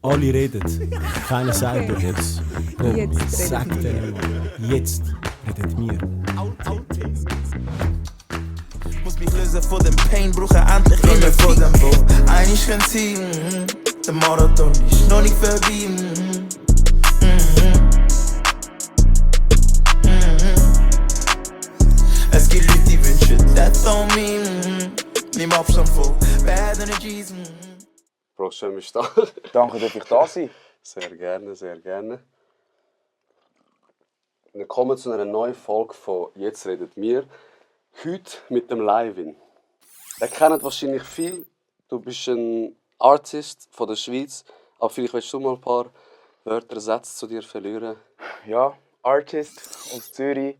Alle reden, keiner sagt Okay. etwas. Jetzt Sag reden denen mal, jetzt redet wir. Muss mich lösen von dem Pain, brauche endlich immer von dem wo einig kann sein. Der Marathon ist noch nicht vorbei. Es gibt Leute, die wünschen Death on me. Nimm Abstand von Bad Energies. Bro, schön bist du da. Danke, dass ich da sein. Sehr gerne, sehr gerne. Wir kommen zu einer neuen Folge von «Jetzt redet wir». Heute mit dem Live-In. Ihr kennt wahrscheinlich viel. Du bist ein Artist von der Schweiz. Aber vielleicht willst du mal ein paar Wörter, Sätze zu dir verlieren. Ja, Artist aus Zürich.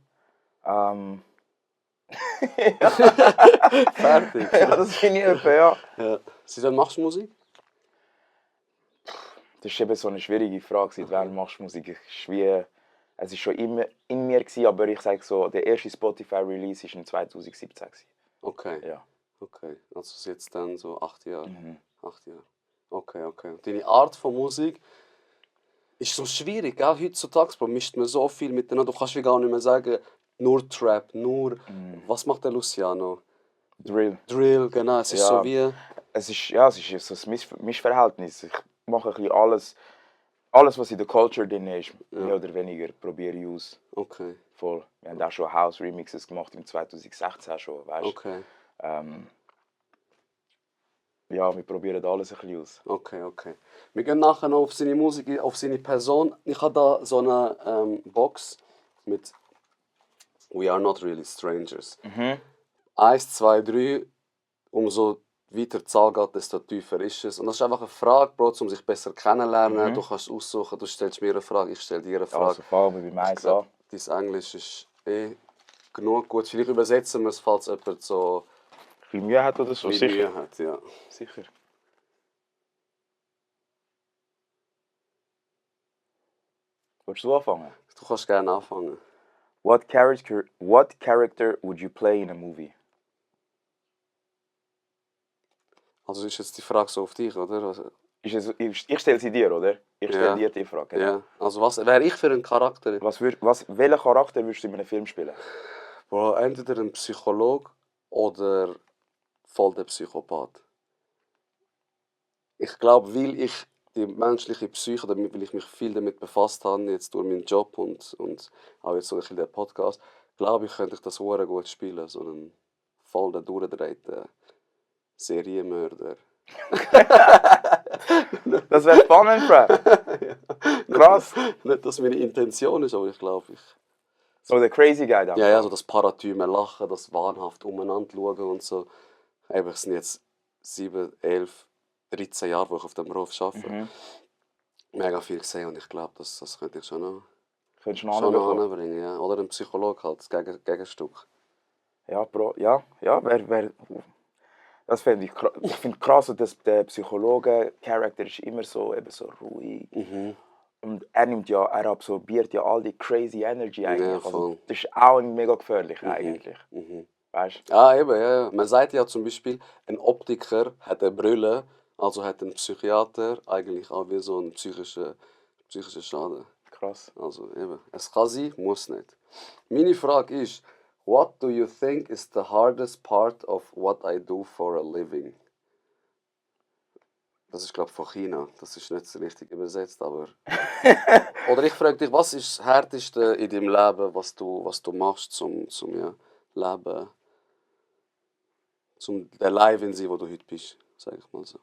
Fertig. Ja, das bin ich etwa, ja. Ja. Seit wann machst du Musik? Das ist eben so eine schwierige Frage. Seit wann machst du Musik? Es war schon immer in mir, aber ich sage so, der erste Spotify-Release war in 2017. Okay. Ja. Okay. Also jetzt dann so 8 Jahre. 8 Jahre. Okay, okay. Und deine Art von Musik ist so schwierig, gell? Heutzutage Bro, mischt man so viel miteinander. Du kannst wie gar nicht mehr sagen, nur Trap, nur... Was macht der Luciano? Drill. Drill, genau. Es ist Ja. so wie... Es ist so ein Mischverhältnis. Ich mache ein bisschen alles, was in der Culture drin ist, mehr oder weniger, probiere ich aus. Okay, Voll. Wir haben auch schon House-Remixes gemacht im 2016 schon, weißt du. okay, Ja, wir probieren alles ein bisschen aus. okay, okay. Wir gehen nachher noch auf seine Musik, auf seine Person. Ich habe da so eine Box mit «We are not really strangers». 1, 2, 3, umso weiter die Zahl geht, desto tiefer ist es. Und das ist einfach eine Frage, Bro, um sich besser kennenzulernen. Du kannst aussuchen, du stellst mir eine Frage, ich stelle dir eine Frage. Also fangen wir beim Ich Eins glaub, an. dein Englisch ist genug gut. Vielleicht übersetzen wir es, falls jemand so Ein bisschen Mühe hat oder so, wie sicher. Mühe hat. Ja. Sicher. Willst du anfangen? Du kannst gerne anfangen. What character would you play in a movie? Also ist jetzt die Frage so auf dich, oder? Also, Ich stelle sie dir, oder? Ich stelle Ja. dir die Frage. Genau. ja. Also was wäre ich für ein Charakter? Welchen Charakter würdest du in einem Film spielen? Bro, entweder ein Psychologe oder voll der Psychopath. Ich glaube, weil ich die menschliche Psyche, weil ich mich viel damit befasst habe, jetzt durch meinen Job und auch jetzt so ein bisschen den Podcast, glaube ich, könnte ich das sehr gut spielen. So einen voll der durchgedrehten Serienmörder. Das wäre spannend, Bro. Krass. Nicht, dass meine Intention ist, aber ich glaube, So der crazy guy da. ja, so das Paratüme Lachen, das wahnhaft umeinander schauen und so. Eben, es sind jetzt 7, 11, 13 Jahre, wo ich auf dem Beruf arbeite. Mega viel gesehen und ich glaube, das könnte ich schon noch Könntest du noch anbringen? anbringen. Ja. Oder ein Psychologe halt, das Gegenstück. Ja, Bro. Ja, das finde ich krass. Ich finde krass, dass der Psychologe-Charakter ist immer so, eben so ruhig. Und er absorbiert ja all die crazy Energy eigentlich. Ja, Also, voll. das ist auch mega gefährlich eigentlich. Weißt du? Ah, eben, ja. Man sagt ja zum Beispiel, ein Optiker hat eine Brille, also hat ein Psychiater eigentlich auch wie so einen psychischen Schaden. Krass. Also eben, es kann sein, muss nicht. Meine Frage ist, what do you think is the hardest part of what I do for a living? Das ist glaube ich von China, das ist nicht so richtig übersetzt, aber... Oder ich frage dich, was ist das Härteste in deinem Leben, was du machst zum ja, Leben, zum der Live in sein, wo du heute bist, sag ich mal so.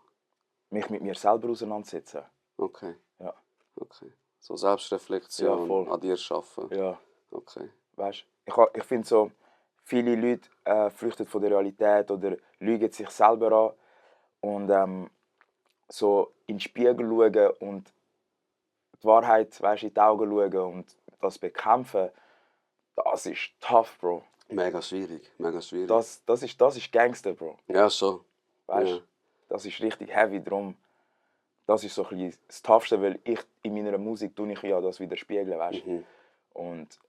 Mich mit mir selber auseinandersetzen. Okay, Ja. okay. So Selbstreflexion, Ja, voll. an dir arbeiten. Ja. Okay. Weißt du? Ich finde so, viele Leute flüchten von der Realität oder lügen sich selber an. Und so in den Spiegel schauen und die Wahrheit, weißt, in die Augen schauen und das bekämpfen, das ist tough, Bro. Mega schwierig, mega schwierig. Das ist Gangster, Bro. Ja, schon. Weißt? Ja. Das ist richtig heavy drum. Das ist so ein bisschen das Toughste, weil ich in meiner Musik tue ich ja das widerspiegeln, weißt? Und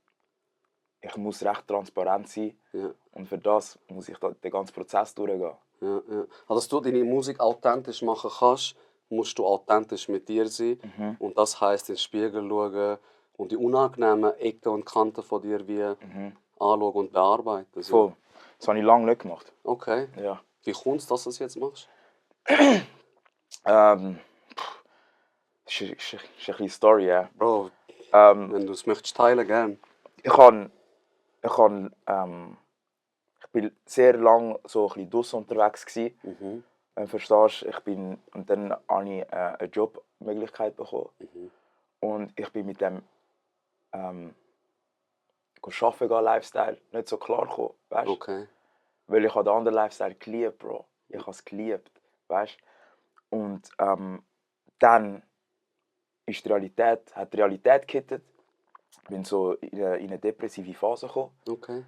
ich muss recht transparent sein. Ja. Und für das muss ich den ganzen Prozess durchgehen. Ja, ja. Also, dass du deine Musik authentisch machen kannst, musst du authentisch mit dir sein. Und das heisst, in den Spiegel schauen und die unangenehmen Ecken und Kanten von dir wie anschauen und bearbeiten. So. Voll. Das habe ich lange nicht gemacht. Okay. Ja. Wie kommt es, dass du es jetzt machst? Das ist eine kleine Story, ja. Bro, wenn du es möchtest teilen, gerne. Ich bin sehr lange so ein bisschen draussen unterwegs gewesen. Verstehst du? Und dann habe ich eine Jobmöglichkeit bekommen. Und ich bin mit dem arbeiten gehen, Lifestyle nicht so klar gekommen, weißt? Okay. Weil ich habe den anderen Lifestyle geliebt, Bro. Ich habe es geliebt, weißt? Und dann hat die Realität gehittet. Ich bin so in eine depressive Phase gekommen. Okay.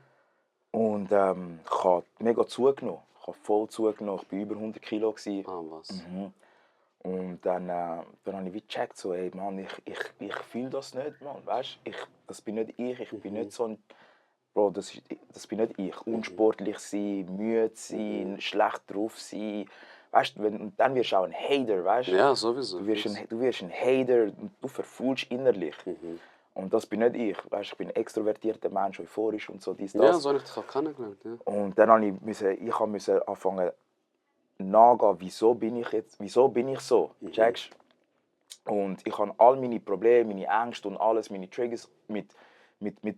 Und ich habe mega zugenommen. Ich habe voll zugenommen. Ich war über 100 Kilo. Ah, was? Und dann habe ich wie gecheckt, so, ey, Mann, ich fühle das nicht, Mann, weißt? Das bin nicht ich. Ich bin nicht so ein... Bro, das bin nicht ich. Unsportlich sein, müde sein, schlecht drauf sein. Weißt, und dann wirst du auch ein Hater, weißt? Ja, sowieso. Du wirst ein Hater und du verfühlst innerlich. Und das bin nicht ich. Weißt, ich bin ein extrovertierter Mensch, euphorisch und so, dies, das. Ja, so habe ich dich auch kennengelernt. Ja. Und dann musste ich anfangen nachgehen, wieso bin ich so, checkst? Und ich habe all meine Probleme, meine Ängste und alles, meine Triggers mit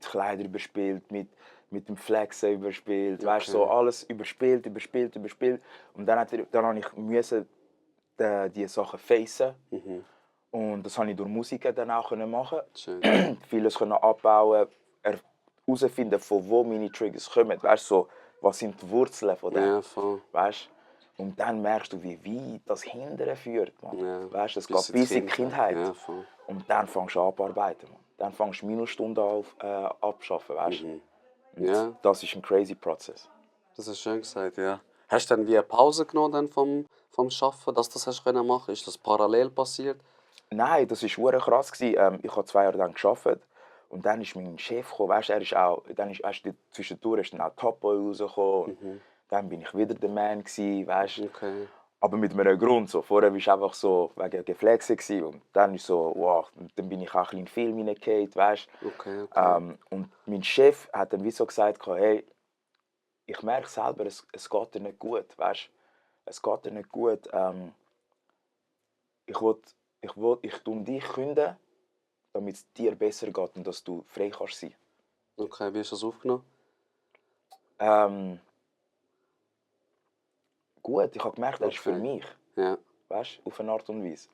Kleidern überspielt, mit dem Flexen überspielt, weißt, so alles überspielt. Und dann musste ich diese Sachen facen. Und das konnte ich durch Musik dann auch machen. Schön. Vieles abbauen, herausfinden, von wo meine Triggers kommen. Weißt, so, was sind die Wurzeln von dem? Ja, voll. Weißt? Und dann merkst du, wie das Hindern führt. Man. Ja, Weißt, es geht bis in die Kindheit. Ja, voll. Und dann fängst du an abarbeiten. Man. Dann fängst du Minusstunden abschaffen. Weißt? Ja. Das ist ein crazy Prozess. Das hast du schön gesagt, ja. Hast du dann wie eine Pause genommen dann vom Arbeiten, dass du das hast machen konntest? Ist das parallel passiert? Nein, das war verdammt krass. Ich habe 2 Jahre lang gearbeitet. Und dann ist mein Chef gekommen. Weißt, zwischendurch ist dann auch Top Boy rausgekommen. Dann bin ich wieder der Man gewesen, weißt? Okay. Aber mit einem Grund. So. Vorher war es einfach so wegen Geflexe gewesen. Und dann ist so, wow, und dann bin ich auch ein bisschen in den Film hineingefallen, weißt? Okay. Und mein Chef hat dann wie so gesagt, hey, ich merke selber, es geht dir nicht gut, weißt? Es geht dir nicht gut. Ich tue dich künden, damit es dir besser geht und dass du frei kannst sein. Okay, wie hast du das aufgenommen? Gut, ich habe gemerkt, er ist für mich. Ja. Weißt, auf eine Art und Weise.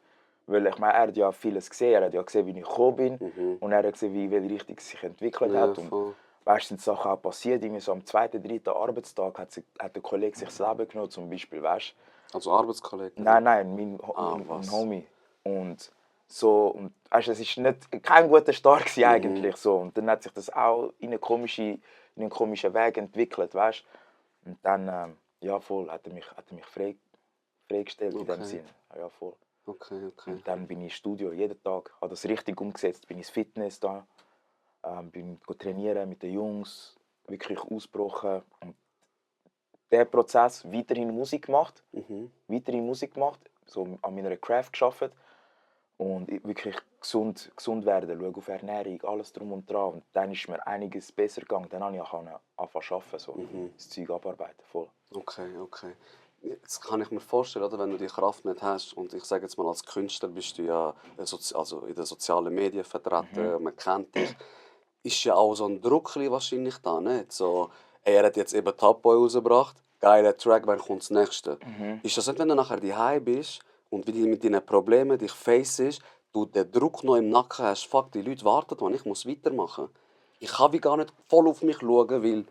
Weil ich meine, er hat ja vieles gesehen. Er hat ja gesehen, wie ich gekommen bin. Und er hat gesehen, wie welche Richtung es sich entwickelt hat. Und weißt, sind Sachen auch passiert. Irgendwie so am 2., 3. Arbeitstag hat der Kollege sich das Leben genommen, zum Beispiel. Weißt? Also Arbeitskollege? Nein, mein Homie. Und so, und weißt, es war kein guter Start eigentlich. So. Und dann hat sich das auch in einen komischen Weg entwickelt. Weißt? Und dann ja, voll, hat er mich freigestellt in dem Sinne. Ja, voll. Okay. Und dann bin ich ins Studio, jeden Tag, habe das richtig umgesetzt, bin ins Fitness da, bin trainieren mit den Jungs, wirklich ausgebrochen. Und der Prozess, weiterhin Musik gemacht, so an meiner Craft gearbeitet und wirklich gesund werden, schauen auf Ernährung, alles drum und dran. Und dann ist mir einiges besser gegangen, dann konnte ich anfangen zu arbeiten, so, das Zeug abarbeiten, voll. Okay. Jetzt kann ich mir vorstellen, oder, wenn du die Kraft nicht hast, und ich sage jetzt mal, als Künstler bist du ja also in den sozialen Medien vertreten, man kennt dich, ist ja auch so ein Druck wahrscheinlich da, nicht? So, er hat jetzt eben Top Boy rausgebracht, geiler Track, wann kommt das nächste? Ist das nicht, wenn du nachher daheim bist und wie mit deinen Problemen dich facest, du den Druck noch im Nacken hast, fuck, die Leute warten, man, ich muss weitermachen. Ich kann wie gar nicht voll auf mich schauen, weil...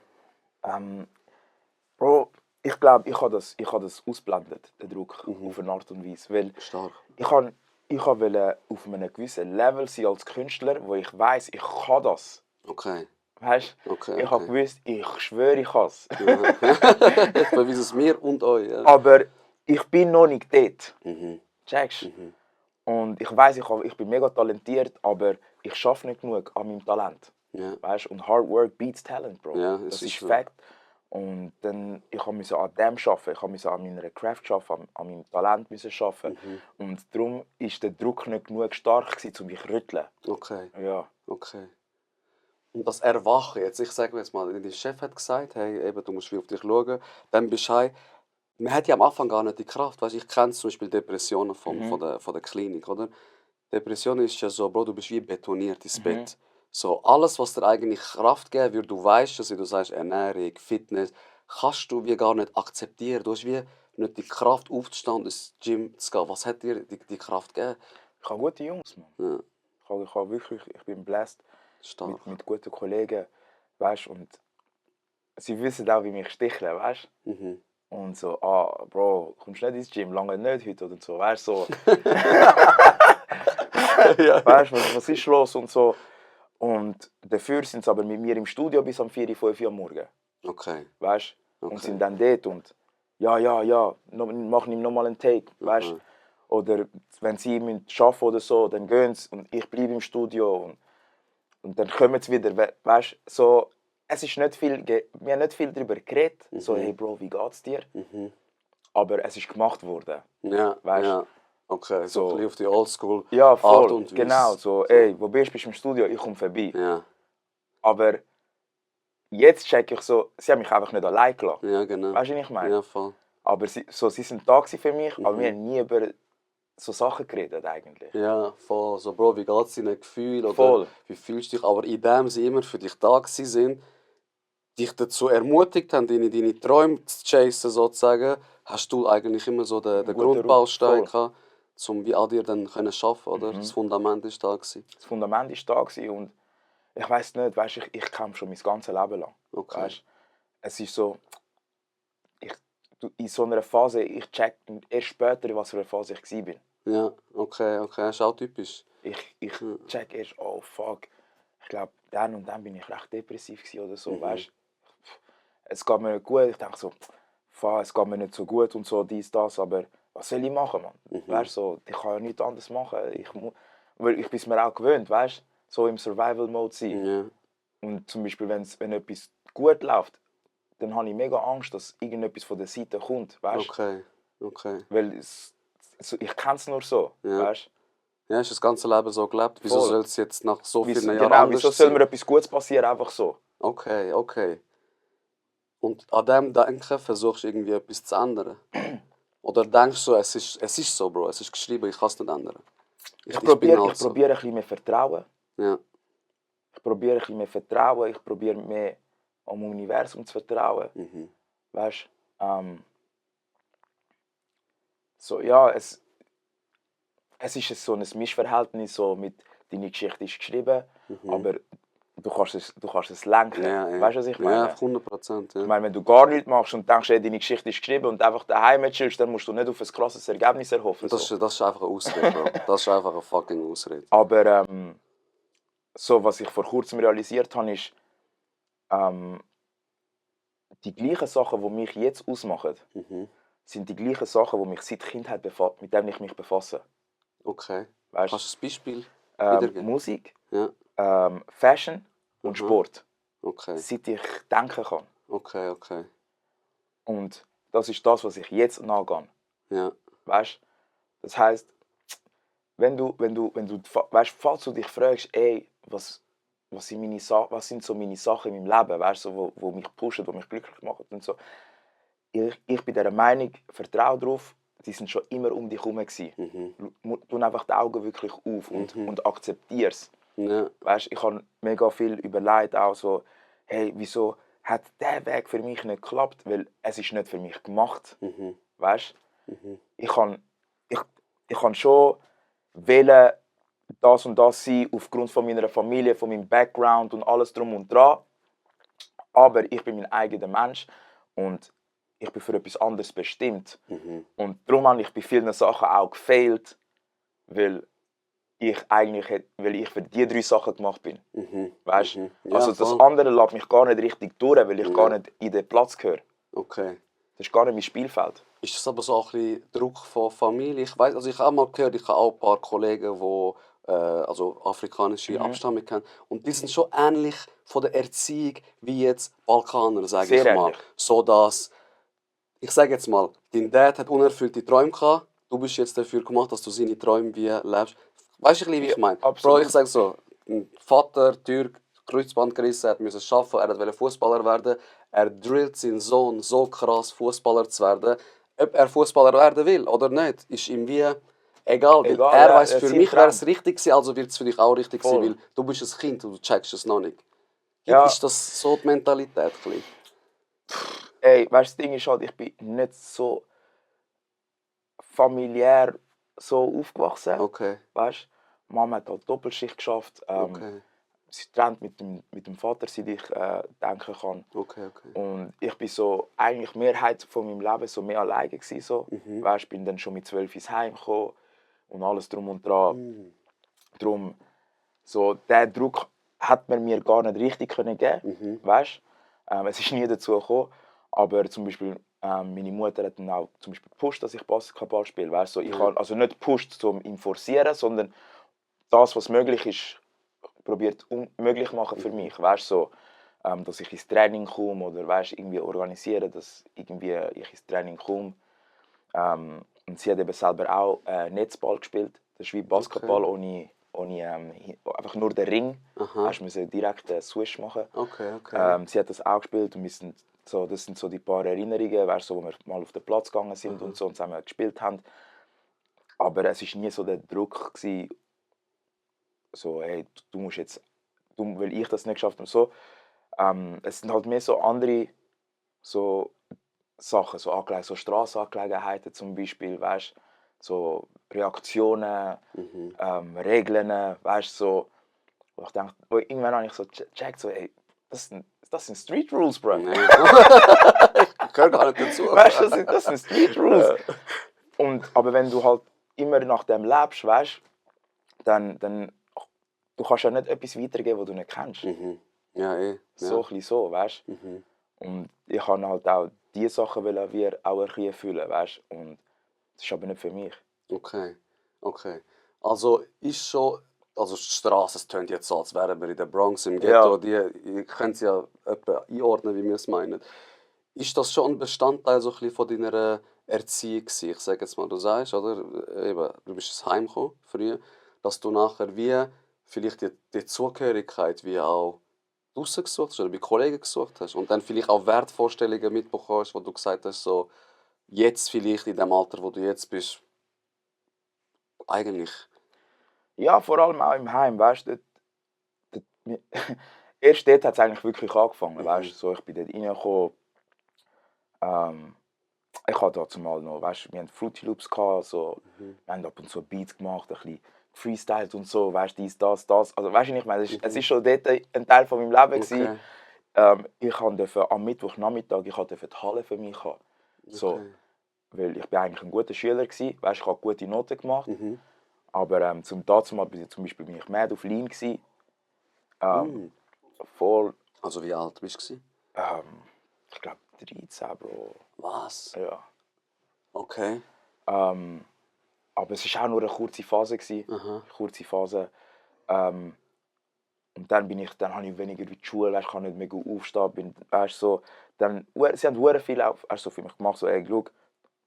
Bro, ich glaube, ich habe das ausblendet, den Druck, auf eine Art und Weise. Weil Stark. ich wollte auf einem gewissen Level sein als Künstler, wo ich weiss, ich kann das. Okay. Weißt? Ich habe gewusst, ich schwöre, ich kann es. Ich beweise es mir und euch. Ja. Aber ich bin noch nicht dort. Checkst? Und ich weiss, ich bin mega talentiert, aber ich schaffe nicht genug an meinem Talent. Ja. Weißt? Und Hard Work beats Talent, Bro. Ja, das ist so. Fact. Und dann, ich musste an dem arbeiten, ich musste an meiner Craft arbeiten, an meinem Talent arbeiten. Und darum war der Druck nicht genug stark, um mich zu rütteln. Okay, Ja. okay. Und das Erwachen, jetzt, ich sage jetzt mal, dein Chef hat gesagt, hey, eben, du musst viel auf dich schauen, dann bist du heim. Man hat ja am Anfang gar nicht die Kraft, weißt, ich kenne zum Beispiel Depressionen von der Klinik, oder? Depression ist ja so, Bro, du bist wie betoniert ins Bett. So, alles, was dir eigentlich Kraft geben würde, du weißt es, wie du sagst, Ernährung, Fitness, kannst du wie gar nicht akzeptieren. Du hast wie nicht die Kraft aufzustehen und ins Gym zu gehen. Was hat dir die Kraft gegeben? Ich habe gute Jungs, Mann. Ja, Ich bin blessed stark. mit guten Kollegen, weißt, und sie wissen auch, wie mich sticheln, weißt. Und so, Bro, kommst du nicht ins Gym, lange nicht heute oder so, weißt so. Weißt du, was ist los und so. Und dafür sind sie aber mit mir im Studio bis um 4, 5 Uhr am Morgen. Okay. Weißt du? Okay. Und sind dann dort und machen ihm nochmal einen Take. Weißt du? Oder wenn sie arbeiten müssen oder so, dann gehen sie und ich bleibe im Studio. Und dann kommen sie wieder. Weißt du? So, es ist nicht viel, wir haben nicht viel darüber geredet. So, hey Bro, wie geht's dir? Aber es ist gemacht worden. Ja, Weißt du? ja. Okay, so So. ein bisschen auf die Oldschool Ja, Art voll. und Weise. Genau. So, ey, wo bist du? Bist du im Studio? Ich komme vorbei. Ja, Aber jetzt check ich so, sie haben mich einfach nicht allein gelassen. ja, genau. Weißt du, was ich meine? Ja, voll. Aber sie sind da für mich, aber wir haben nie über so Sachen geredet eigentlich. Ja, voll. So, Bro, wie geht es deinen Gefühlen? Oder Voll. wie fühlst du dich? Aber indem sie immer für dich da sind, dich dazu ermutigt haben, deine Träume zu chasen, sozusagen, hast du eigentlich immer so den guter Grundbaustein Ruf, gehabt, um wie an dir dann arbeiten zu können, oder? Das Fundament war da. Gewesen. Das Fundament war da und ich weiss nicht, weißt, ich kämpfe schon mein ganzes Leben lang. Okay. Weißt, es ist so, in so einer Phase, ich check erst später, was für eine Phase ich war. Ja, okay, das ist auch typisch. Ich check erst, oh fuck, ich glaube, dann und dann bin ich recht depressiv oder so, weißt. Es geht mir nicht gut, ich denke so, fuck, es geht mir nicht so gut und so, dies, das, aber was soll ich machen, Mann? Weißt, so, ich kann ja nichts anderes machen, weil ich bin es mir auch gewöhnt, weißt, so im Survival-Mode sein. Ja, Und zum Beispiel, wenn etwas gut läuft, dann habe ich mega Angst, dass irgendetwas von der Seite kommt, weißt. okay. Weil ich kenne es nur so, Ja. weißt. Ja, hast du das ganze Leben so gelebt? Wieso Voll. soll es jetzt nach so vielen Jahren Genau, anders wieso soll sein? mir etwas Gutes passieren, einfach so? Okay. Und an dem Denken versuchst du irgendwie etwas zu ändern? Oder denkst du, es ist so, Bro, es ist geschrieben, ich kann es nicht ändern? Ich bin probiere halt so. ein bisschen mehr Vertrauen. Ja, Ich probiere ein bisschen mehr Vertrauen. Ich probiere mehr am Universum zu vertrauen. Weißt so, ja, es ist so ein Mischverhältnis, so mit deine Geschichte ist geschrieben, aber du kannst es lenken. ja. Weißt du, was ich meine? Ja, 100%. Ich Ja. meine, wenn du gar nichts machst und denkst, hey, deine Geschichte ist geschrieben und einfach daheim chillst, dann musst du nicht auf ein krasses Ergebnis erhoffen. Das So. ist einfach eine Ausrede, Bro. Das ist einfach eine fucking Ausrede. Aber so, was ich vor kurzem realisiert habe, ist, die gleichen Sachen, die mich jetzt ausmachen, sind die gleichen Sachen, die mich seit Kindheit mit denen ich mich befasse. Okay. Weißt? Kannst du ein Beispiel wiedergeben? Musik, Ja, Fashion und Sport. okay. Seit ich denken kann. Okay. Und das ist das, was ich jetzt nachgehe. Ja, Weißt? Das heisst, wenn du weißt, falls du dich fragst, ey, was sind so meine Sachen in meinem Leben, weißt, so, wo mich pushen, wo mich glücklich machen und so. Ich bin dieser Meinung, vertraue darauf, die sind schon immer um dich herum gewesen. Tu einfach die Augen wirklich auf und akzeptiere es. ja, Weißt, ich habe mega viel überlegt, auch so, hey, wieso hat der Weg für mich nicht geklappt? Weil es ist nicht für mich gemacht. Weißt? Ich kann schon wählen, das und das sein, aufgrund von meiner Familie, von meinem Background und alles drum und dran. Aber ich bin mein eigener Mensch und ich bin für etwas anderes bestimmt. Und darum habe ich bei vielen Sachen auch gefailt, weil ich für die 3 Sachen gemacht bin. Weißt? Ja, Also das voll. andere lässt mich gar nicht richtig durch, weil ich gar nicht in den Platz gehöre. okay. Das ist gar nicht mein Spielfeld. Ist das aber so ein bisschen Druck von Familie? Ich weiß, also ich habe auch mal gehört, ich habe auch ein paar Kollegen, also afrikanische Abstammung haben. Und die sind schon ähnlich von der Erziehung wie jetzt Balkaner, sage Sehr ich mal. ähnlich. So dass, ich sage jetzt mal, dein Dad hat unerfüllte Träume gehabt, du bist jetzt dafür gemacht, dass du seine Träume wie lebst. Weißt du, wie ich meine? Bro, absolut. ich sage so, ein Vater, Türk, Kreuzband gerissen, er musste arbeiten, er wollte Fußballer werden. Er drillt seinen Sohn so krass, Fußballer zu werden. Ob er Fußballer werden will oder nicht, ist ihm wie egal. Weil Egal, er ja, weiß, er für zieht mich dran. wäre es richtig gewesen, also wird es für dich auch richtig Voll. sein, weil du bist ein Kind und du checkst es noch nicht. Ja. Ist das so die Mentalität? Ein bisschen? Ey, weißt du, das Ding ist halt, ich bin nicht so familiär so aufgewachsen. Okay. Weißt du, Mama hat halt Doppelschicht geschafft. Okay. Sie trennt mit dem Vater, seit ich denken kann. Okay. Und ich bin so, eigentlich Mehrheit von meinem Leben so mehr alleine gewesen, so. Weißt, bin dann schon mit 12 ins Heim gekommen und alles drum und dran. Drum, so, der Druck hat man mir gar nicht richtig können geben, weißt? Es ist nie dazu gekommen, aber zum Beispiel meine Mutter hat dann auch zum Beispiel gepusht, dass ich Basketball spiele, weißt? So, ich habe also nicht gepusht zum ihn forcieren, sondern das, was möglich ist, probiert möglich machen für mich, weißt? So, dass ich ins Training komme oder weißt, irgendwie organisieren, dass irgendwie ich ins Training komme. Und sie hat eben selber auch Netzball gespielt. Das ist wie Basketball ohne einfach nur den Ring. Weißt, wir müssen direkt einen Swish machen. Okay. Sie hat das auch gespielt und das sind so die paar Erinnerungen, weißt, so, wo wir mal auf den Platz gegangen sind und so und zusammen gespielt haben. Aber es war nie so der Druck gewesen, so, hey, du musst jetzt, weil ich das nicht geschafft habe, so. Es sind halt mehr so andere so Sachen, so Straßenangelegenheiten zum Beispiel, weißt, so Reaktionen, Regeln, weißt, so. Wo ich denke, irgendwann habe ich so gecheckt, so, ey, das sind Street Rules, bro. Nee. Ich gehöre gar nicht dazu. Weißt du, das sind Street Rules. Aber wenn du halt immer nach dem lebst, weißt, dann du kannst ja nicht etwas weitergeben, was du nicht kennst. Ja, eh. So ein bisschen so, weißt. Und ich kann halt auch diese Sachen wie auch ein bisschen erfüllen, weißt. Und das ist aber nicht für mich. Okay. Also ist schon, also die Straße, es tönt jetzt so, als wären wir in der Bronx im Ghetto. Ja. Ihr könnt es ja etwa einordnen, wie wir es meinen. Ist das schon ein Bestandteil so ein bisschen von deiner Erziehung gewesen? Ich sage jetzt mal, du sagst, oder? Eben, du bist ins Heim gekommen, früher, dass du nachher wie vielleicht die Zugehörigkeit wie auch draussen gesucht hast oder bei Kollegen gesucht hast und dann vielleicht auch Wertvorstellungen mitbekommen hast, wo du gesagt hast, so jetzt vielleicht in dem Alter, wo du jetzt bist, eigentlich. Ja, vor allem auch im Heim, weißt du. Erst dort hat es eigentlich wirklich angefangen, weißt du. So, ich bin dort reingekommen. Ich hatte dazu mal noch, weißt du, wir hatten Fruity Loops gehabt, so, wir haben ab und zu Beats gemacht, ein bisschen freestylt und so, weißt du, dies, das. Also, weißt du, ich meine, es ist schon dort ein Teil von meinem Leben gewesen. Ich durfte am Mittwochnachmittag die Halle für mich haben. So, weil ich bin eigentlich ein guter Schüler gewesen, weißt, ich habe gute Noten gemacht. Aber zum dazumal bin ich mad auf Lean gewesen. Voll. Also wie alt bist du? Ich glaube 13, Bro. Was? Ja. Okay. Aber es war auch nur eine kurze Phase gewesen. Kurze Phase. Und dann habe ich weniger wie die Schule, weißt, ich kann nicht mehr gut aufstehen. Weißt, so, dann, sie haben sehr viel für mich gemacht, so, ey, schau,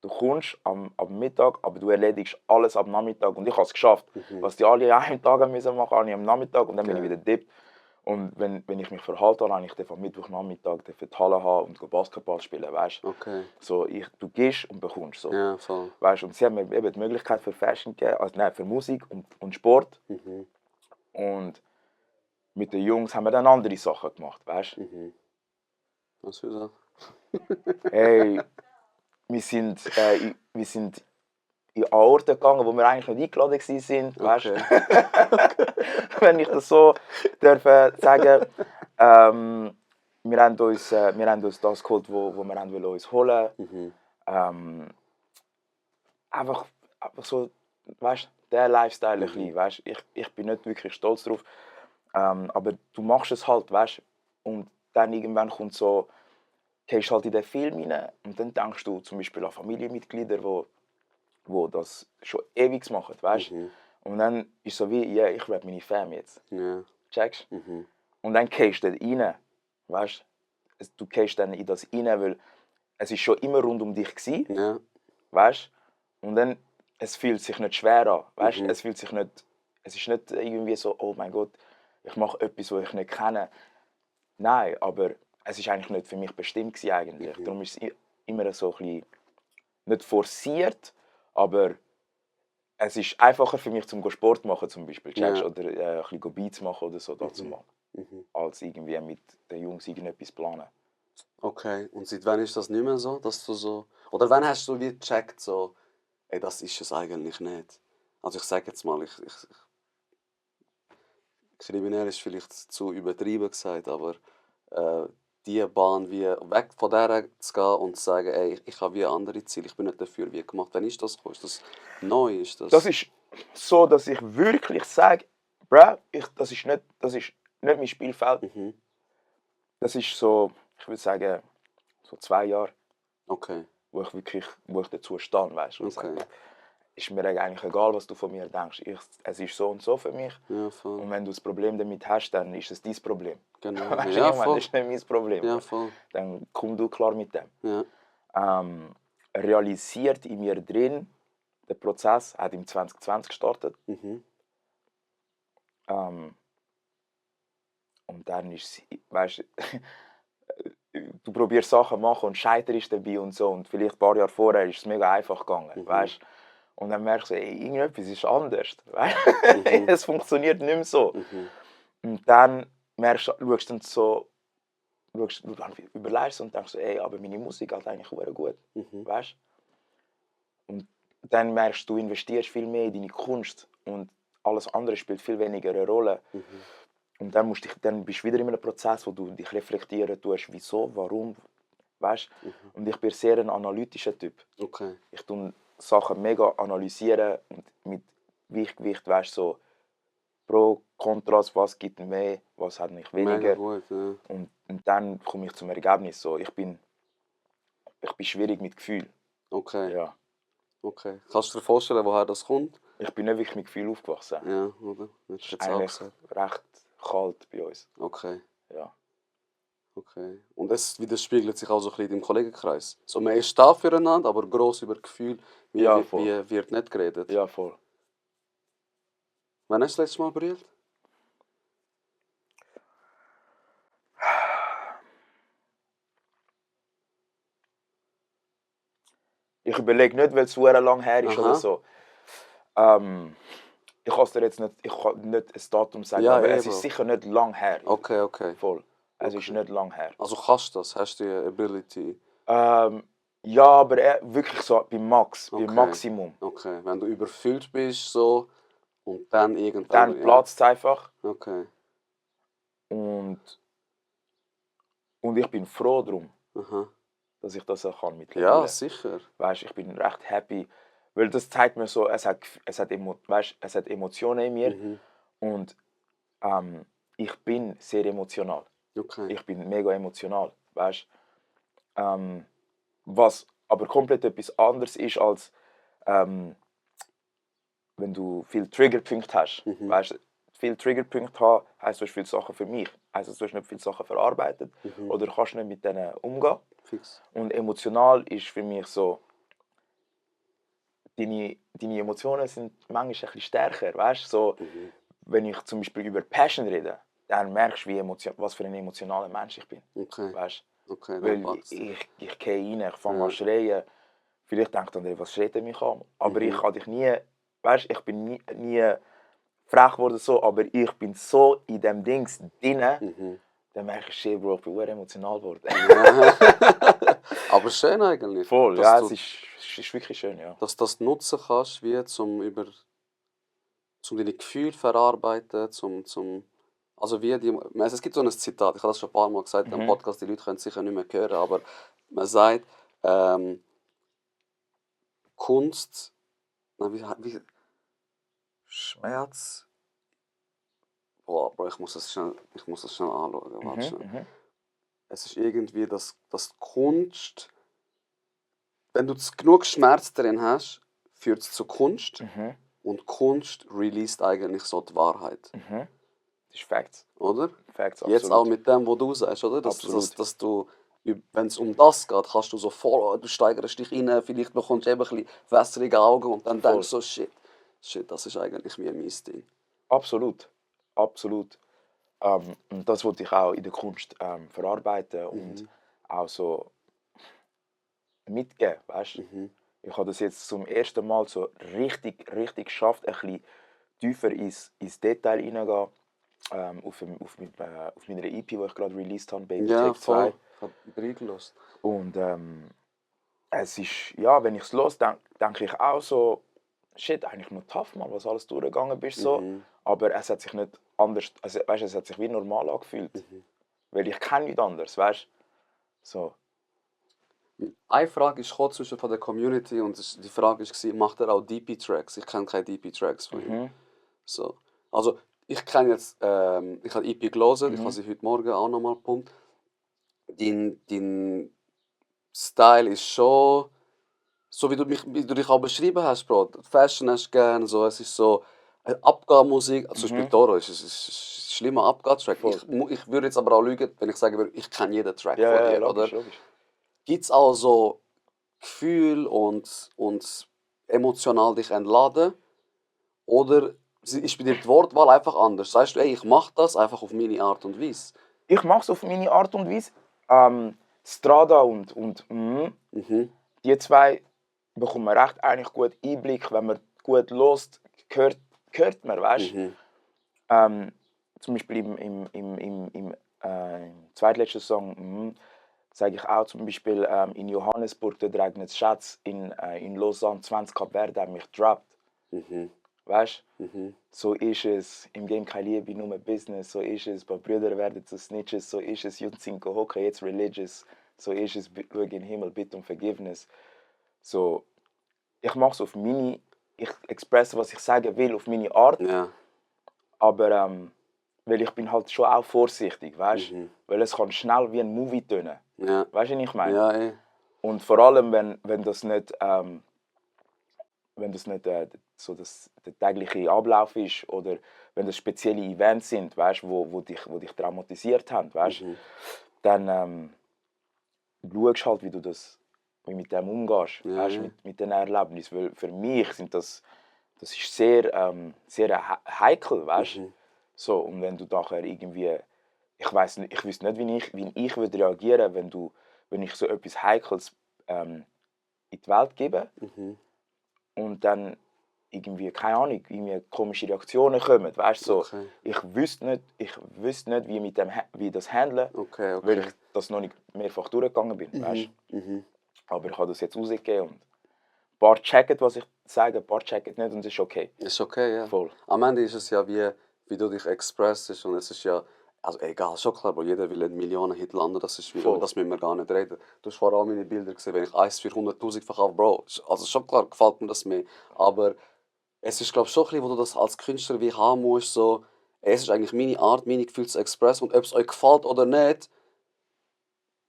du kommst am Mittag, aber du erledigst alles am Nachmittag. Und ich habe es geschafft. Was die alle an einem Tag müssen machen, habe ich am Nachmittag und dann bin ich wieder dippt. Und wenn ich mich verhalte, dann habe ich am Mittwochnachmittag die Halle haben und Basketball spielen, weißt du? Okay. So, du gehst und bekommst. So. Ja, voll. Weißt, und sie haben mir eben die Möglichkeit für Fashion gegeben, also nein, für Musik und Sport. Und mit den Jungs haben wir dann andere Sachen gemacht, weißt du? Was für so? Hey, wir sind in Orte gegangen, wo wir eigentlich nicht eingeladen waren, weißt du? Wenn ich das so sagen wir haben uns das geholt, wo wir uns holen wollten. Einfach so, weißt du, der Lifestyle ein bisschen, weißt du? Ich bin nicht wirklich stolz drauf. Aber du machst es halt, weißt du? Und dann irgendwann kommt so, gehst halt in den Film rein und dann denkst du zum Beispiel an Familienmitglieder, die das schon ewig machen, weißt? Und dann ist es so wie, ja, ich rap meine Fam jetzt. Ja. Checkst? Und dann gehst du dort rein. Weißt du? Gehst dann in das rein, weil es ist schon immer rund um dich gewesen. Ja. Weißt? Und dann, es fühlt sich nicht schwer an. Weißt? Es fühlt sich nicht, es ist nicht irgendwie so, oh mein Gott, ich mache etwas, was ich nicht kenne. Nein, aber es ist eigentlich nicht für mich bestimmt gewesen, eigentlich. Darum ist es immer so ein bisschen, nicht forciert, aber es ist einfacher für mich, zum Sport zu machen, zum Beispiel, checkst? Ja. Oder ein bisschen Beats machen oder so, dazu mal. Als irgendwie mit den Jungs irgendetwas planen. Okay, und seit wann ist das nicht mehr so, dass du so... Oder wann hast du wie gecheckt, so, ey, das ist es eigentlich nicht? Also ich sage jetzt mal, kriminell ist vielleicht zu übertrieben gesagt, aber die Bahn wie weg von der zu gehen und zu sagen, ey, ich habe wie andere Ziele, ich bin nicht dafür wie gemacht. Wann ist das gekommen? Ist das neu? Ist das... Das ist so, dass ich wirklich sage, bruh, das ist nicht mein Spielfeld. Das ist so, ich würde sagen, so 2 Jahre, Okay. wo ich dazu stand, weißt du. Okay. Ist mir eigentlich egal, was du von mir denkst. Es ist so und so für mich. Ja, voll. Und wenn du das Problem damit hast, dann ist es dein Problem. Genau. Weißt du, Ja, irgendwann, voll. das ist nicht mein Problem. Ja, voll. Dann komm du klar mit dem. Ja. Realisiert in mir drin, der Prozess hat im 2020 gestartet. Und dann ist es, weißt du, probierst Sachen machen und scheiterst dabei und so. Und vielleicht ein paar Jahre vorher ist es mega einfach gegangen, weißt? Und dann merkst du, ey, irgendetwas ist anders. Weißt? Es funktioniert nicht mehr so. Und dann schaust du so, überlegst und denkst so, ey, aber meine Musik halt eigentlich sehr gut. Weißt? Und dann merkst du, du investierst viel mehr in deine Kunst und alles andere spielt viel weniger eine Rolle. Und dann bist du wieder in einem Prozess, wo du dich reflektieren tust, wieso, warum, weißt? Und ich bin sehr ein analytischer Typ. Okay. Ich tue Sachen mega analysieren und mit Gewicht, weißt, so Pro, Kontras, was gibt mehr, was hat nicht Mega weniger. gut, ja. Und dann komme ich zum Ergebnis. So, ich bin schwierig mit Gefühl. Okay. Ja. Okay. Kannst du dir vorstellen, woher das kommt? Ich bin nicht wirklich mit Gefühl aufgewachsen. Ja, oder? Das ist jetzt auch Eigentlich gesagt. recht kalt bei uns. Okay. Ja. Okay. Und es widerspiegelt sich auch so ein bisschen in deinem Kollegenkreis. So, man ist da füreinander, aber gross über Gefühl, wie wird nicht geredet. Ja, voll. Wann hast du das letzte Mal brüllt? Ich überlege nicht, weil es so lang her ist oder so. Ich kann dir jetzt nicht ein Datum sagen, Ja, aber es eben. ist sicher nicht lang her. Okay, okay. Voll. Es ist nicht lang her. Also kannst du das? Hast du die Ability? Ja, aber wirklich so beim Okay. Maximum. Okay. Wenn du überfüllt bist so und dann irgendwann... Dann platzt es einfach. Okay. Und ich bin froh darum, Aha. dass ich das auch kann mittlerweile. Ja, sicher. Weißt, ich bin recht happy, weil das zeigt mir so, es hat Emotionen in mir und ich bin sehr emotional. Okay. Ich bin mega emotional, weißt? Was aber komplett etwas anderes ist als wenn du viele Triggerpunkte hast. Weißt, viele Triggerpunkte haben, heisst, du hast viele Sachen für mich. Heisst, du hast nicht viele Sachen verarbeitet oder kannst nicht mit denen umgehen. Fix. Und emotional ist für mich so, deine Emotionen sind manchmal ein bisschen stärker. Weißt? So, wenn ich zum Beispiel über Passion rede, dann merkst du, was für ein emotionaler Mensch ich bin. Okay. Weißt? Okay, Weil dann passt. ich gehe rein, ich fange an zu schreien. Vielleicht denkt André, was schreit er mich an? Aber ich kann dich nie, weißt, ich bin nie frech geworden, so, aber ich bin so in dem Dings drin, dann merke ich, Bro, ich bin sehr emotional geworden. Aber schön eigentlich. Voll, dass ja, du, es ist wirklich schön, ja. dass du das nutzen kannst, wie zum deine Gefühle verarbeiten, also wie es gibt so ein Zitat, ich habe das schon ein paar Mal gesagt im Podcast, die Leute können es sicher nicht mehr hören, aber man sagt, Kunst, wie Schmerz. Boah, Bro, ich muss das schnell anschauen. Warte schnell. Es ist irgendwie, dass Kunst, wenn du genug Schmerz drin hast, führt es zu Kunst. und Kunst released eigentlich so die Wahrheit. Das ist Facts. Oder? Facts, absolut. Jetzt auch mit dem, was du sagst, oder? Absolut. Dass du, wenn es um das geht, kannst du so voll, du steigerst dich rein, vielleicht bekommst du eben ein bisschen wässrige Augen und dann denkst du so, shit, das ist eigentlich wie mein Ding. Absolut. Absolut. Und das wollte ich auch in der Kunst verarbeiten und auch so mitgeben, weißt? Ich habe das jetzt zum ersten Mal so richtig geschafft, ein bisschen tiefer ins Detail hineingehen. Auf meiner EP, die ich gerade released habe, Baby Ja, Take 2. voll. Ich habe reingelost. Und es ist, ja, wenn ich es los denke ich auch so, shit, eigentlich noch tough, man, was alles durchgegangen bist. So. Aber es hat sich nicht anders, also, weißt, es hat sich wie normal angefühlt. Weil ich kenne nichts anderes, weißt so. Eine Frage ist gekommen zwischen von der Community und die Frage war, macht er auch DP-Tracks? Ich kenne keine DP-Tracks von ihm. So. Also ich kenne jetzt, ich habe EP gelesen, ich habe sie heute Morgen auch nochmal gepumpt. Dein Style ist schon, so wie du dich auch beschrieben hast, Bro. Fashion hast du gerne, so, es ist so Abgabemusik, zum Beispiel Toro ist ein schlimmer Abgabetrack. Ich würde jetzt aber auch lügen, wenn ich sagen würde, ich kenne jeden Track von dir, Logisch, oder? logisch. Gibt es auch so Gefühl und emotional dich entladen? Oder ist bei dir die Wortwahl einfach anders? Sagst du, ey, ich mache das einfach auf meine Art und Weise? Ich mache es auf meine Art und Weise. Strada und die zwei bekommt man recht eigentlich gut Einblick, wenn man gut hört, hört man, weißt du? Zum Beispiel im zweitletzten Song sage ich auch zum Beispiel in Johannesburg, dort regnet es Schatz, in Lausanne 20 Kap Verde haben mich gedroppt. Weißt du? So ist es, im Game keine Liebe, nur Business, so ist es, bei Brüdern werden zu Snitches, so ist es, Juden sind hocken, jetzt religious, so ist es, schau in den Himmel, bitte um Forgiveness. So, ich mache es auf meine, ich expresse, was ich sagen will, auf meine Art, Ja. aber weil ich bin halt schon auch vorsichtig, weißt du? Weil es kann schnell wie ein Movie tönen. Ja. Weißt du, was ich meine? Ja, ey. Und vor allem, wenn das nicht, so der tägliche Ablauf ist oder wenn das spezielle Events sind, weißt, wo dich traumatisiert haben, weißt, dann schaust halt, wie du mit dem umgehst, weißt, mit den Erlebnissen. Weil für mich sind das ist sehr, sehr heikel, weißt. So, und wenn du nachher irgendwie, ich wüsste nicht, wie ich würde reagieren, wenn ich so etwas Heikles in die Welt gebe und dann irgendwie, keine Ahnung, irgendwie komische Reaktionen kommen, weißt so. Okay. Ich wüsste nicht, wie das handeln, Okay. weil ich das noch nicht mehrfach durchgegangen bin, weißt. Aber ich habe das jetzt rausgegeben und ein paar checken, was ich sage, ein paar checken nicht und es ist okay. Ist okay, ja. Voll. Am Ende ist es ja wie du dich expressest und es ist ja, also egal, schon klar, weil jeder will einen Millionen-Hit landen, das ist Voll. das müssen wir gar nicht reden. Du hast vorher auch meine Bilder gesehen, wenn ich 1 für 100'000 verkaufe, Bro, also schon klar, gefällt mir das mehr. Aber es ist, glaube ich, schon ein bisschen, wo du das als Künstler wie haben musst, so, es ist eigentlich meine Art, meine Gefühle zu expressen und ob es euch gefällt oder nicht,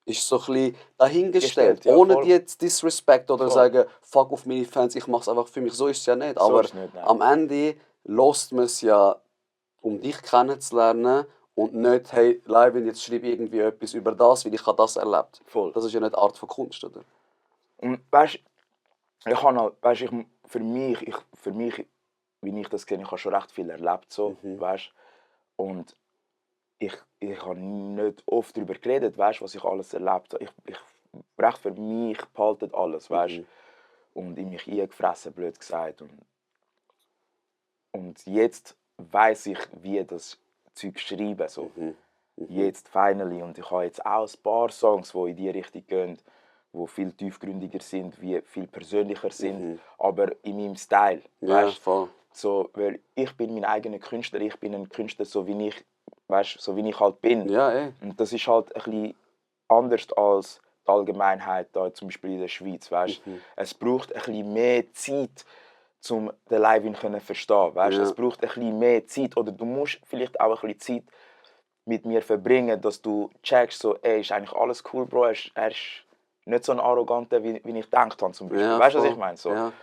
ist so ein bisschen dahingestellt, Ja, ohne voll. jetzt Disrespect oder Voll. sagen, fuck auf meine Fans, ich mach's einfach für mich, so ist es ja nicht. Aber ist es nicht, nein. am Ende lässt man es ja, um dich kennenzulernen und nicht, hey, Live, jetzt schreibe ich irgendwie etwas über das, weil ich habe das erlebt. Voll. Das ist ja nicht die Art von Kunst, oder? Und weißt ich habe halt, weißt, für mich, wie ich das kenne, ich habe schon recht viel erlebt, so, weißt, und ich habe nicht oft darüber geredet, weißt, was ich alles erlebt habe. Ich recht für mich behalten alles, weißt, und in mich eingefressen, blöd gesagt. Und jetzt weiß ich, wie das Zeug schreiben, so. Jetzt, finally. Und ich habe jetzt auch ein paar Songs, die in die Richtung gehen, die viel tiefgründiger sind, wie viel persönlicher sind, aber in meinem Style, Ja, weißt? voll. So, weil ich bin mein eigener Künstler, ich bin ein Künstler, so wie ich halt bin. Ja, ey. Und das ist halt ein bisschen anders als die Allgemeinheit, da zum Beispiel in der Schweiz, weißt? Es braucht ein bisschen mehr Zeit, um den Live zu verstehen, weißt? Ja. Es braucht ein bisschen mehr Zeit, oder du musst vielleicht auch ein bisschen Zeit mit mir verbringen, dass du checkst, so, ey, ist eigentlich alles cool, Bro, er ist nicht so ein Arroganter, wie ich gedacht habe, zum Beispiel. Ja, Weißt du, was voll. ich meine? So, Ja.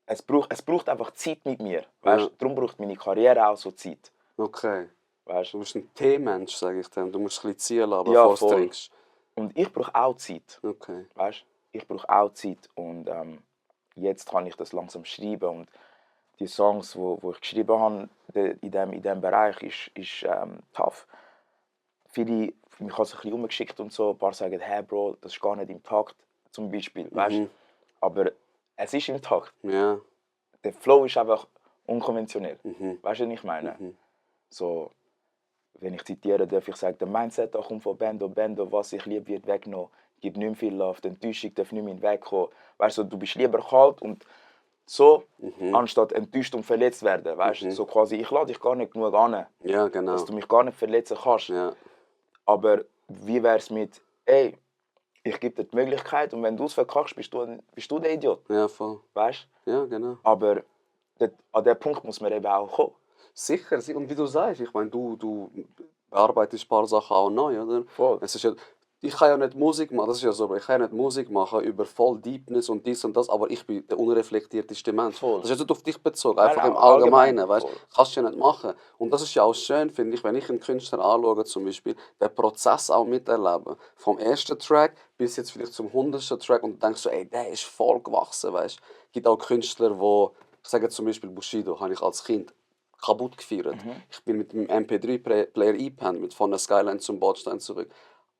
es braucht einfach Zeit mit mir. Weißt? Ja. Darum braucht meine Karriere auch so Zeit. Okay. Weißt? Du bist ein Teemensch, sage ich dann. Du musst ein bisschen ziehen lassen, Ja, bevor du voll. trinkst. Und ich brauche auch Zeit. Okay. Weißt? Ich brauche auch Zeit. Und jetzt kann ich das langsam schreiben. Und die Songs, wo ich geschrieben habe in dem Bereich, ist tough. Viele, mich haben es ein bisschen umgeschickt und so. Ein paar sagen, hey Bro, das ist gar nicht im Takt, zum Beispiel. Weißt? Aber es ist im Takt. Ja. Der Flow ist einfach unkonventionell. Weißt du, was ich meine? So, wenn ich zitiere, darf ich sagen, der Mindset kommt von Bendo, Bendo, was ich liebe, wird weggenommen. Gib nicht mehr viel Love, die Enttäuschung darf nicht mehr wegkommen. Weißt du, du bist lieber kalt und so, anstatt enttäuscht und verletzt werden. Weißt du, so quasi, ich lade dich gar nicht genug an, Ja, genau. dass du mich gar nicht verletzen kannst. Ja. Aber wie wäre es mit, ey, ich gebe dir die Möglichkeit und wenn du es verkackst, bist du der Idiot. Ja, voll. Weißt du? Ja, genau. Aber an diesem Punkt muss man eben auch kommen. Sicher. Und wie du sagst, ich meine, du bearbeitest ein paar Sachen auch neu, oder? Voll. Es ist ja, ich kann ja nicht Musik machen, das ist ja so, ich kann ja nicht Musik machen über voll Deepness und dies und das, aber ich bin der unreflektierteste Mensch. Voll. Das ist ja nicht auf dich bezogen, einfach Nein, im Allgemeinen, allgemein. weißt du? Voll. Kannst du ja nicht machen. Und das ist ja auch schön, finde ich, wenn ich einen Künstler anschaue, zum Beispiel, den Prozess auch miterleben. Vom ersten Track bis jetzt vielleicht zum 100. Track und du denkst so, ey, der ist voll gewachsen, weißt du? Es gibt auch Künstler, ich sage zum Beispiel Bushido, habe ich als Kind kaputt gefeiert. Ich bin mit dem MP3-Player eingepennt, mit von der Skyline zum Bordstein zurück.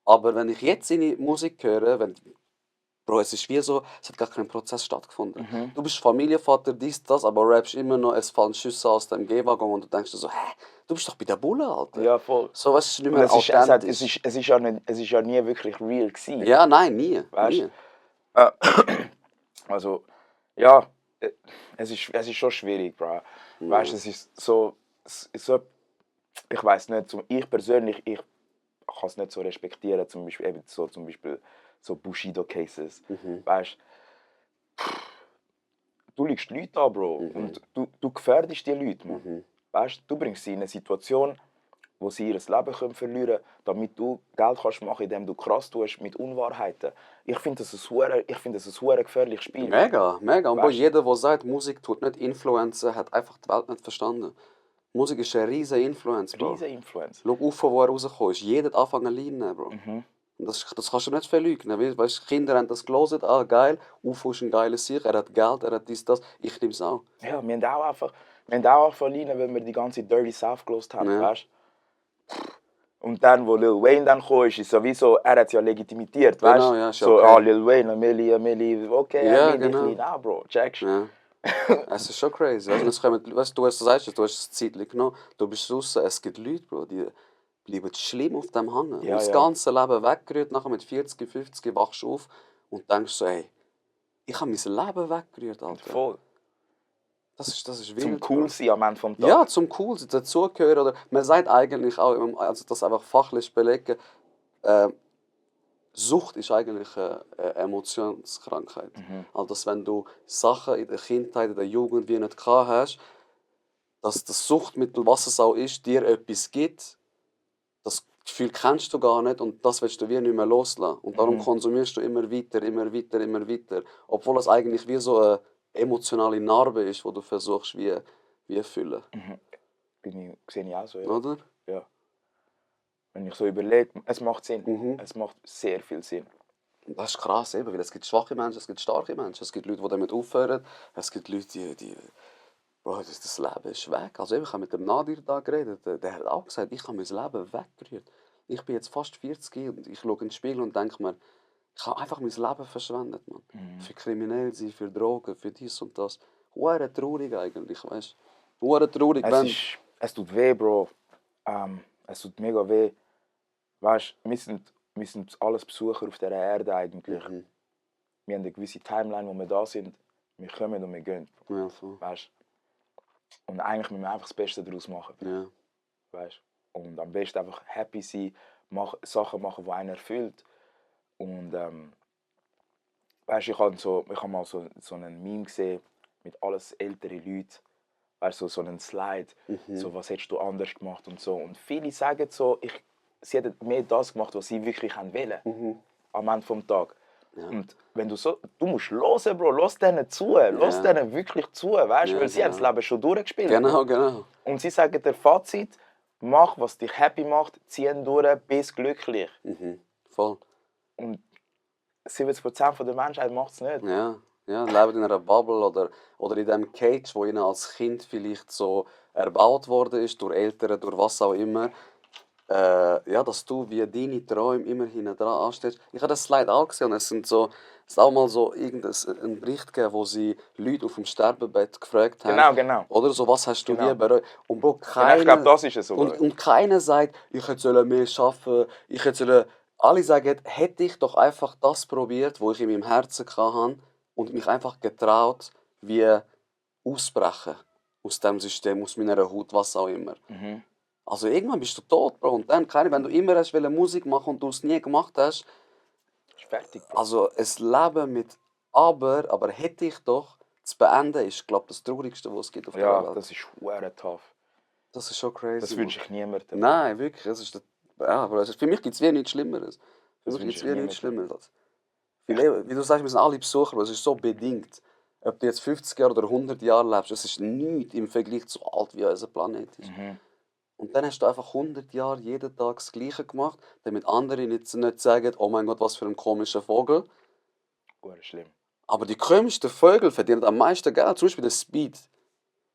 Aber wenn ich jetzt seine Musik höre, Bro, es ist wie so, es hat gar kein Prozess stattgefunden. Du bist Familienvater, dies, das, aber rappst immer noch, es fallen Schüsse aus dem Gehwagen und du denkst dir so, hä, du bist doch bei der Bulle, Alter. Ja, voll. So, weißt du, es ist nicht Und mehr es authentisch. ist ja nie wirklich real gewesen. Ja, nein, nie. Weißt nie. Also, ja, es ist schon schwierig, Bro. Weißt du, es ist so, ich weiß nicht, ich persönlich, ich kann es nicht so respektieren, zum Beispiel so Bushido-Cases. Weißt du, lügst Leute an, Bro, und du gefährdest die Leute, man. Weißt du, bringst sie in eine Situation, wo sie ihr Leben verlieren können, damit du Geld kannst machen, indem du krass tust mit Unwahrheiten. Ich finde das ein hure gefährliches Spiel. Mega, mega. Und Weißt du? jeder, der sagt, Musik tut nicht Influenzen, hat einfach die Welt nicht verstanden. Musik ist eine riesige Influence, Bro. Riesen Influence. Schau auf, wo er rausgekommen ist. Jeder hat angefangen zu lernen, Bro. Und das kannst du nicht verleugnen. Weißt, die Kinder haben das gelesen, geil, UFO ist ein geiler Sieg, er hat Geld, er hat dies, das. Ich nehme es auch. Ja, wir haben auch einfach verliehen, weil wir die ganze Dirty South gelost haben, Ja. weißt? Und dann, wo Lil Wayne dann kam, ist es sowieso, er hat es ja legitimiert, weißt? Genau, ja, ist so, okay. Lil Wayne, Amelie, okay, Ja, er genau. genau. Nah, Bro, checkst du? Ja. Es ist schon crazy. Also, weißt, du hast es Zeit genommen, du bist raus, es gibt Leute, Bro, die bleiben schlimm auf dem hängen. Ja, und das ja. ganze Leben weggerührt, nachher mit 40, 50 wachst du auf und denkst so, ey, ich habe mein Leben weggerührt, Alter. Voll. Das ist Zum wild, cool Bro. sein am Ende vom Tag. Ja, zum cool sein, dazugehören. Oder man sagt eigentlich auch, also das einfach fachlich belegen, Sucht ist eigentlich eine Emotionskrankheit. Also dass wenn du Sachen in der Kindheit, in der Jugend wie nicht gehabt hast, dass das Suchtmittel, was es auch ist, dir etwas gibt, das Gefühl kennst du gar nicht und das willst du wie nicht mehr loslassen. Und darum konsumierst du immer weiter, immer weiter, immer weiter. Obwohl es eigentlich wie so eine emotionale Narbe ist, die du versuchst wie zu füllen. Sehe ich auch so, ja. Oder? Ja. Wenn ich so überlege, es macht Sinn. Es macht sehr viel Sinn. Das ist krass, eben, weil es gibt schwache Menschen, es gibt starke Menschen. Es gibt Leute, die damit aufhören. Es gibt Leute, die Bro, das Leben ist weg. Also eben, ich habe mit dem Nadir da geredet. Der hat auch gesagt, ich habe mein Leben weggerührt. Ich bin jetzt fast 40 und ich schaue in den Spiegel und denke mir, ich habe einfach mein Leben verschwendet, Mann. Für kriminell sein, für Drogen, für dies und das. Hure traurig eigentlich, weißt du? Hure traurig, wenn... Es tut weh, Bro. Es tut mega weh. Weißt du, wir sind alles Besucher auf dieser Erde eigentlich. Wir haben eine gewisse Timeline, wo wir da sind. Wir kommen und wir gehen. Ja, voll. Weißt du? Und eigentlich müssen wir einfach das Beste daraus machen. Ja. Weißt du? Und am besten einfach happy sein, Sachen machen, die einen erfüllt. Und weißt du, ich habe mal so einen Meme gesehen mit alles älteren Leuten. Weißt du, so einen Slide, so was hättest du anders gemacht und so. Und viele sagen so, sie hätten mehr das gemacht, was sie wirklich wollen am Ende des Tages. Ja. Und wenn du musst hören, Bro, lass denen zu, lass denen wirklich zu, weißt du, Ja, weil sie haben das Leben schon durchgespielt. Bro. Genau. Und sie sagen dir Fazit, mach, was dich happy macht, zieh ihn durch, bist glücklich. Voll. Und 70% der Menschheit macht es nicht. Ja, leben in einer Bubble oder in dem Cage, wo ihnen als Kind vielleicht so erbaut worden ist, durch Eltern, durch was auch immer. Dass du wie deine Träume immer hinten dran anstehst. Ich habe das Slide auch gesehen und es ist auch mal so einen Bericht gegeben, wo sie Leute auf dem Sterbebett gefragt haben. Genau. Oder so, was hast du Genau. wie bereut? Und Bro, Genau, ich glaube, das ist es so. Und keiner sagt, ich hätte mehr arbeiten, alle sagen, hätte ich doch einfach das probiert, was ich in meinem Herzen hatte und mich einfach getraut, wie ausbrechen aus dem System, aus meiner Haut, was auch immer. Also irgendwann bist du tot, Bro. Und dann, wenn du immer hast Musik machen und du es nie gemacht hast, Ist fertig. also ein Leben mit aber hätte ich doch zu beenden, ist, glaube ich, das Traurigste, was es gibt auf der Welt. Ja, das ist schwer tough. Das ist schon crazy. Das wünsche ich niemandem. Nein, wirklich. Aber für mich gibt es nichts Schlimmeres. Für Das mich gibt wünsche es ich nichts Schlimmeres. Wie du sagst, wir sind alle Besucher, aber es ist so bedingt. Ob du jetzt 50 Jahre oder 100 Jahre lebst, es ist nichts im Vergleich zu alt, wie unser Planet ist. Und dann hast du einfach 100 Jahre jeden Tag das Gleiche gemacht, damit andere nicht sagen, oh mein Gott, was für ein komischer Vogel. Schlimm. Aber die komischsten Vögel verdienen am meisten Geld, zum Beispiel der Speed.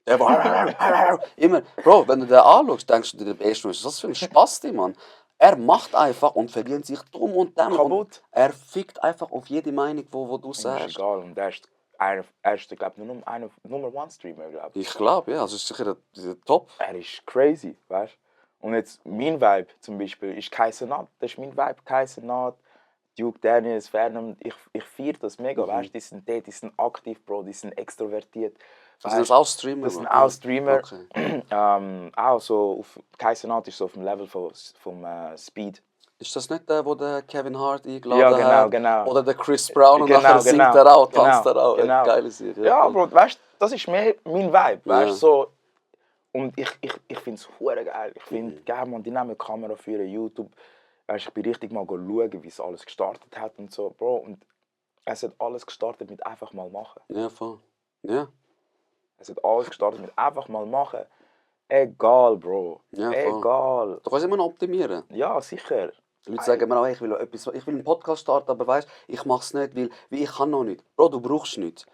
Der war immer, Bro, wenn du den anschaust, denkst du dir, der erste was ist das für ein Spasti, Mann? Er macht einfach und verdient sich dumm und dämlich. Kaputt. Er fickt einfach auf jede Meinung, wo du Ist sagst. egal. Und er ist glaube ich, einer Nummer One Streamer, glaube ich. Ich glaube, ja, also ist sicher der Top. Er ist crazy, weißt du? Und jetzt mein Vibe zum Beispiel ist Kaisernaht. Das ist mein Vibe, Kaisernaht, Duke Daniels, Vernon. Ich feiere das mega, weißt du? Die sind dort, die sind aktiv, Bro, die sind extrovertiert. Das sind auch Streamer. Das sind auch Streamer. Okay. Auch so auf Kaisernaht ist so auf dem Level vom Speed. Ist das nicht der, wo der Kevin Hart eingeladen Ja, hat? genau. Oder der Chris Brown und nachher singt er auch, tanzt er auch. Genau. Geile Serie. Ja, Bro, weißt du, das ist mehr mein Vibe, weißt du, Ja. so. Und ich finde es hure geil. Ich finde geil, man, die nehmen die Kamera für YouTube. Weißt, ich bin richtig mal schauen, wie es alles gestartet hat und so, Bro. Und es hat alles gestartet mit einfach mal machen. Ja, voll. Ja. Es hat alles gestartet mit einfach mal machen. Egal, Bro. Ja, voll. Egal. Du kannst immer noch optimieren. Ja, sicher. Die Leute sagen mir auch, ich will einen Podcast starten, aber weißt, ich mache es nicht, weil ich kann noch nicht. Bro, du brauchst nichts.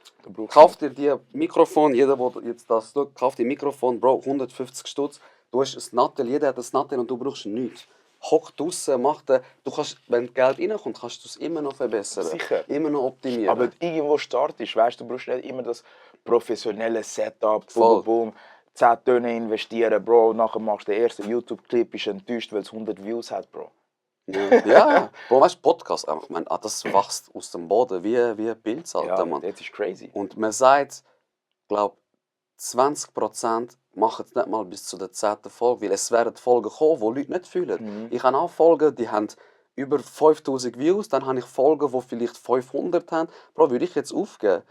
Kauf dir die Mikrofon, jeder, der jetzt das schaut, kauf dir Mikrofon, Bro, 150 Stutz. Du hast ein Nattel, jeder hat ein Nattel und du brauchst nichts. Hock draussen, mach den. Du kannst, wenn Geld reinkommt, kannst du es immer noch verbessern. Sicher. Immer noch optimieren. Aber irgendwo startest, weißt du, brauchst nicht immer das professionelle Setup, Voll. boom, 10 Töne investieren, Bro. Nachher machst du den ersten YouTube-Clip, bist enttäuscht, weil es 100 Views hat, Bro. Ja. Bro, weißt du, Podcast, ich meine, das wächst aus dem Boden wie Pilz, Alter, Ja, Mann. das ist crazy. Und man sagt, glaube 20% machen es nicht mal bis zu der 10. Folge, weil es werden Folgen kommen, die Leute nicht fühlen. Ich habe auch Folgen, die haben über 5000 Views, dann habe ich Folgen, die vielleicht 500 haben. Bro, würde ich jetzt aufgeben,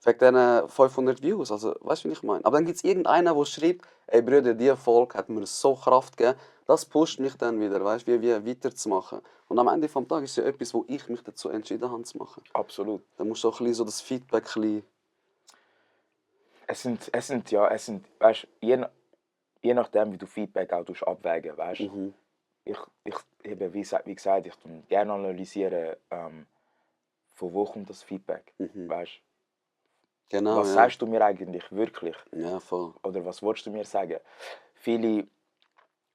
wegen diesen 500 Views, also, weißt du, wie ich meine? Aber dann gibt es irgendeinen, der schreibt, ey Brüder, diese Folge hat mir so Kraft gegeben, das pusht mich dann wieder, weißt du, wie weiterzumachen. Und am Ende des Tages ist es ja etwas, wo ich mich dazu entschieden habe zu machen. Absolut. Dann musst du auch ein bisschen so das Feedback ein bisschen. Es sind, weißt du, je nachdem, wie du Feedback auch abwägen, weißt du. Ich eben, wie gesagt, ich tue gerne analysieren, von wo kommt das Feedback, weißt du. Genau, Was ja. sagst du mir eigentlich wirklich? Ja, voll. Oder was willst du mir sagen? Viele,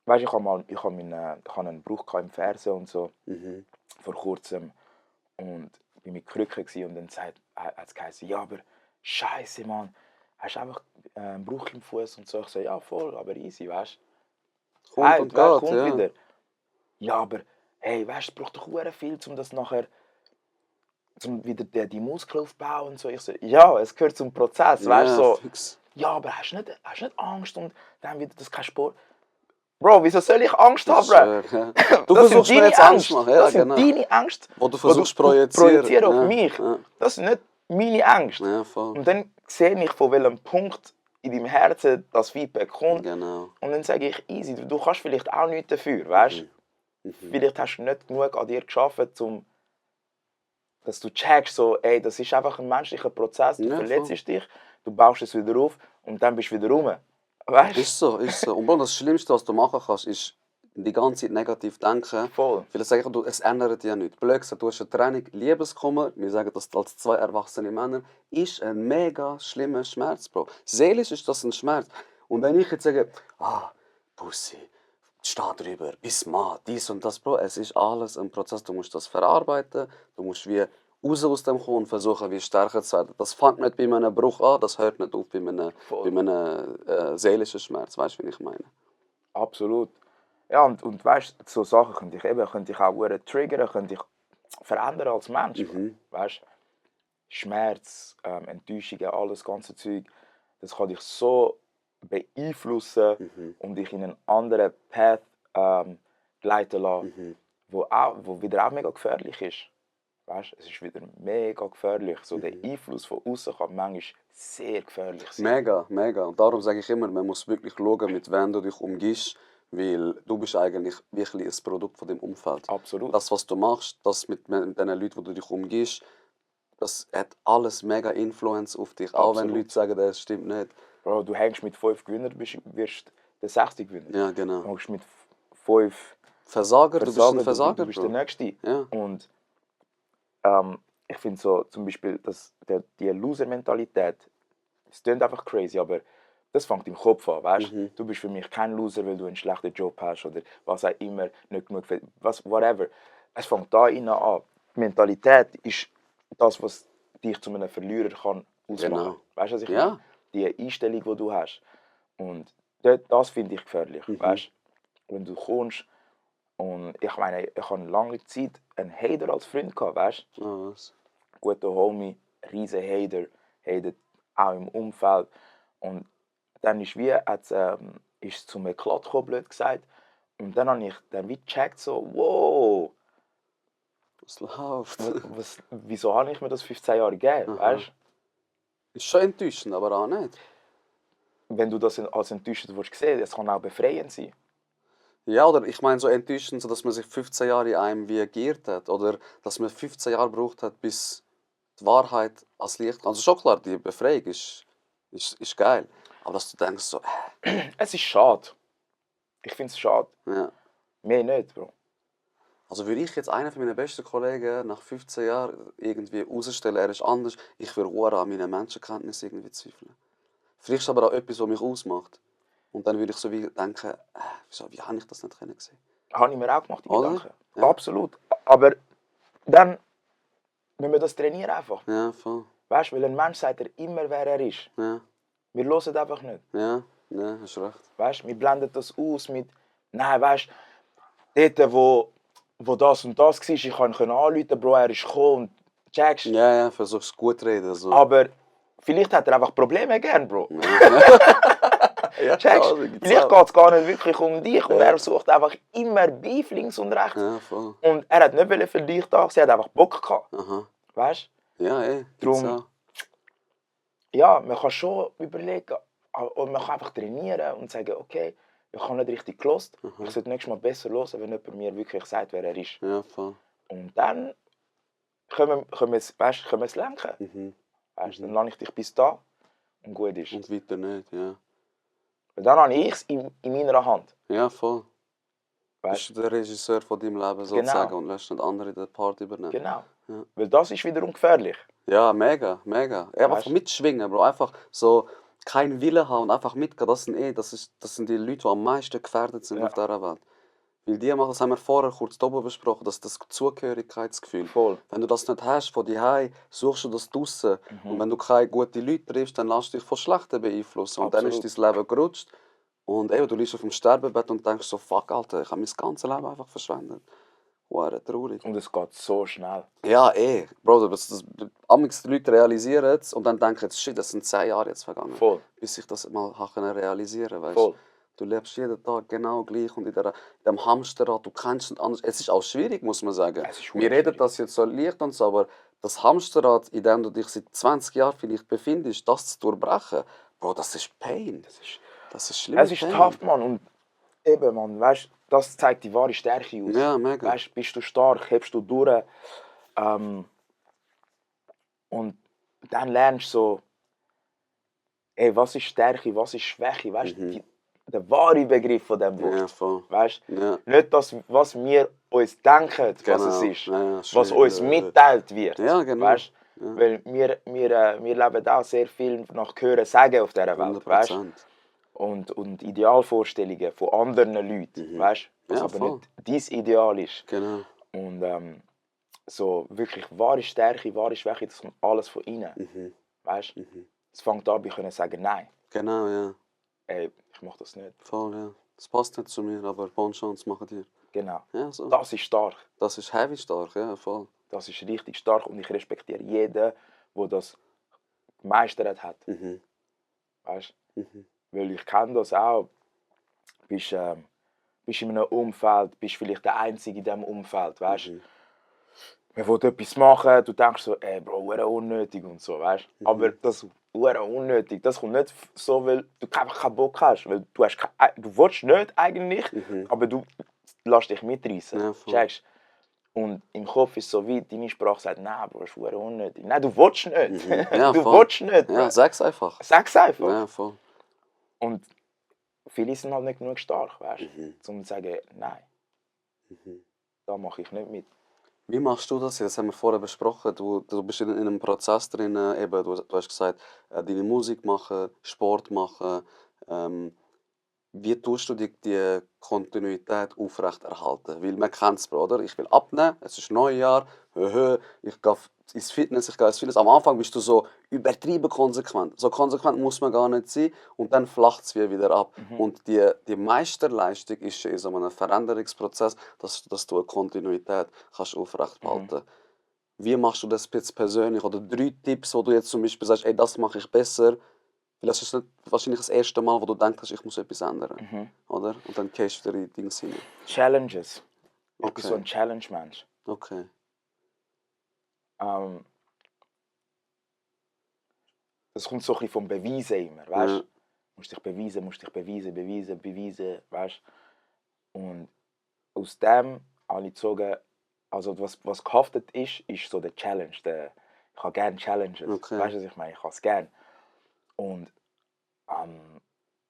weißt du, ich habe einen Bruch im Fersen und so, vor kurzem. Und ich war mit Krücken und dann hat es geheißen, ja, aber Scheiße, Mann, hast du einfach einen Bruch im Fuß und so. Ich so, ja, voll, aber easy, weißt du. Kommt und geht, kommt ja. wieder. Ja, aber hey, weißt du, es braucht doch sehr viel, um das nachher wieder die Muskeln aufbauen und so. Ich so, ja, es gehört zum Prozess, weißt du, so. Fix. Ja, aber hast du nicht Angst und dann wieder das kein Sport. Bro, wieso soll ich Angst haben, Bro? Ja. Du Das versuchst sind mir deine jetzt Angst zu machen. Ja, Das sind genau. deine Ängste, Wo du versuchst projizieren. auf Ja, mich. ja. Das sind nicht meine Ängste. Ja, voll. Und dann sehe ich, von welchem Punkt in deinem Herzen das Feedback kommt. Genau. Und dann sage ich, easy, du kannst vielleicht auch nichts dafür, weißt du? Vielleicht hast du nicht genug an dir gearbeitet, um dass du checkst, so, ey, das ist einfach ein menschlicher Prozess, du Ja, verletzt dich, du baust es wieder auf und dann bist du wieder rum. Weißt du? Ist so, ist so. Und Bro, das Schlimmste, was du machen kannst, ist die ganze Zeit negativ denken. Voll. Vielleicht sage ich, es ändert ja nichts. Blöd gesagt, du hast eine Trennung, Liebeskummer, wir sagen das als zwei erwachsene Männer, ist ein mega schlimmer Schmerz, Bro. Seelisch ist das ein Schmerz. Und wenn ich jetzt sage, Pussy, steh drüber, bis mal, dies und das, Bro, es ist alles ein Prozess, du musst das verarbeiten, du musst wie raus aus dem kommen und versuchen, wie stärker zu werden. Das fängt nicht bei einem Bruch an, das hört nicht auf bei einem seelischen Schmerz, weißt du, wie ich meine? Absolut. Ja, und weißt du, so Sachen könnte ich auch triggern, könnte ich verändern als Mensch. Weißt du, Schmerz, Enttäuschungen, alles ganze Zeug, das kann dich so beeinflussen und dich in einen anderen Path leiten lassen, wo wieder auch mega gefährlich ist. Weißt du, es ist wieder mega gefährlich. So der Einfluss von außen kann manchmal sehr gefährlich sein. Mega, mega. Und darum sage ich immer, man muss wirklich schauen, mit wem du dich umgibst, weil du bist eigentlich wirklich ein Produkt von dem Umfeld. Absolut. Das, was du machst, das mit den Leuten, wo du dich umgibst, das hat alles mega Influence auf dich. Auch wenn Absolut. Leute sagen, das stimmt nicht. Bro, du hängst mit 5 Gewinnern, wirst der 60 Gewinner. Ja, genau. Du hängst mit 5 Versager, du bist ein Versager, du bist der Bro. Nächste. Ja. Und ich finde so zum Beispiel, dass die Loser-Mentalität, es klingt einfach crazy, aber das fängt im Kopf an, weißt? Du bist für mich kein Loser, weil du einen schlechten Job hast oder was auch immer, nicht genug, whatever. Es fängt da innen an. Die Mentalität ist das, was dich zu einem Verlierer kann ausmachen. Genau. Weißt du, was ich Ja. meine? Die Einstellung, die du hast. Und das finde ich gefährlich, weißt? Wenn du kommst und ich meine, ich habe lange Zeit einen Hater als Freund gehabt, weißt? Ah, was? Guter Homie, riesen Hater, hatet auch im Umfeld. Und dann ist es zum Eklat gekommen, blöd gesagt. Und dann habe ich dann wie gecheckt, so, wow, Was läuft? wieso habe ich mir das 15 Jahre gegeben, weißt? Ist schon enttäuschend, aber auch nicht. Wenn du das als enttäuschend willst sehen, es kann auch befreiend sein. Ja, oder ich meine so enttäuschend, so dass man sich 15 Jahre in einem wie geirrt hat. Oder dass man 15 Jahre gebraucht hat, bis die Wahrheit ans Licht kommt. Also schon klar, die Befreiung ist geil. Aber dass du denkst so, Es ist schade. Ich finde es schade. ja. Mehr nicht, Bro. Also würde ich jetzt einen von meinen besten Kollegen nach 15 Jahren irgendwie herausstellen, er ist anders, ich würde auch an meiner Menschenkenntnis irgendwie zweifeln. Vielleicht ist aber auch etwas, was mich ausmacht. Und dann würde ich so wie denken, wie habe ich das nicht sehen können? Habe ich mir auch gemacht, die Oder? Gedanken. Ja. Absolut. Aber dann müssen wir das trainieren einfach. Ja, voll. Weißt du, weil ein Mensch sagt immer, wer er ist. Ja, Wir hören einfach nicht. ja, hast recht. Weißt du, wir blenden das aus mit, nein, weißt du, dort, wo das und das war, ich konnte anrufen, Bro, er ist gekommen und checkst. Ja, versuchst gut zu reden. So. Aber vielleicht hat er einfach Probleme gern, Bro. Ja, Checkst? also, gibt's Vielleicht auch. geht es gar nicht wirklich um dich und er sucht einfach immer Beef links und rechts. Ja, voll. Und er hat nicht für dich da, er hat einfach Bock gehabt. Aha. Weißt Ja, gibt's Drum- auch. ja, man kann schon überlegen und man kann einfach trainieren und sagen, okay, ich habe nicht richtig gelost. Ich sollte nächstes Mal besser hören, wenn jemand mir wirklich sagt, wer er ist. Ja, voll. Und dann können wir es lenken. Weißt, dann lasse ich dich bis da und gut ist. Und weiter nicht, ja. Und dann habe ich es in meiner Hand. Ja, voll. Weißt? Bist du der Regisseur von deinem Leben sozusagen und lässt nicht andere den Part übernehmen. Genau. Ja. Weil das ist wiederum gefährlich. Ja, mega, mega. Einfach Weißt? mitschwingen, Bro. Einfach so keinen Willen haben und einfach mitgehen. Das sind die Leute, die am meisten gefährdet sind Ja. auf dieser Welt. Weil die machen, das haben wir vorher kurz oben besprochen, das Zugehörigkeitsgefühl. Voll. Wenn du das nicht hast von dir suchst du das draussen. Und wenn du keine guten Leute triffst, dann lässt du dich von Schlechten beeinflussen. Und dann ist Absolut. dein Leben gerutscht. Und du liegst auf dem Sterbebett und denkst so, fuck, Alter, ich habe mein ganzes Leben einfach verschwendet. Wow, traurig. Und es geht so schnell. Ja, Bro, amigs die Leute realisieren es und dann denken, shit, das sind 10 Jahre jetzt vergangen. Voll. Bis ich das mal realisieren konnte. Voll. Du lebst jeden Tag genau gleich und in dem Hamsterrad, du kannst nicht anders. Es ist auch schwierig, muss man sagen. Es ist Wir reden das jetzt so leicht und so, aber das Hamsterrad, in dem du dich seit 20 Jahren vielleicht befindest, das zu durchbrechen, Bro, das ist Pain. Das ist schlimm. Es ist tough, Mann. Und eben, Mann, weißt, das zeigt die wahre Stärke aus. Ja, mega. Weißt, bist du stark, hebst du durch. Und dann lernst du so, ey, was ist Stärke, was ist Schwäche, weißt du? Der wahre Begriff von diesem Wort. Ja, voll. Weißt? Ja. Nicht das, was wir uns denken, was Genau. es ist, Ja, was uns mitteilt wird. Ja, genau. Weißt? Ja. Weil wir leben auch sehr viel nach Hören sagen auf dieser Welt. Weißt? 100%. Und Idealvorstellungen von anderen Leuten. Weißt? Was Ja, aber voll. nicht dein Ideal ist. Genau. Und so wirklich wahre Stärke, wahre Schwäche, das kommt alles von innen. Weißt? Es fängt an, wir können sagen Nein. Genau, ja. Ey, ich mache das nicht. Voll, ja. Das passt nicht zu mir, aber bonne Chance machen dir. Genau. Ja, so. Das ist stark. Das ist heavy stark, ja, voll. Das ist richtig stark und ich respektiere jeden, der das gemeistert hat. Weißt? Weil ich kenne das auch. Bist in einem Umfeld, bist vielleicht der Einzige in diesem Umfeld, weißt? Man will etwas machen, du denkst so, ey Bro, unnötig und so, weißt? Aber das unnötig, das kommt nicht so, weil du einfach keinen Bock hast, weil du willst nicht eigentlich, aber du lässt dich mitreißen, Ja, voll. checkst? Und im Kopf ist so weit, deine Sprache sagt, nein, Bro, das ist unnötig. Nein, du willst nicht. Ja, du voll. willst nicht, Bro. Ja, sag's einfach. Sag's einfach. Ja, voll. Und viele sind halt nicht genug stark, weißt du, um zu sagen, nein, da mache ich nicht mit. Wie machst du das? Das haben wir vorher besprochen. Du bist in einem Prozess drin. Eben, du hast gesagt, deine Musik machen, Sport machen. Wie tust du die Kontinuität aufrechterhalten? Weil man kennt es, oder? Ich will abnehmen, es ist Neujahr, ich gehe ins Fitness, ich gehe ins Fitness. Am Anfang bist du so übertrieben konsequent. So konsequent muss man gar nicht sein und dann flacht es wieder ab. Und die Meisterleistung ist in so einem Veränderungsprozess, dass du eine Kontinuität kannst aufrechterhalten. Wie machst du das jetzt persönlich? Oder 3 Tipps, wo du jetzt zum Beispiel sagst, ey, das mache ich besser. Weil das ist nicht wahrscheinlich das erste Mal, wo du denkst, ich muss etwas ändern. Oder? Und dann gehst du wieder in die Dinge hinein. Challenges. Ich bin Okay. so ein Challenge-Mensch. Okay. Das kommt so ein bisschen vom Beweisen immer, weißt du? Ja. Musst dich beweisen, weißt du? Und aus dem habe ich gezogen, also was gehaftet ist so der Challenge. Ich habe gerne Challenges. Okay. Weißt du, was ich meine? Ich habe es gerne. Und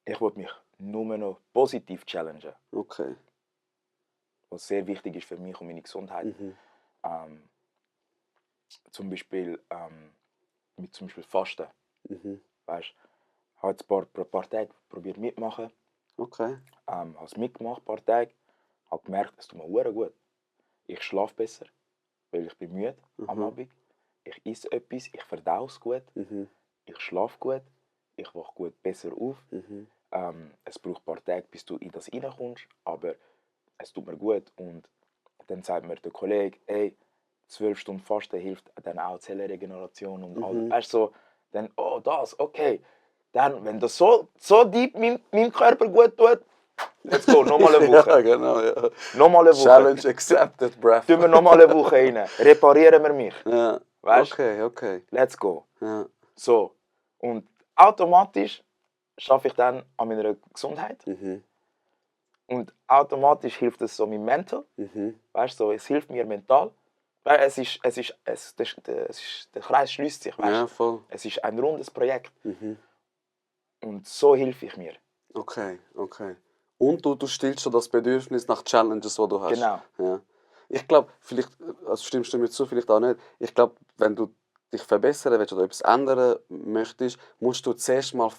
ich wollte mich nur noch positiv challengen, Okay. was sehr wichtig ist für mich und meine Gesundheit. Zum Beispiel mit Fasten. Weißt, ich habe jetzt ein paar Tage probiert mitmachen. Okay. Habe es mitgemacht, ein paar Tage. Habe gemerkt, es tut mir verdammt gut. Ich schlafe besser, weil ich bin müde am Abend. Ich esse etwas, ich verdaue es gut. Ich schlafe gut, ich wache gut besser auf. Es braucht ein paar Tage, bis du in das reinkommst, aber es tut mir gut. Und dann sagt mir der Kollege, ey, 12 Stunden Fasten hilft dann auch Zellenregeneration und all. Weißt du, so, dann, oh, das, okay. Dann, wenn das so deep meinem Körper gut tut, let's go, nochmal eine Woche. Ja, genau, ja. Nochmal eine Woche. Challenge accepted, bruv. Tun wir nochmal eine Woche rein. Reparieren wir mich. Ja. Weißt du? Okay, okay. Let's go. Ja. So. Und automatisch schaffe ich dann an meiner Gesundheit. Und automatisch hilft es so meinem Mental. Weißt du, so, es hilft mir mental. Weil der Kreis schließt sich. Weißt? Ja, voll. Es ist ein rundes Projekt. Und so helfe ich mir. Okay, okay. Und du stillst schon das Bedürfnis nach Challenges, die du hast. Genau. Ja. Ich glaube, vielleicht, also stimmst du mir zu, vielleicht auch nicht. Ich glaube, wenn du dich verbessern willst oder etwas ändern möchtest, musst du zuerst mal,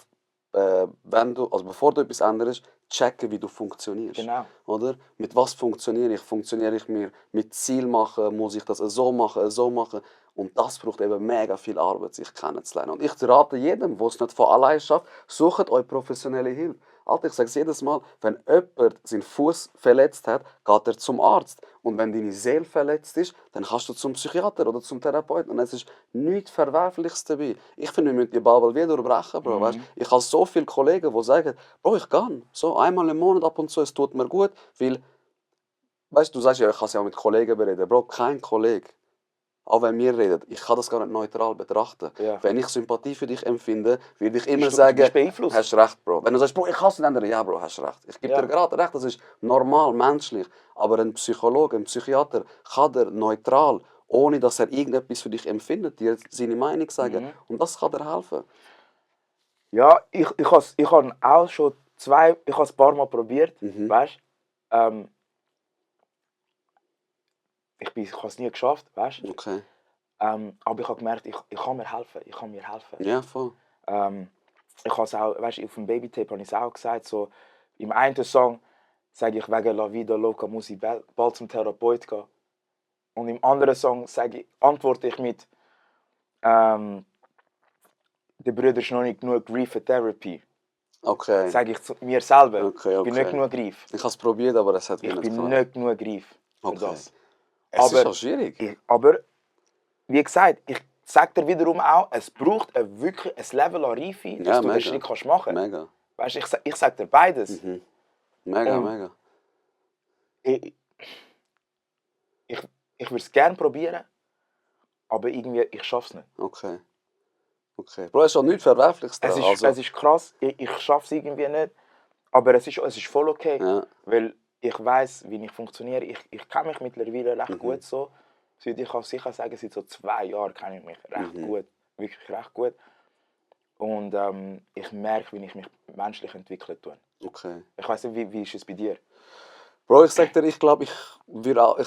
bevor du etwas änderst, checken, wie du funktionierst. Genau. Oder? Mit was funktioniere ich? Funktioniere ich mir mit Ziel machen? Muss ich das so machen, so machen? Und das braucht eben mega viel Arbeit, sich kennenzulernen. Und ich rate jedem, der es nicht von allein schafft, sucht euch professionelle Hilfe. Alter, ich sage es jedes Mal, wenn jemand seinen Fuß verletzt hat, geht er zum Arzt. Und wenn deine Seele verletzt ist, dann kannst du zum Psychiater oder zum Therapeuten. Und es ist nichts Verwerfliches dabei. Ich finde, wir müssen die Bubble wieder brechen, Bro. Weißt? Ich habe so viele Kollegen, die sagen, Bro, ich gehe so einmal im Monat ab und zu, es tut mir gut. Weil, weißt du, sagst ja, ich kann es ja auch mit Kollegen bereden. Bro, kein Kollege, auch wenn wir reden, ich kann das gar nicht neutral betrachten. Ja. Wenn ich Sympathie für dich empfinde, würde ich immer Du sagen, bist beeinflusst. hast recht, Bro. Wenn du sagst, Bro, ich hasse den anderen, ja, Bro, hast recht. Ich gebe Ja. dir gerade recht, das ist normal, menschlich. Aber ein Psychologe, ein Psychiater kann dir neutral ohne dass er irgendetwas für dich empfindet, dir seine Meinung sagen. Und das kann dir helfen. Ja, ich habe auch schon ich habe ein paar Mal probiert, weißt? Ich habe es nie geschafft, weißt? Okay. Aber ich habe gemerkt, ich kann mir helfen, Ja, voll. Ich habe es auch, weißt, auf dem Babytape habe ich es auch gesagt, so im einen Song sage ich, wegen La Vida Loca muss ich bald zum Therapeut gehen. Und im anderen Song antworte ich mit, der Bruder ist noch nicht genug Grief für Therapy. Okay. Sage ich zu mir selber, Okay, ich bin nicht okay. genug Grief. Ich habe es probiert, aber es hat mir Ich nicht bin gefallen. nicht genug Grief für Okay. das. Es ist auch schwierig. Aber, wie gesagt, ich sage dir wiederum auch, es braucht wirklich ein Level an Reife, dass Ja, du den mega. Schritt kannst machen kannst. Mega. Weißt, ich sage dir beides. Mega, Und- mega. Ich würde es gerne probieren, aber irgendwie, ich schaffe es nicht. Okay. Okay. Bro, es ist auch nichts Verwerfliches dran. Es ist krass, ich schaffe es irgendwie nicht, aber es ist voll okay, Ja. weil ich weiß, wie ich funktioniere. Ich kenne mich mittlerweile recht gut so. Ich kann sicher sagen, seit so 2 Jahren kenne ich mich recht gut, wirklich recht gut. Und ich merke, wie ich mich menschlich entwickeln tue. Okay. Ich weiß nicht, wie ist es bei dir? Bro, ich sag dir, ich glaube, ich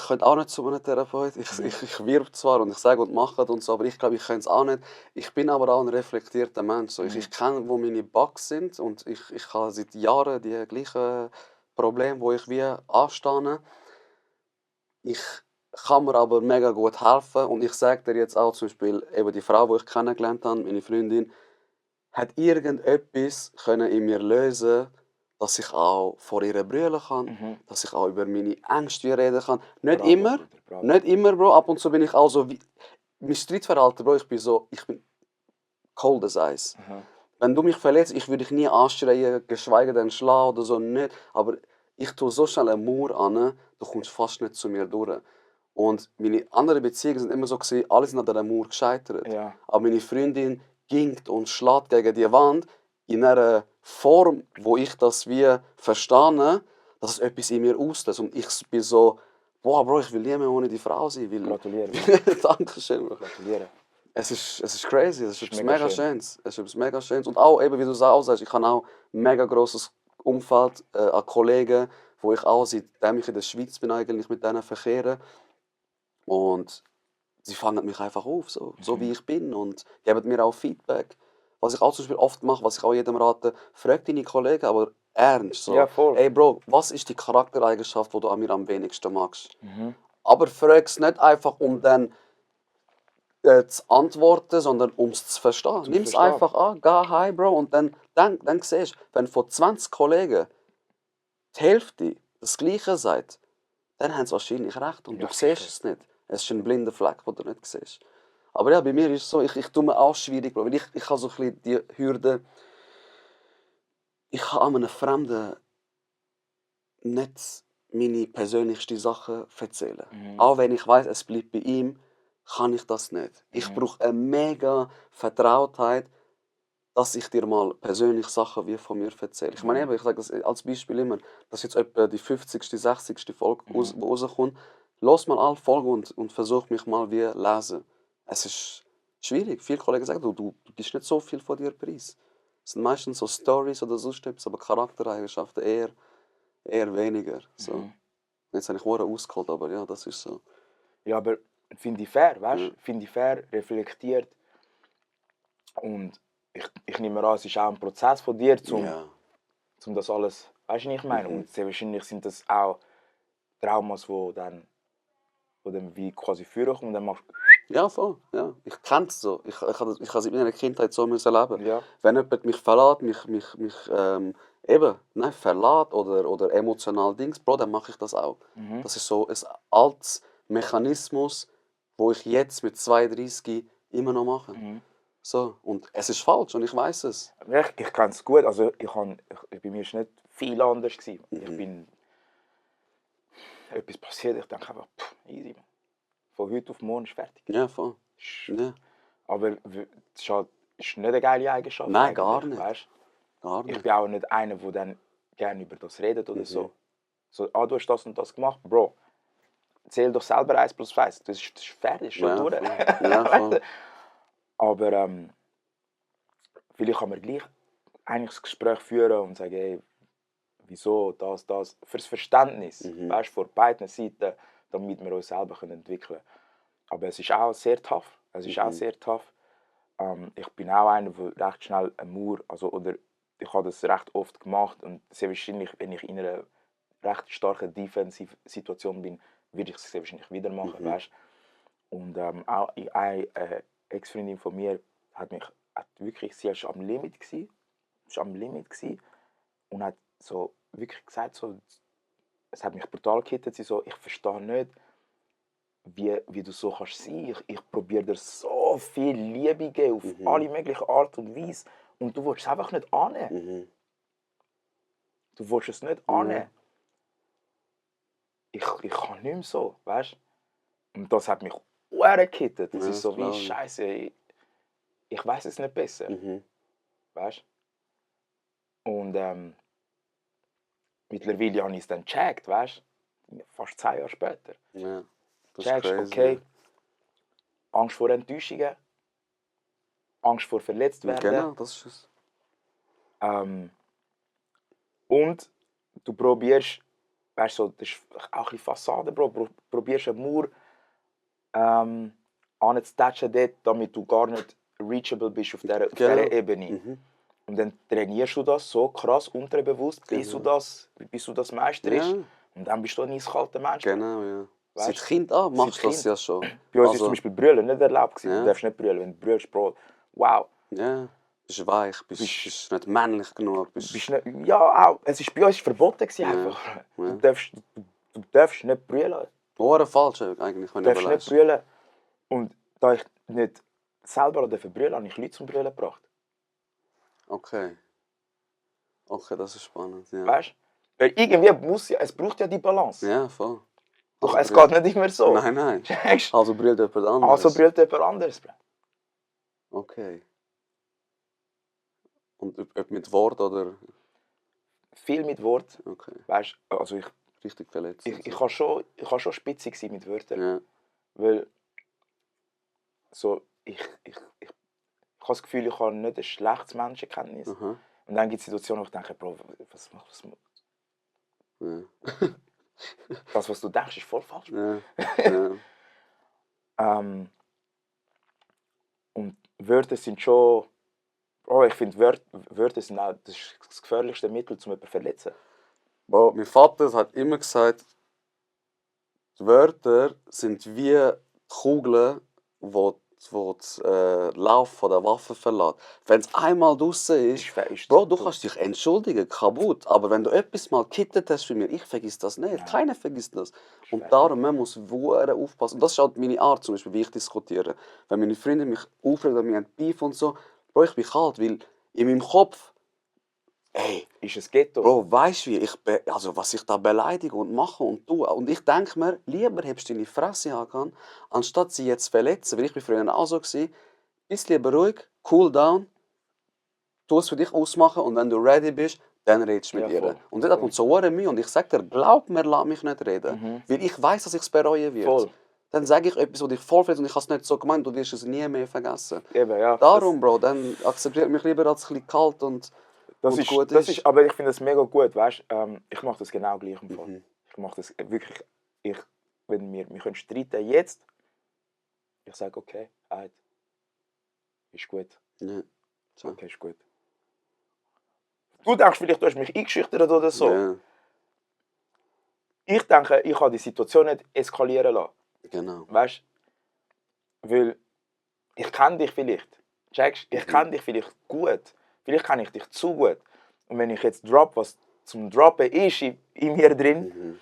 könnte auch nicht zu einem Therapeut. Ich wirb zwar und ich sage und mache und so, aber ich glaube, ich könnte es auch nicht. Ich bin aber auch ein reflektierter Mensch. So, ich kenne, wo meine Bugs sind und ich habe seit Jahren die gleichen Probleme, wo ich wie anstehe. Ich kann mir aber mega gut helfen und ich sage dir jetzt auch zum Beispiel, eben die Frau, die ich kennengelernt habe, meine Freundin, hat irgendetwas können in mir lösen, dass ich auch vor ihr brüllen kann, dass ich auch über meine Ängste reden kann. Nicht Bravo, immer, Bruder, bravo. nicht immer, Bro. Ab und zu bin ich auch so wie mein Streitverhalten, Bro. Ich bin cold as ice. Wenn du mich verletzt, ich würde dich nie anschreien, geschweige denn schlagen oder so, nicht. Aber ich tue so schnell einen Mauer an, du kommst fast nicht zu mir durch. Und meine anderen Beziehungen sind immer so gewesen, alle sind an dieser Mauer gescheitert. Ja. Aber meine Freundin gingt und schlägt gegen die Wand in einer Form, wo ich das wie verstehe, dass es etwas in mir auslöst. Und ich bin so, boah, Bro, ich will nie mehr ohne die Frau sein. Weil Gratuliere. Dankeschön, Bro. Gratuliere. Es ist crazy, es ist etwas mega mega schön. Schönes. Es ist etwas mega Schönes. Und auch, eben, wie du es auch sagst, ich habe auch ein mega grosses Umfeld an Kollegen, wo ich auch, seitdem ich in der Schweiz bin, eigentlich mit denen verkehre. Und sie fangen mich einfach auf, so wie ich bin, und geben mir auch Feedback. Was ich auch zum Beispiel oft mache, was ich auch jedem rate, frag deine Kollegen, aber ernst. So, Ja, voll. Ey Bro, was ist die Charaktereigenschaft, die du an mir am wenigsten magst? Aber frag es nicht einfach, um dann zu antworten, sondern um es zu verstehen. Nimm es Verstehen. einfach an, geh heim, Bro, und dann siehst du, wenn von 20 Kollegen die Hälfte das Gleiche sagt, dann haben sie wahrscheinlich recht und Ja, du siehst sicher. es nicht. Es ist ein blinder Fleck, den du nicht siehst. Aber ja, bei mir ist es so, ich tue mir auch schwierig, Bro, weil ich habe so ein bisschen die Hürde, ich kann an einem Fremden nicht meine persönlichsten Sachen erzählen. Auch wenn ich weiß, es bleibt bei ihm, kann ich das nicht. Ich brauche eine mega Vertrautheit, dass ich dir mal persönlich Sachen wie von mir erzähle. Ich meine, eben, ich sage das als Beispiel immer, das ist jetzt etwa die 50., 60. Folge, die rauskommt. Los mal alle Folgen und versuch mich mal wie lesen. Es ist schwierig. Viele Kollegen sagen, du gibst nicht so viel von dir preis. Es sind meistens so Stories oder sonst etwas, aber Charaktereigenschaften eher weniger. So. Jetzt habe ich Ohren ausgeholt, aber ja, das ist so. Ja, aber finde ich fair, weißt du? Finde ich fair, reflektiert. Und ich nehme an, es ist auch ein Prozess von dir, um das alles, weißt du, was ich meine? Und sehr wahrscheinlich sind das auch Traumas, die dann wie quasi führen kommen und dann machst Ja, voll. Ja. Ich kenne es so. Ich habe seit meiner Kindheit so müssen leben. Ja. Wenn jemand mich verlässt, verlässt oder emotional Dings, Bro, dann mache ich das auch. Das ist so ein altes Mechanismus, wo ich jetzt mit 32 immer noch mache. So. Und es ist falsch und ich weiß es. ich kenne es gut, also bei mir war es nicht viel anders gewesen. Ich bin etwas passiert, ich denke einfach, easy. Von heute auf morgen ist fertig. Ja, voll. Ja. Aber es ist nicht eine geile Eigenschaft. Nein, eigentlich, gar nicht. Weißt? Gar Ich nicht. bin auch nicht einer, der dann gerne über das redet oder so. So, du hast das und das gemacht, Bro. zähl doch selber 1 plus 1. Das ist fertig, schon durch. voll. Ja, voll. Aber vielleicht kann man gleich eigentlich das Gespräch führen und sagen, hey, wieso, das. Fürs Verständnis, weißt, von beiden Seiten, damit wir uns selber entwickeln können. Aber es ist auch sehr tough. Ich bin auch einer, der recht schnell eine Mauer, oder ich habe das recht oft gemacht und sehr wahrscheinlich, wenn ich in einer recht starken Defensive-Situation bin, würde ich es sehr wahrscheinlich wieder machen, weißt? Und auch eine Ex-Freundin von mir sie war am Limit gewesen, und hat so wirklich gesagt, so, es hat mich brutal gehittet, sie so, ich verstehe nicht, wie du so kannst sein. Ich probiere dir so viel Liebe geben, auf alle möglichen Art und Weise. Und du willst es einfach nicht annehmen. Du willst es nicht annehmen. Ich kann nicht mehr so, weißt du? Und das hat mich gehittet. Das ist so wie Scheiße. Ich weiß es nicht besser. Weißt du? Und mittlerweile habe ich es dann gecheckt, weißt du? Fast 2 Jahre später. Ja. Checkst, okay, Angst vor Enttäuschungen, Angst vor verletzt werden. Genau, das ist es. Und du probierst, weißt du, das ist auch ein bisschen Fassade, Bro. Probierst eine Mauer anzutatschen dort, damit du gar nicht reachable bist auf dieser Ebene. Und dann trainierst du das so krass unterbewusst, bis du das meisterst. Und dann bist du ein eiskalter Mensch. Genau, ja. Weißt, seit Kind an machst du das ja schon. Bei uns ist zum Beispiel Brüllen nicht erlaubt. Du darfst nicht brüllen. Wenn du brüllst, Bro, wow. Ja, bist weich, bist nicht männlich genug. Bist nicht, ja, auch. Bei uns verboten einfach. Du darfst nicht brüllen. Ohren falsch eigentlich, wenn du darfst nicht brüllen. Und da ich nicht selber brüllen, habe ich Leute zum Brüllen gebracht. Okay. Okay, das ist spannend. Ja. Weißt du? Weil irgendwie es braucht ja die Balance. Ja, voll. Doch es geht nicht immer so. Nein. Also brüllt jemand anderes. Also brüllt jemand anderes. Okay. Und ob mit Wort oder? Viel mit Wort. Okay. Weißt du, also richtig verletzt. Ich kann schon spitzig sein mit Wörtern. Ja. Weil so, ich habe das Gefühl, ich habe nicht ein schlechtes Menschenkenntnis. Und dann gibt es Situationen, wo ich denke, Bro, was machst du? Ja. Das, was du denkst, ist voll falsch. Ja. Und Wörter sind schon... Oh, ich finde, Wörter sind auch das gefährlichste Mittel, um jemanden zu verletzen. Bro, mein Vater hat immer gesagt, die Wörter sind wie Kugeln, die den Lauf von der Waffe verlässt. Wenn es einmal draussen ist, Bro, du kannst dich entschuldigen, kaputt. Aber wenn du etwas mal gekittet hast für mich, ich vergiss das nicht. Keiner vergisst das. Und darum man muss man aufpassen. Und das ist auch meine Art, zum Beispiel, wie ich diskutiere. Wenn meine Freunde mich aufregen, wir haben Beef und so, Bro, ich bin kalt, weil in meinem Kopf, ey, ist es Ghetto. Bro, weißt du, was ich da beleidige und mache und tue. Und ich denke mir, lieber hebst du deine Fresse an, anstatt sie jetzt zu verletzen. Weil ich bin früher auch so gewesen. Bist lieber ruhig, cool down, tu es für dich ausmachen und wenn du ready bist, dann redest du mit ihr. Voll. Und das hat uns so Mühe. Und ich sage dir, glaub mir, lass mich nicht reden. Weil ich weiß, dass ich es bereuen werde. Voll. Dann sage ich etwas, was dich voll verletzt und ich habe es nicht so gemeint, du wirst es nie mehr vergessen. Eben, ja. Darum, Bro, dann akzeptiert mich lieber als ein bisschen kalt und gut ist. Aber ich finde das mega gut, weißt? Ich mache das genau gleich im Fall. Ich mache das wirklich, wenn wir können streiten jetzt, ich sage, okay, ist gut. Ja. So. Okay, ist gut. Du denkst vielleicht, du hast mich eingeschüchtert oder so. Ja. Ich denke, ich habe die Situation nicht eskalieren lassen. Genau. Weißt du? Weil ich kenne dich vielleicht. Checkst? Ich kenne dich vielleicht gut. Vielleicht kenne ich dich zu gut. Und wenn ich jetzt drop, was zum Droppen ist in mir drin,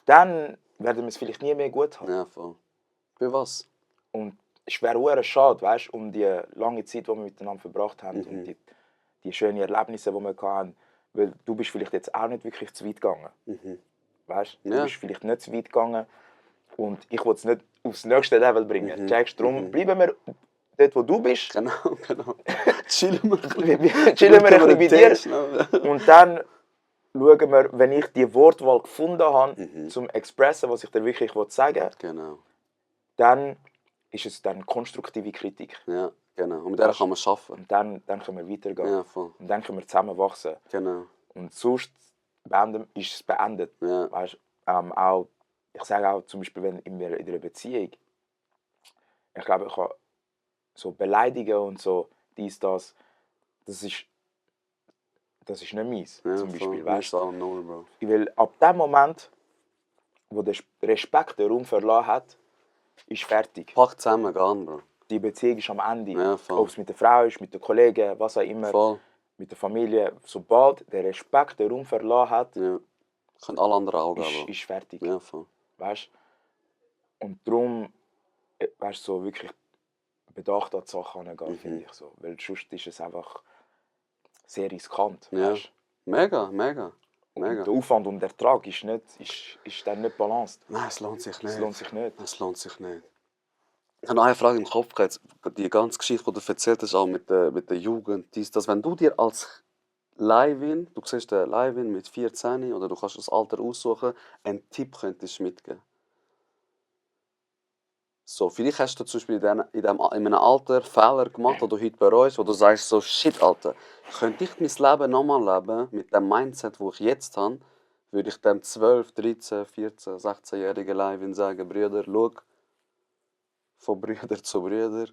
dann werden wir es vielleicht nie mehr gut haben. Ja, voll. Für was? Und es wäre schade, weißt, um die lange Zeit, die wir miteinander verbracht haben und die schönen Erlebnisse, die wir hatten. Weil du bist vielleicht jetzt auch nicht wirklich zu weit gegangen. Weißt? Du bist vielleicht nicht zu weit gegangen und ich will es nicht aufs nächste Level bringen. Checkst? Darum bleiben wir dort, wo du bist. Genau. Chillen wir ein bisschen bei dir. Und dann schauen wir, wenn ich die Wortwahl gefunden habe, zum Expressen, was ich dir wirklich sagen will, Genau. dann ist es dann konstruktive Kritik. Ja, genau. Und mit der kann man arbeiten. Und dann können wir weitergehen. Ja, voll. Und dann können wir zusammen wachsen. Genau. Und sonst ist es beendet. Ja. Weißt, auch, ich sage auch zum Beispiel, wenn in einer Beziehung, ich glaube, ich habe so Beleidigen und so, das ist nicht meins, Ja, zum Beispiel. voll. Weißt? Ist auch null, Bro. Weil ab dem Moment, wo der Respekt den Raum verlassen hat, ist fertig. Pack zusammen, geh an, Bro. Die Beziehung ist am Ende. Ja, voll. Ob es mit der Frau ist, mit den Kollegen, was auch immer, Voll. mit der Familie. Sobald der Respekt den Raum verlassen hat, Ja. Können alle anderen auch gehen, Bro. ist fertig. Ja, voll. Weißt? Und darum, weißt, so wirklich bedacht an die Sache herangehen, finde ich so. Weil sonst ist es einfach sehr riskant. Ja. Weißt? Mega, mega. Mega. Und der Aufwand und der Ertrag ist dann nicht balanciert. Nein, es lohnt sich nicht. Es lohnt sich nicht. Es lohnt sich nicht. Ich habe noch eine Frage im Kopf gehabt. Die ganze Geschichte, die du erzählt hast, auch mit der Jugend, das, wenn du dir als Laivin, du siehst den Laivin mit 14 oder du kannst das Alter aussuchen, einen Tipp könntest mitgeben. So, vielleicht hast du zum Beispiel in einem Alter Fehler gemacht, den du heute bereust, wo du sagst so, shit, Alter, könnte ich mein Leben nochmal leben, mit dem Mindset, das ich jetzt habe, würde ich dem 12, 13, 14, 16-jährigen Laivin sagen, Brüder, schau, von Brüder zu Brüder.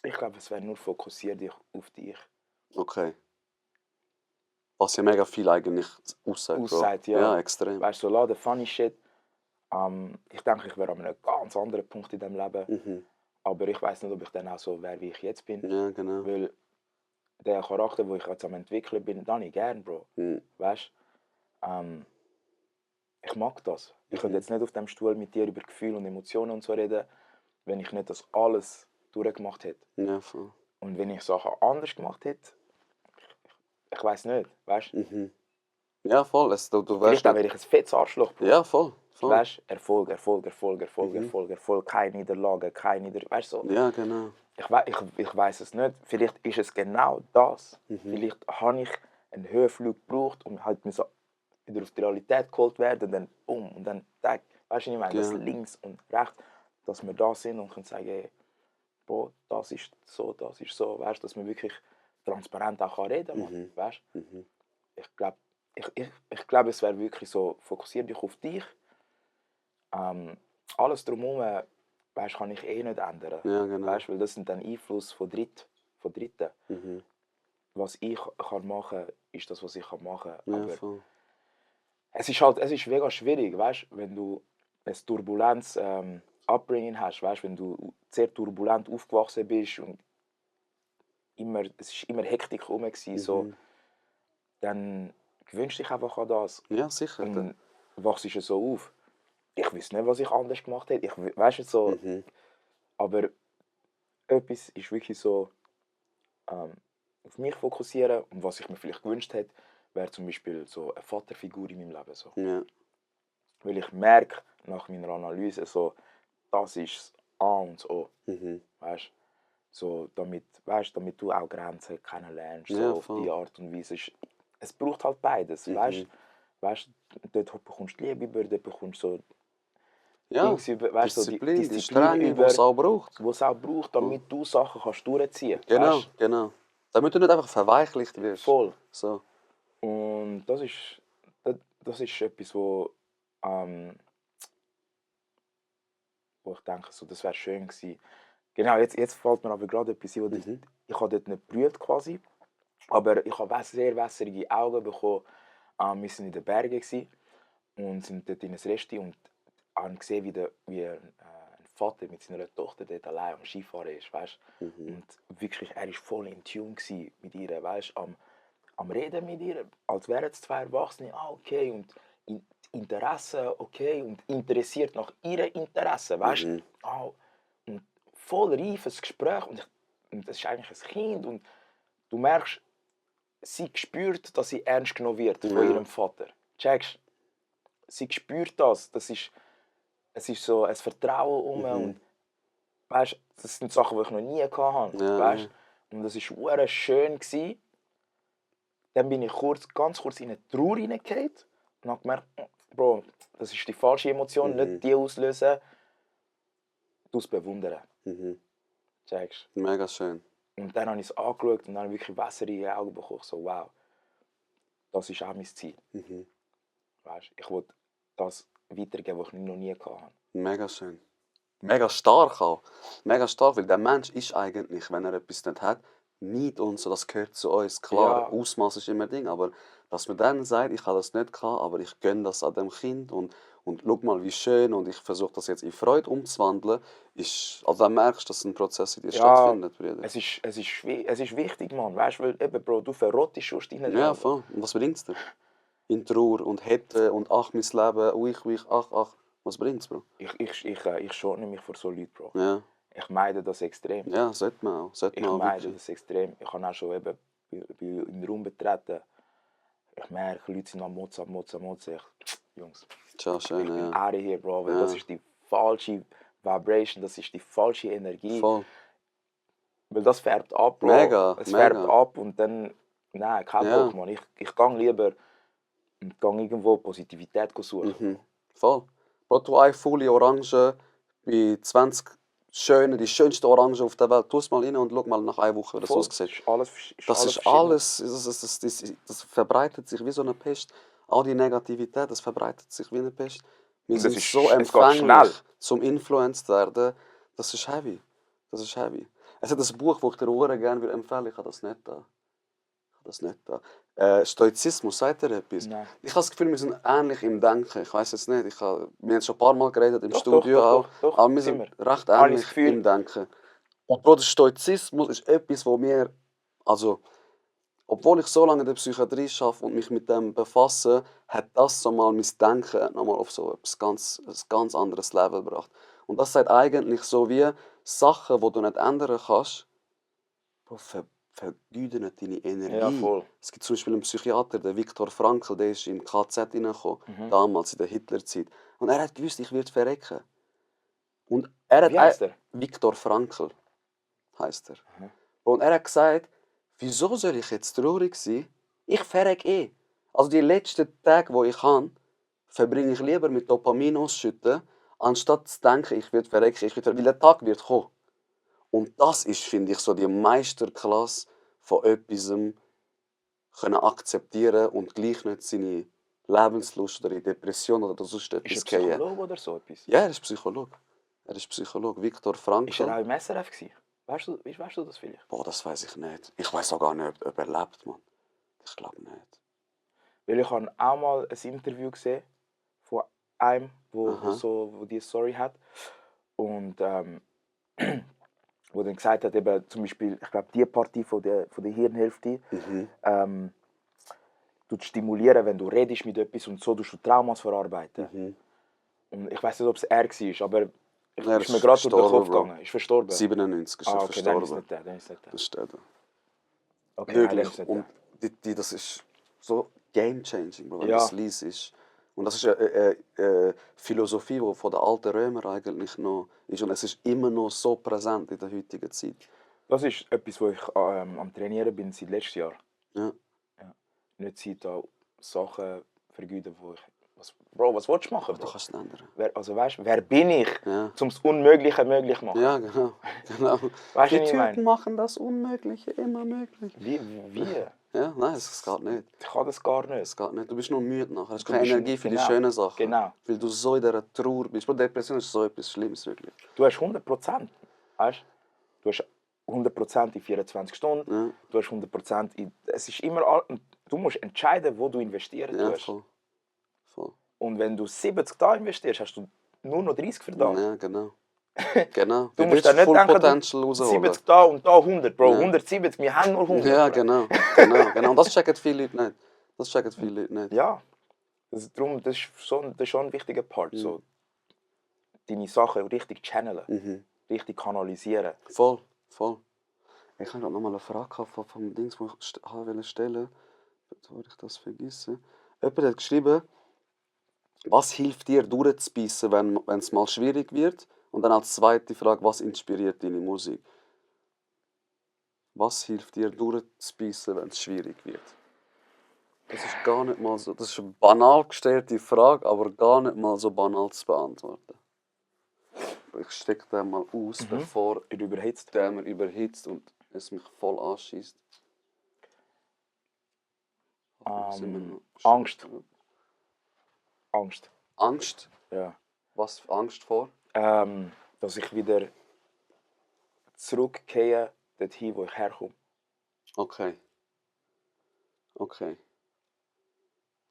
Ich glaube, es wäre nur fokussiert dich auf dich. Okay. Was ja mega viel eigentlich aussagt. Aussagt, Bro. ja. Ja, extrem. Weißt du, so lass den funny shit. Ich denke, ich wäre an einem ganz anderen Punkt in diesem Leben. Mhm. Aber ich weiß nicht, ob ich dann auch so wäre, wie ich jetzt bin. Ja, genau. Weil der Charakter, den ich jetzt am entwickeln bin, den habe ich gern, Bro. Mhm. Weißt du? Ich mag das. Ich könnte jetzt nicht auf dem Stuhl mit dir über Gefühle und Emotionen und so reden, wenn ich nicht das alles durchgemacht hätte. Ja, voll. Und wenn ich Sachen anders gemacht hätte, ich weiß nicht, weißt du? Mhm. Ja, voll. Du Vielleicht weißt. wäre ich ein fettes Arschloch, Bro. Ja, voll. voll. Weißt du? Erfolg, Erfolg, Erfolg, Erfolg, Erfolg, Erfolg, keine Niederlage, weißt du? So. Ja, genau. Ich weiß es nicht. Vielleicht ist es genau das. Vielleicht habe ich einen Höhenflug gebraucht und halt mir so wieder auf die Realität geholt werden und dann und dann weißt du, was ich meine, Ja. das links und rechts, dass wir da sind und können sagen, hey, Bro, das ist so, weißt du, dass man wirklich transparent auch reden kann, weißt du? Ich glaube, ich glaub, es wäre wirklich so, fokussiere dich auf dich. Alles drumherum, weißt, kann ich eh nicht ändern. Ja, genau. Weißt, weil das sind dann Einfluss von Dritten. Mhm. Was ich kann machen, ist das, was ich kann machen. Ja, Aber voll. es ist mega schwierig, weißt, wenn du ein turbulentes Upbringing hast, weißt, wenn du sehr turbulent aufgewachsen bist und es war immer Hektik herum, so, dann gewöhnst du dich einfach an das. Ja, sicher. Und wachst du so auf. Ich weiß nicht, was ich anders gemacht hätte. Weißt du, so. Aber etwas ist wirklich so, auf mich fokussieren. Und was ich mir vielleicht gewünscht hätte, wäre zum Beispiel so eine Vaterfigur in meinem Leben. So. Ja. Weil ich merke nach meiner Analyse, so, das ist das A und das O. Weißt? So, damit du auch Grenzen kennenlernst, so Ja, auf voll. die Art und Weise. Es braucht halt beides. Weißt? Dort bekommst du Liebe über, dort bekommst du so Ja, Dings über, weißt, so Disziplin, die Strenge, die es auch braucht. was es auch braucht, damit du Sachen kannst durchziehen kannst. Genau, Weißt? genau. Damit du nicht einfach verweichlicht wirst. Voll. So. Und das ist etwas, wo ich denke, so, das wäre schön gewesen. Genau, jetzt fällt mir aber gerade etwas ein, ich habe dort nicht gebrüllt quasi, aber ich habe sehr wässrige Augen bekommen. Wir waren in den Bergen und sind dort in ein Restaurant und habe gesehen, wie ein Vater mit seiner Tochter dort allein am Skifahren ist, weißt? Und wirklich, er war voll in Tune mit ihr, weißt? Am Reden mit ihr, als wären es zwei Erwachsene, okay, und Interesse, okay, und interessiert nach ihren Interessen, weißt? Und voll reifes Gespräch und das ist eigentlich ein Kind und du merkst, sie spürt, dass sie ernst genommen wird von ihrem Vater. Checkst? Sie spürt das, es ist so ein Vertrauen und weißt, das sind Sachen, die ich noch nie hatte, weißt? Und das war schön gewesen, Dann bin ich ganz kurz in eine Trauer hineingefallen und habe gemerkt, Bro, das ist die falsche Emotion, nicht die auslösen, du es bewundern. Checkst? Mega schön. Und dann habe ich es angeschaut und dann wirklich Wasser in die Augen bekommen. So, wow, das ist auch mein Ziel. Weißt, ich will das weitergeben, was ich noch nie hatte. Mega schön. Mega stark auch. Mega stark, weil der Mensch ist eigentlich, wenn er etwas nicht hat, nicht und so, das gehört zu uns. Klar, Ja. Ausmaß ist immer ein Ding, aber dass man dann sagt, ich habe das nicht gehabt, aber ich gönne das an dem Kind und schau mal, wie schön und ich versuche das jetzt in Freude umzuwandeln, ist, also dann merkst du, dass ein Prozess in dir stattfindet, Brüder. Es ist wichtig, Mann. Weißt du, weil eben, Bro, du verrottest schon deinen Ja, Leben. voll. Und was bringt es dir? In Trauer und Hätte und ach, mein Leben, ach. Was bringt es, Bro? Ich schone mich vor so Leuten, Bro. Ja, Ich meide das extrem. ja, sollte man auch. Sollte Ich man auch meide wirklich. das extrem. Ich habe auch schon eben im Raum betreten. Ich merke, Leute sind am Motzen. Jungs, Tja, schön, ich bin ja. out of here, Bro. Weil Ja. das ist die falsche Vibration, das ist die falsche Energie. Voll. Weil das färbt ab, Bro. Mega, Es mega. färbt ab und dann... Nein, kein Ja. Bock, Mann. Ich gehe lieber und gehe irgendwo Positivität suchen. Voll. Bro, tu eine volle Orange bei 20 schönen, die schönste Orange auf der Welt. Tu es mal rein und schau mal nach einer Woche, wie das Voll. aussieht. Das Das ist alles, das verbreitet sich wie so eine Pest. All die Negativität, das verbreitet sich wie eine Pest. Wir Und das sind ist- so es geht empfänglich schnell. zum Influenced werden. Das ist heavy. Das ist heavy. Es hat ein Buch, das ich dir sehr gerne empfehlen würde. Ich habe das nicht da. Stoizismus, sagt ihr etwas? Nein. Ich habe das Gefühl, wir sind ähnlich im Denken. Ich weiß jetzt nicht. Wir haben schon ein paar Mal geredet im Doch, Studio auch. doch, Aber wir sind sind wir. recht Habe ich ähnlich das Gefühl. im Denken. Und Bro, der Stoizismus ist etwas, wo mir, also, obwohl ich so lange in der Psychiatrie arbeite und mich mit dem befasse, hat das so mal mein Denken nochmal auf so ein ganz anderes Level gebracht. Und das sagt eigentlich so wie Sachen, die du nicht ändern kannst, Bro, vergüden nicht deine Energie. Ja, voll. Es gibt zum Beispiel einen Psychiater, der Viktor Frankl, der ist in KZ reingekommen, Mhm. damals in der Hitlerzeit. Und er hat gewusst, ich werde verrecken. Und er hat Wie heisst er? Viktor Frankl heisst er. Und er hat gesagt, wieso soll ich jetzt traurig sein? Ich verrecke eh. Also die letzten Tage, die ich habe, verbringe ich lieber mit Dopamin ausschütten, anstatt zu denken, ich werde verrecken, weil der Tag wird kommen. Und das ist, finde ich, so die Meisterklasse von etwas können akzeptieren und gleich nicht seine Lebenslust oder in Depression oder sonst etwas Ist er gehen. Psychologe oder so etwas? Ja, er ist Psychologe. Viktor Frankl. Ist er auch im SRF gewesen? Weißt du das vielleicht? Boah, das weiß ich nicht. Ich weiß auch gar nicht, ob er lebt, Mann. Ich glaube nicht. Weil ich habe auch mal ein Interview gesehen von einem, wo diese Story hat. Und wo dann gesagt hat, eben, zum Beispiel, ich glaube, die Partie von der Hirnhälfte tut stimulieren, wenn du redest mit etwas und so tust du Traumas verarbeiten. Und ich weiß nicht, ob es er war, aber Er ist mir gerade durch den gestorben, Kopf Bro. gegangen. Ist verstorben. 97 ist er Okay, dann ist es verstorben. nicht der. Dann ist es nicht der. Das steht da. Okay, nein, dann ist Wirklich. es nicht Und das ist so game-changing, Bro, wenn Ja. das liest. Und das ist eine Philosophie, die von den alten Römern eigentlich noch ist. Und es ist immer noch so präsent in der heutigen Zeit. Das ist etwas, wo ich am Trainieren bin seit letztem Jahr. Ja. Nicht seit da Sachen vergüten, wo ich... Was willst du machen, Du Bro? kannst es nicht ändern. Wer bin ich, Ja. um das Unmögliche möglich zu machen? Ja, genau. Weißt du, Die was ich meine? Typen machen das Unmögliche immer möglich. Wie? Ja, nein, es geht nicht. Ich kann das gar nicht. Es geht nicht. Du bist nur müde nachher. Du hast Du keine bist- Energie für genau, die schönen Sachen. genau. Weil du so in dieser Trauer bist. Bro, Depression ist so etwas Schlimmes, wirklich. Du hast 100%. Weißt du? Du hast 100% in 24 Stunden. Ja. Du hast 100% in... Es ist immer... Du musst entscheiden, wo du investieren Ja, tust. voll. Und wenn du 70 da investierst, hast du nur noch 30 verdammt. Ja, genau. Genau. Du Wie musst willst dann nicht Full denken, Potential rausholen? 70 da und da 100, Bro. Ja. 170, wir haben nur 100. Ja, Bro. genau. Und das checken viele Leute nicht. Ja. Darum, das ist schon ein wichtiger Part. So, deine Sachen richtig channelen, richtig kanalisieren. Voll. Ich habe gerade noch mal eine Frage vom Dings, die ich wollte stellen, bevor ich das vergesse. Jemand hat geschrieben, was hilft dir durchzubeissen, wenn es mal schwierig wird? Und dann als zweite Frage, was inspiriert deine Musik? Was hilft dir durchzubeissen, wenn es schwierig wird? Das ist gar nicht mal so. Das ist eine banal gestellte Frage, aber gar nicht mal so banal zu beantworten. Ich stecke den mal aus, bevor Er überhitzt. der mir überhitzt und es mich voll anschießt. Angst. Angst. Angst? Ja. Was für Angst vor? Dass ich wieder zurückkehre dorthin, wo ich herkomme. Okay. Okay.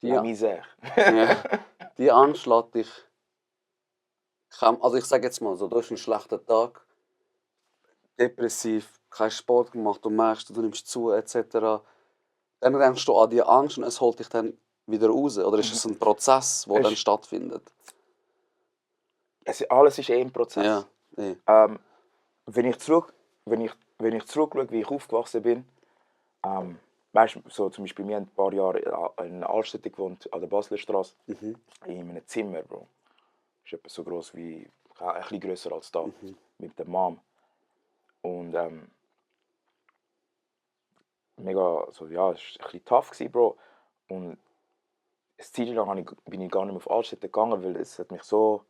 La misère. Ja. Die Angst lässt dich. Also ich sage jetzt mal so, du hast einen schlechten Tag, depressiv, keinen Sport gemacht, du merkst, du nimmst zu, etc. Dann denkst du an die Angst und es holt dich dann wieder raus. Oder ist es ein Prozess, der dann stattfindet? Alles ist ein Prozess. Ja. Nee. Wenn ich zurückschaue, wie ich aufgewachsen bin, weißt du, so zum Beispiel, wir haben ein paar Jahre in Altstädte gewohnt, an der Basler Straße, in einem Zimmer, Bro. Das ist etwa so groß wie, ein bisschen grösser als da, mit der Mom. Und mega, so, ja, es war ein bisschen tough, Bro. Und eine Zeit lang bin ich gar nicht mehr auf Altstädte gegangen, weil es hat mich so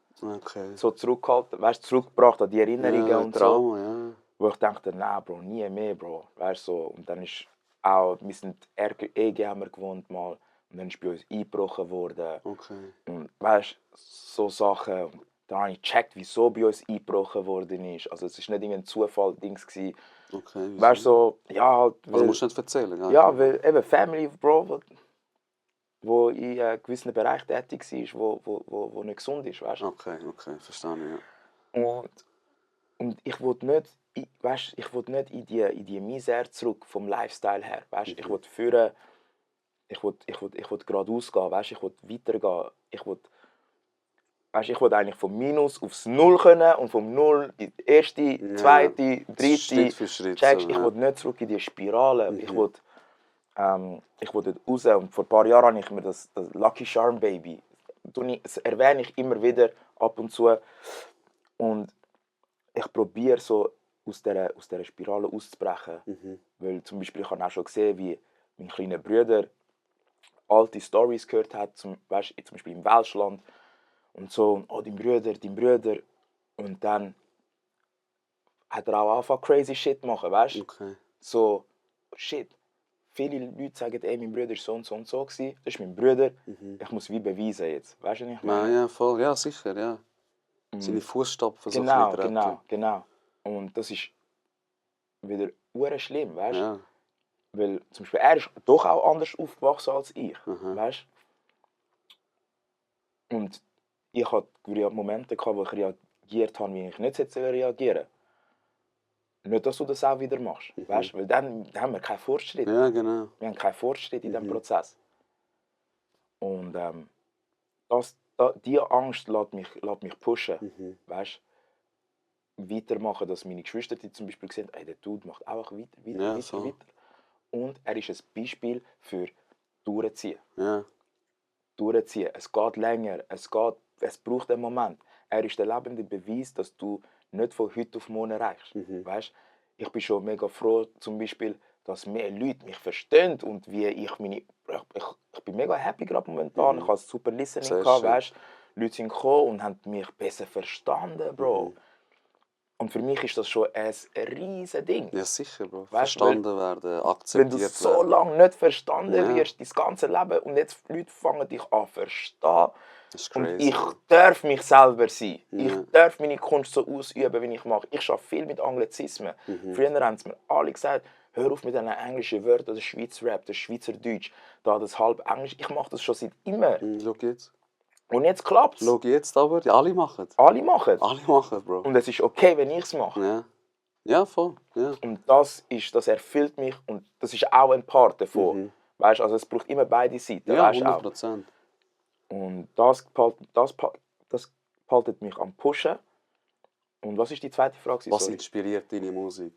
zurückgehalten, weißt, zurückgebracht an die Erinnerungen und Trauma, so. ja. Wo ich dachte, nein, Bro, nie mehr, Bro. Weißt, so. Und dann ist auch, wir sind EG haben wir gewohnt mal. Und dann ist bei uns eingebrochen worden. Okay. Und weißt, so Sachen. Und da habe ich gecheckt, wieso bei uns eingebrochen worden ist. Also es war nicht irgendein Zufall-Dings. Okay, Weißt so, ja, halt. Also musst du nicht erzählen, ja? Ja, weil eben Family, Bro, wo in einem gewissen Bereich tätig war, wo nicht gesund ist, weißt du? Okay, verstehe ich, ja. Und ich wollte nicht, ich wollte nicht in die Misere zurück vom Lifestyle her, weißt? Ich wollte führen, ich wollte geradeaus gehen, weißt? Ich wollte weitergehen, ich wollte eigentlich vom Minus aufs Null können und vom Null in die erste, zweite, dritte. Schritt für Schritt. Checkst, So, ich ja. wollte nicht zurück in die Spirale. Ich wollte dort raus. Und vor ein paar Jahren habe ich mir das Lucky Charm Baby, das erwähne ich immer wieder ab und zu. Und ich probiere so aus dieser Spirale auszubrechen. Weil zum Beispiel, ich habe auch schon gesehen, wie mein kleiner Bruder alte Stories gehört hat, zum Beispiel im Welschland. Und so, oh, dein Bruder. Und dann hat er auch angefangen, crazy shit zu machen, weißt du? Okay. So, shit. Viele Leute sagen, ey, mein Bruder war so und so und so. Das ist mein Bruder. Ich muss wie beweisen jetzt. Weißt du nicht? Ja, voll. Ja, sicher, ja. Seine Fußstapfen so Genau, ein bisschen treten. genau. Und das ist wieder schlimm, weißt du? Ja. Weil zum Beispiel er ist doch auch anders aufgewachsen als ich, weißt du? Und ich hatte Momente, wo ich reagiert habe, wie ich nicht reagieren sollte. Nicht, dass du das auch wieder machst, weißt du? Weil dann haben wir keinen Fortschritt. Ja, genau. Wir haben keinen Fortschritt in diesem Prozess. Und diese Angst lässt mich pushen, weißt du? Weitermachen, dass meine Geschwister die zum Beispiel sehen, ey, der Dude macht auch weiter. Und er ist ein Beispiel für durchziehen. Ja. Durchziehen. Es geht länger, es braucht einen Moment. Er ist der lebende Beweis, dass du nicht von heute auf morgen erreichst. Weißt? Ich bin schon mega froh, zum Beispiel, dass mehr Leute mich verstehen und wie ich bin mega happy gerade momentan. Ich hatte super Listening gehabt, weißt? Leute sind gekommen und haben mich besser verstanden, Bro. Und für mich ist das schon ein riesiges Ding. Ja, sicher, Bro. Weißt, verstanden werden, akzeptiert wenn werden. du so lange nicht verstanden wirst, dein ganzes Leben, und jetzt Leute fangen dich an zu verstehen. Das ist Und crazy. ich darf mich selber sein. Ja. Ich darf meine Kunst so ausüben, wie ich mache. Ich arbeite viel mit Anglizismen. Früher haben sie mir alle gesagt, hör auf mit diesen englischen Wörtern, das Schweizer Rap, das Schweizerdeutsch, das halb Englisch. Ich mache das schon seit immer. Schau jetzt. Und jetzt klappt es. Schau jetzt aber, die alle machen es. Alle machen es. Alle machen, Bro. Und es ist okay, wenn ich es mache. Ja. Ja, voll. Ja. Und das erfüllt mich und das ist auch ein Part davon. Weißt, also es braucht immer beide Seiten. Ja, weißt, auch. 100%. Und das behaltet mich am Pushen. Und was ist die zweite Frage? Was Sorry. inspiriert deine Musik?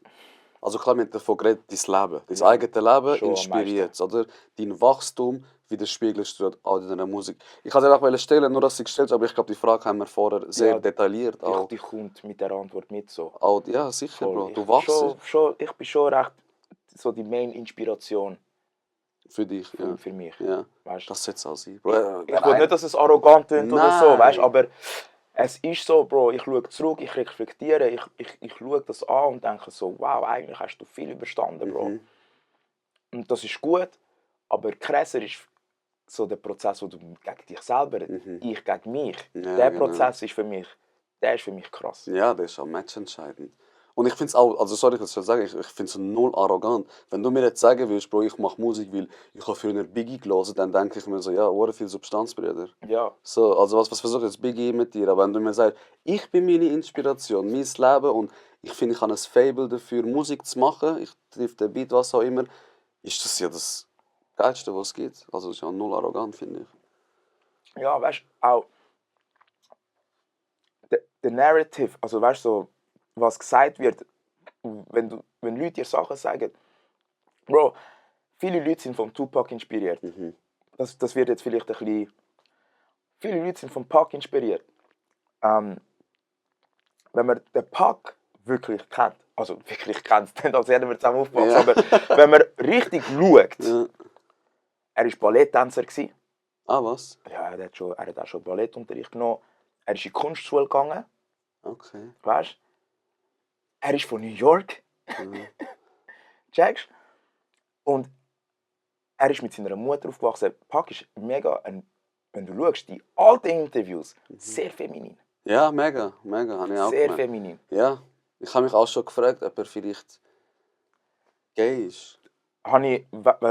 Also klar, wir haben davon geredet, dein Leben. Dein eigenes Leben Schon am inspiriert es, oder? Dein Wachstum widerspiegelst du auch in deiner Musik. Ich wollte dir auch stellen, nur dass sie gestellt aber ich glaube, die Frage haben wir vorher sehr detailliert. Auch. Die kommt mit der Antwort mit so. Auch, ja, sicher, Voll. Bro. Du wachst. Ich bin schon recht so die Main-Inspiration Für dich, ja. für mich. Ja. Weißt? Das sollte es auch sein. Bro, Ich will nicht, dass es arrogant klingt oder so, Nein. weißt? Aber es ist so, Bro, ich schaue zurück, ich reflektiere, ich schaue das an und denke so, wow, eigentlich hast du viel überstanden, Bro. Und das ist gut, aber krasser ist so der Prozess, wo du gegen dich selber, ich gegen mich. Ja, Der genau. Prozess ist für mich krass. Ja, das ist auch matchentscheidend. Und ich finde es auch, also sorry, ich muss sagen, ich finde es null arrogant. Wenn du mir jetzt sagen willst, Bro, ich mache Musik, weil ich habe früher Biggie gelesen, dann denke ich mir so, ja, ohne viel Substanz, Brüder. Ja. So, also was versuche jetzt Biggie mit dir? Aber wenn du mir sagst, ich bin meine Inspiration, mein Leben und ich finde, ich habe ein Fable dafür, Musik zu machen, ich treffe den Beat, was auch immer, ist das ja das Geilste, was es gibt. Also das ist ja null arrogant, finde ich. Ja, weißt du, auch der Narrative, also weißt du, so, was gesagt wird, wenn Leute dir Sachen sagen, Bro, viele Leute sind vom Tupac inspiriert. Das wird jetzt vielleicht ein bisschen. Viele Leute sind vom Pac inspiriert. Wenn man den Pac wirklich kennt, also wirklich kennt, dann als jeder zusammen aufgewachsen, aber wenn man richtig schaut, Ja. er war Balletttänzer. Ah, was? Ja, er hat auch schon Ballettunterricht genommen. Er ist in die Kunstschule gegangen, Okay. weißt? Er ist von New York. Checkst? Und er ist mit seiner Mutter aufgewachsen. Pac ist mega, wenn du schaust, die alten Interviews, sehr feminin. Ja, mega, mega, habe ich auch Sehr gemerkt. feminin. Ja, ich habe mich auch schon gefragt, ob er vielleicht gay ist. Wenn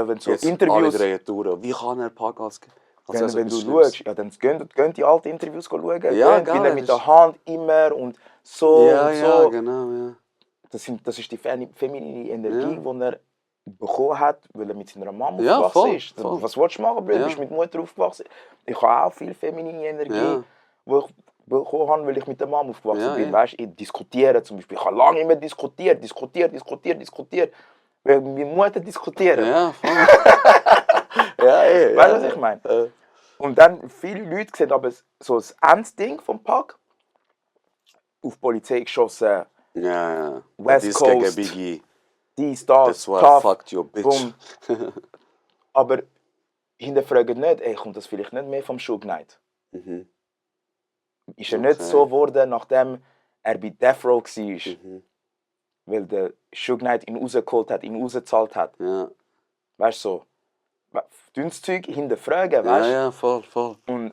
du so Jetzt alle Interviews, drehen durch. Wie kann er Pac als wenn du Schlimmes? schaust, ja, dann gehen die alten Interviews schauen. Ja, Gehen, geil, weil er mit das der Hand immer und so Ja, und ja, so. genau, ja. Das ist die feminine Energie, Ja. die er bekommen hat, weil er mit seiner Mama Ja, aufgewachsen voll, ist. voll. Was willst du machen, Bruder? Ja. Du bist mit Mutter aufgewachsen. Ich habe auch viel feminine Energie, Ja. die ich bekommen habe, weil ich mit der Mama aufgewachsen Ja, bin. ja. Weißt, ich diskutiere zum Beispiel. Ich habe lange immer diskutiert. Weil meine Mutter diskutiert. Ja, voll. Ja, ey. Weißt du, was ich meine? Und dann viele Leute sehen aber so das Endding vom Pac. Auf die Polizei geschossen, Ja, ja. West Dies Coast. gegen Biggie. dies, das, That's why I tough, fucked your bitch. bumm. Aber hinterfragen nicht, ey, kommt das vielleicht nicht mehr vom Suge Knight? Ist er nicht Okay. so geworden, nachdem er bei Death Row war? Weil der Suge Knight ihn rausgeholt hat, ihn rausgezahlt hat. Ja. Weißt du, so. Dünnes Zeug hinterfragen, Ja, weißt du? ja, voll, voll. Und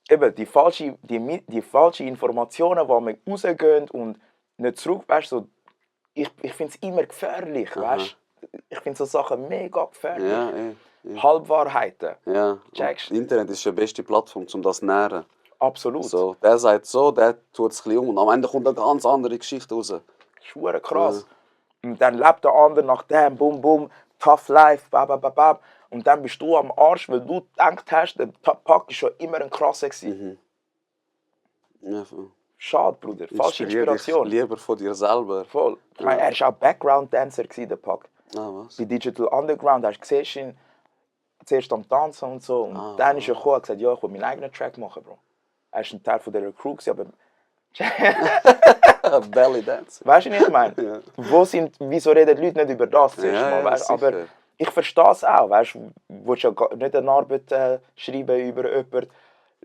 eben die falschen Informationen, die man rausgehen und nicht zurück, weißt du, so, ich finde es immer gefährlich, weißt du? Ich finde so Sachen mega gefährlich. Ja, ey. Halbwahrheiten. Ja. Checkst? Und Internet ist die beste Plattform, um das zu nähren. Absolut. So, der sagt so, der tut es ein bisschen um. Und am Ende kommt eine ganz andere Geschichte raus. Schwere krass. Und dann lebt der andere nach dem, bum, bum, tough life, babababab. Und dann bist du am Arsch, weil du gedacht hast, der Pac war schon immer ein krasser gewesen. Ja, voll. Schade, Bruder. Falsche Inspirier dich Inspiration. lieber von dir selber. Voll. Ich meine, er war auch Background-Dancer, der Pac. Ah, was? Bei Digital Underground hast du gesehen, ihn zuerst am Tanzen und so. Und dann ist er gekommen und gesagt, ja, ich will meinen eigenen Track machen, Bro. Er war ein Teil von dieser Crew, aber Belly Dance. weißt du, was ich meine? Ja. Wieso reden die Leute nicht über das zuerst Ja, mal? ja, Weißt? Aber sicher. ich verstehe es auch. Weißt? Du willst ja nicht eine Arbeit schreiben über jemanden.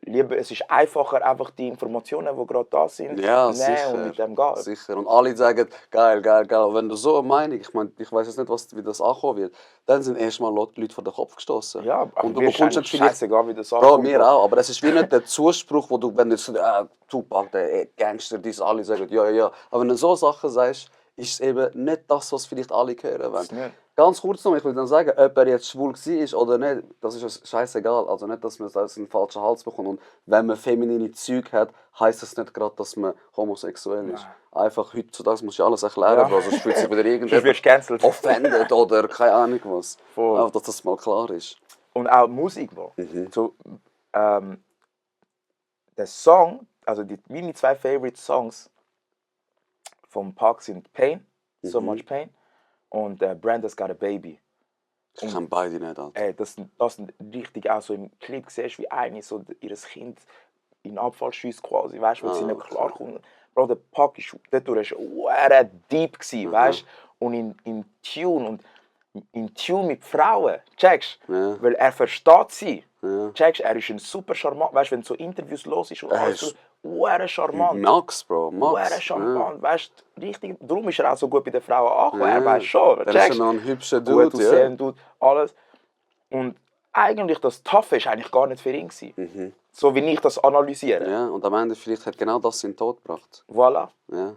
Lieber, es ist einfacher, einfach die Informationen, die gerade da sind, Ja, nehmen sicher. und mit dem gehen. Sicher. Und alle sagen, geil, geil, geil. Wenn du so eine Meinung, ich meine, ich weiß jetzt nicht, wie das ankommen wird, dann sind erstmal Leute vor den Kopf gestoßen. Ja, aber und du mir bekommst ist nicht vielleicht. scheißegal, wie das Bro, ankommt. mir auch, aber es ist wie nicht der Zuspruch, wo du, wenn du sagst, Tupac, der Gangster, dies alle sagen, ja, ja, ja. Aber wenn du so Sachen sagst, ist es eben nicht das, was vielleicht alle hören wollen. nicht. Ganz kurz noch, ich will dann sagen, ob er jetzt schwul war oder nicht, das ist uns scheißegal. Also nicht, dass man das in den falschen Hals bekommt. Und wenn man feminine Zeug hat, heisst das nicht gerade, dass man homosexuell ist. Einfach heutzutage musst du alles erklären, Ja. Bro, sonst fühlt sich wieder Sonst irgendjemand wirst du gecancelt. offended oder keine Ahnung was. Voll. Einfach, dass das mal klar ist. Und auch die Musik, Bro. So, der Song, also meine zwei Favorite Songs vom Pac sind Pain, So Much Pain und Branda's Got a Baby. Ich kann beide nicht, Alter. Ey, das sind richtig auch so im Clip siehst, wie eine so ihr Kind in den Abfall schießt quasi, weißt du, weil sie nicht klarkommt. Bro, der Pac ist dort deep gewesen, weißt du, und in Tune und in Tune mit Frauen. Checkst? Ja. Weil er versteht sie. Ja. Checkst? Er ist ein super charmant. Weißt du, wenn du so Interviews los ist und Er alles ist- so, Charmant. Max, Bro, Max. Charmant. Weißt du, richtig. Darum ist er auch so gut bei den Frauen angekommen. Ja. Er weiß schon. Er ist Checkst? ja noch ein hübscher Gut Dude, ja. aussehen, Dude, alles. Und eigentlich das Taffe ist eigentlich gar nicht für ihn gewesen. So wie ich das analysiere. Ja, und am Ende vielleicht hat genau das seinen Tod gebracht. Voilà. Ja.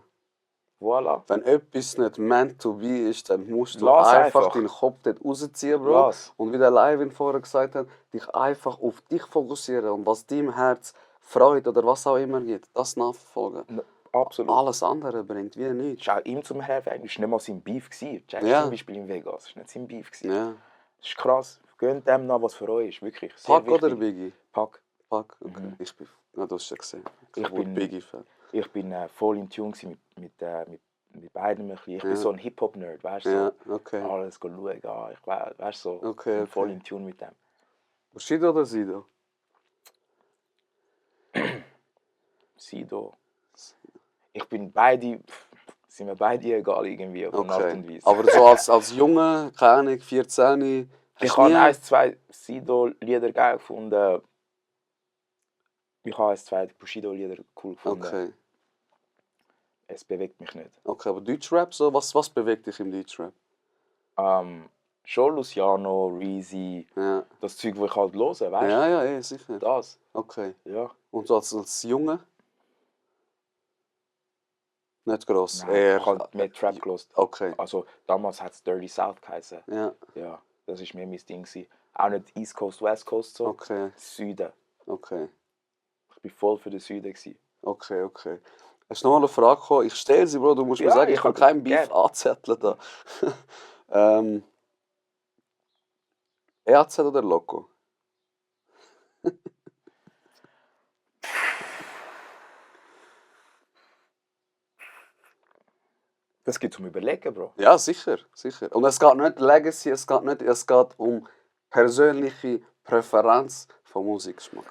Voilà. Wenn etwas nicht meant to be ist, dann musst du Lass einfach einfach. deinen Kopf dort rausziehen, Bro. Lass. Und wie der Levin vorher gesagt hat, dich einfach auf dich fokussieren und was deinem Herz Freude oder was auch immer gibt, das nachverfolgen. Absolut. Alles andere bringt wie nichts. Das ist auch ihm zum Helfen. Das war nicht mal sein Beef. Checkst Ja. zum Beispiel in Vegas. Das war nicht sein Beef. Ja. Das ist krass. Gönnt dem nach, was für euch ist. Wirklich. Sehr Pack oder wichtig. Biggie? Pack. Pack, okay. Ich bin, ja, du hast schon gesehen. Ich bin- Biggie-Fan. Ich bin voll in Tune gewesen mit beiden. Ein bisschen. Ich bin Ja. so ein Hip-Hop-Nerd. Weißt du? Ja, So, okay. alles schauen. Ich weißt so. Okay, bin voll okay. in Tune mit dem. Bushido oder Sido? Sido. Ich bin beide. Sind mir beide egal irgendwie. Auf eine Art und Okay. Weise. Aber so als Junge, keine Ahnung, 14, Ich hast habe nie- 1-2 Sido-Lieder geil gefunden. Ich habe 1-2 Bushido-Lieder cool gefunden. Okay. Es bewegt mich nicht. Okay, aber Deutschrap, so, was bewegt dich im Deutschrap? Schon Luciano, Reezy, Ja, das Zeug, das ich halt höre, weißt du? ja, sicher. Das, Okay. ja. Und so als Junge? Nicht gross. Nein, Eher. ich habe mehr Trap gehört. Okay. Also damals hat es Dirty South geheißen. Ja, Ja, das war mehr mein Ding gewesen. Auch nicht East Coast, West Coast so. okay. Süden. Okay. Ich bin voll für den Süden gewesen. Okay, okay. Hast du noch mal eine Frage gekommen? Ich stelle sie, Bro. Du musst mir Ja, sagen, ich ich will hab- keinen Beef gerne. anzetteln da. EAZ oder Loco? Das gibt zum Überlegen, Bro. Ja, sicher, sicher. Und es geht nicht Legacy, es geht um persönliche Präferenz von Musikgeschmack.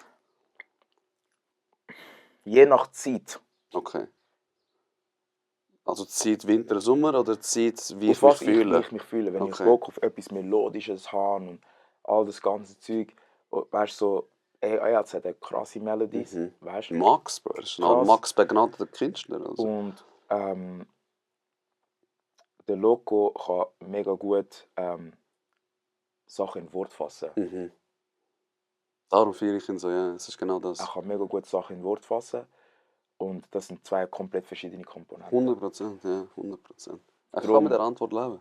Je nach Zeit. Okay. Also Zeit Winter, Sommer oder Zeit, wie ich Auf mich was fühle? ich mich fühle. Wenn ich Okay. Bock auf etwas Melodisches habe und all das ganze Zeug. Weißt du, so, EAZ hat krasse Melodies. Mhm. Weißt du? Max, Bro. Das ist ein Krass. Max begnadeter Künstler. Also. Und der Loco kann mega gut Sachen in Wort fassen. Mhm. Darum fühle ich ihn so, ja. Es ist genau das. Er kann mega gut Sachen in Wort fassen. Und das sind zwei komplett verschiedene Komponenten. 100%, ja, 100%. Ich Drum- kann mit der Antwort leben.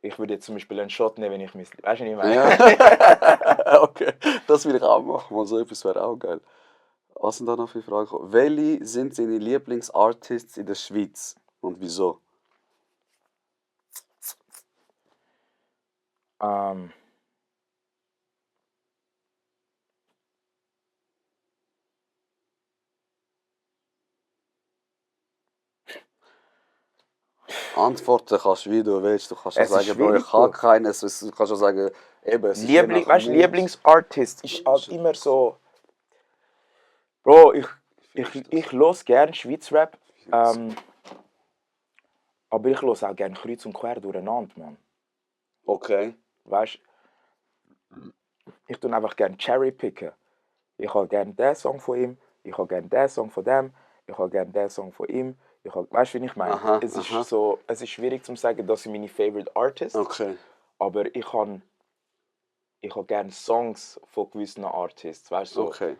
Ich würde jetzt zum Beispiel einen Shot nehmen, wenn ich mich. Weißt du, was ich meine? Ja. Okay, das will ich auch machen. Mal so etwas wäre auch geil. Was sind da noch für Fragen gekommen? Welche sind deine Lieblingsartists in der Schweiz und wieso? Antworten kannst du, wie du willst. Du kannst ja Es ist sagen, Bro, schwierig, ich habe Bro. keines. Du kannst ja sagen, eben, es ist je nach Weißt du, Mut. Lieblingsartist ist halt immer so. Bro, ich höre gerne Schweiz-Rap. Aber ich höre auch gerne kreuz und quer durcheinander, Mann. Okay. Weißt du, ich tue einfach gerne Cherry-picken. Ich habe gerne den Song von ihm, ich habe gerne den Song von dem, ich habe gerne den Song von ihm. Weißt du, wie ich meine? Aha, Es ist aha. so, es ist schwierig zu sagen, das sind meine Favorite Artists. Okay. Aber ich habe gerne Songs von gewissen Artists. Weißt du, so, Okay.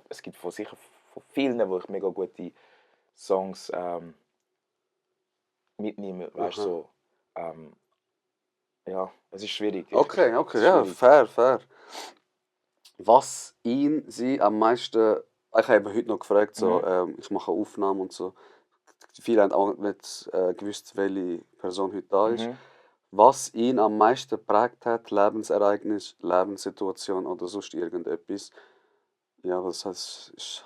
es gibt sicher von vielen, wo ich mega gute Songs mitnehme. Weißt du, so, ja, es ist schwierig. Okay, Es okay, ist ja, schwierig. fair. Was sie am meisten. Ich habe eben heute noch gefragt, so, ich mache Aufnahmen und so. Viele haben auch nicht gewusst, welche Person heute da ist. Mhm. Was ihn am meisten geprägt hat, Lebensereignis, Lebenssituation oder sonst irgendetwas. Ja, was heißt,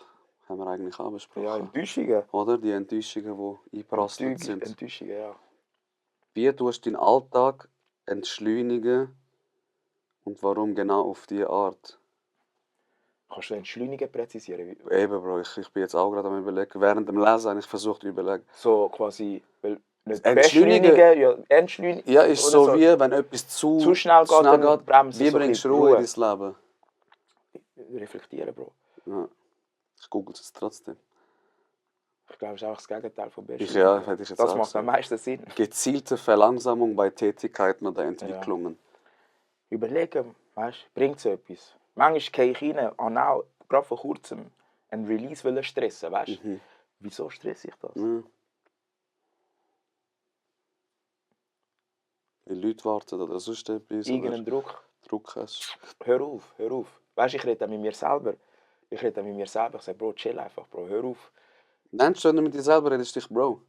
haben wir eigentlich auch besprochen. Ja, Enttäuschungen. Oder? Die Enttäuschungen, die eingeprasselt sind. Enttäuschungen, ja. Wie tust du deinen Alltag entschleunigen und warum genau auf diese Art? Kannst du Entschleunigen präzisieren? Eben, Bro, ich bin jetzt auch gerade am Überlegen. Während dem Lesen habe ich versucht zu überlegen. So quasi, weil nicht Entschleunigen. beschleunigen, ja, entschleunigen. Ja, ist oder so wie, wenn etwas Zu schnell geht, dann bremst du wie so ein bringst du bisschen Ruhe in Ruhe. dein Leben? Reflektieren, Bro. Ja. Ich google es trotzdem. Ich glaube, es ist auch das Gegenteil von Ja, beschleunigen. hätte ich jetzt Das auch macht am gesagt. meisten Sinn. Gezielte Verlangsamung bei Tätigkeiten oder Entwicklungen. Überlegen, weißt du, bringt es etwas. Manchmal gehe ich rein und auch gerade vor kurzem einen Release stressen, weißt du? Wieso stresse ich das? Ja. Wie Leute warten oder sonst etwas. Irgendeinen Oder Druck. Druck hast. Hör auf, hör auf. Weißt du, ich rede dann mit mir selber. Ich sage, Bro, chill einfach, Bro, hör auf. Nennst du, wenn du mit dir selber redest, dich Bro?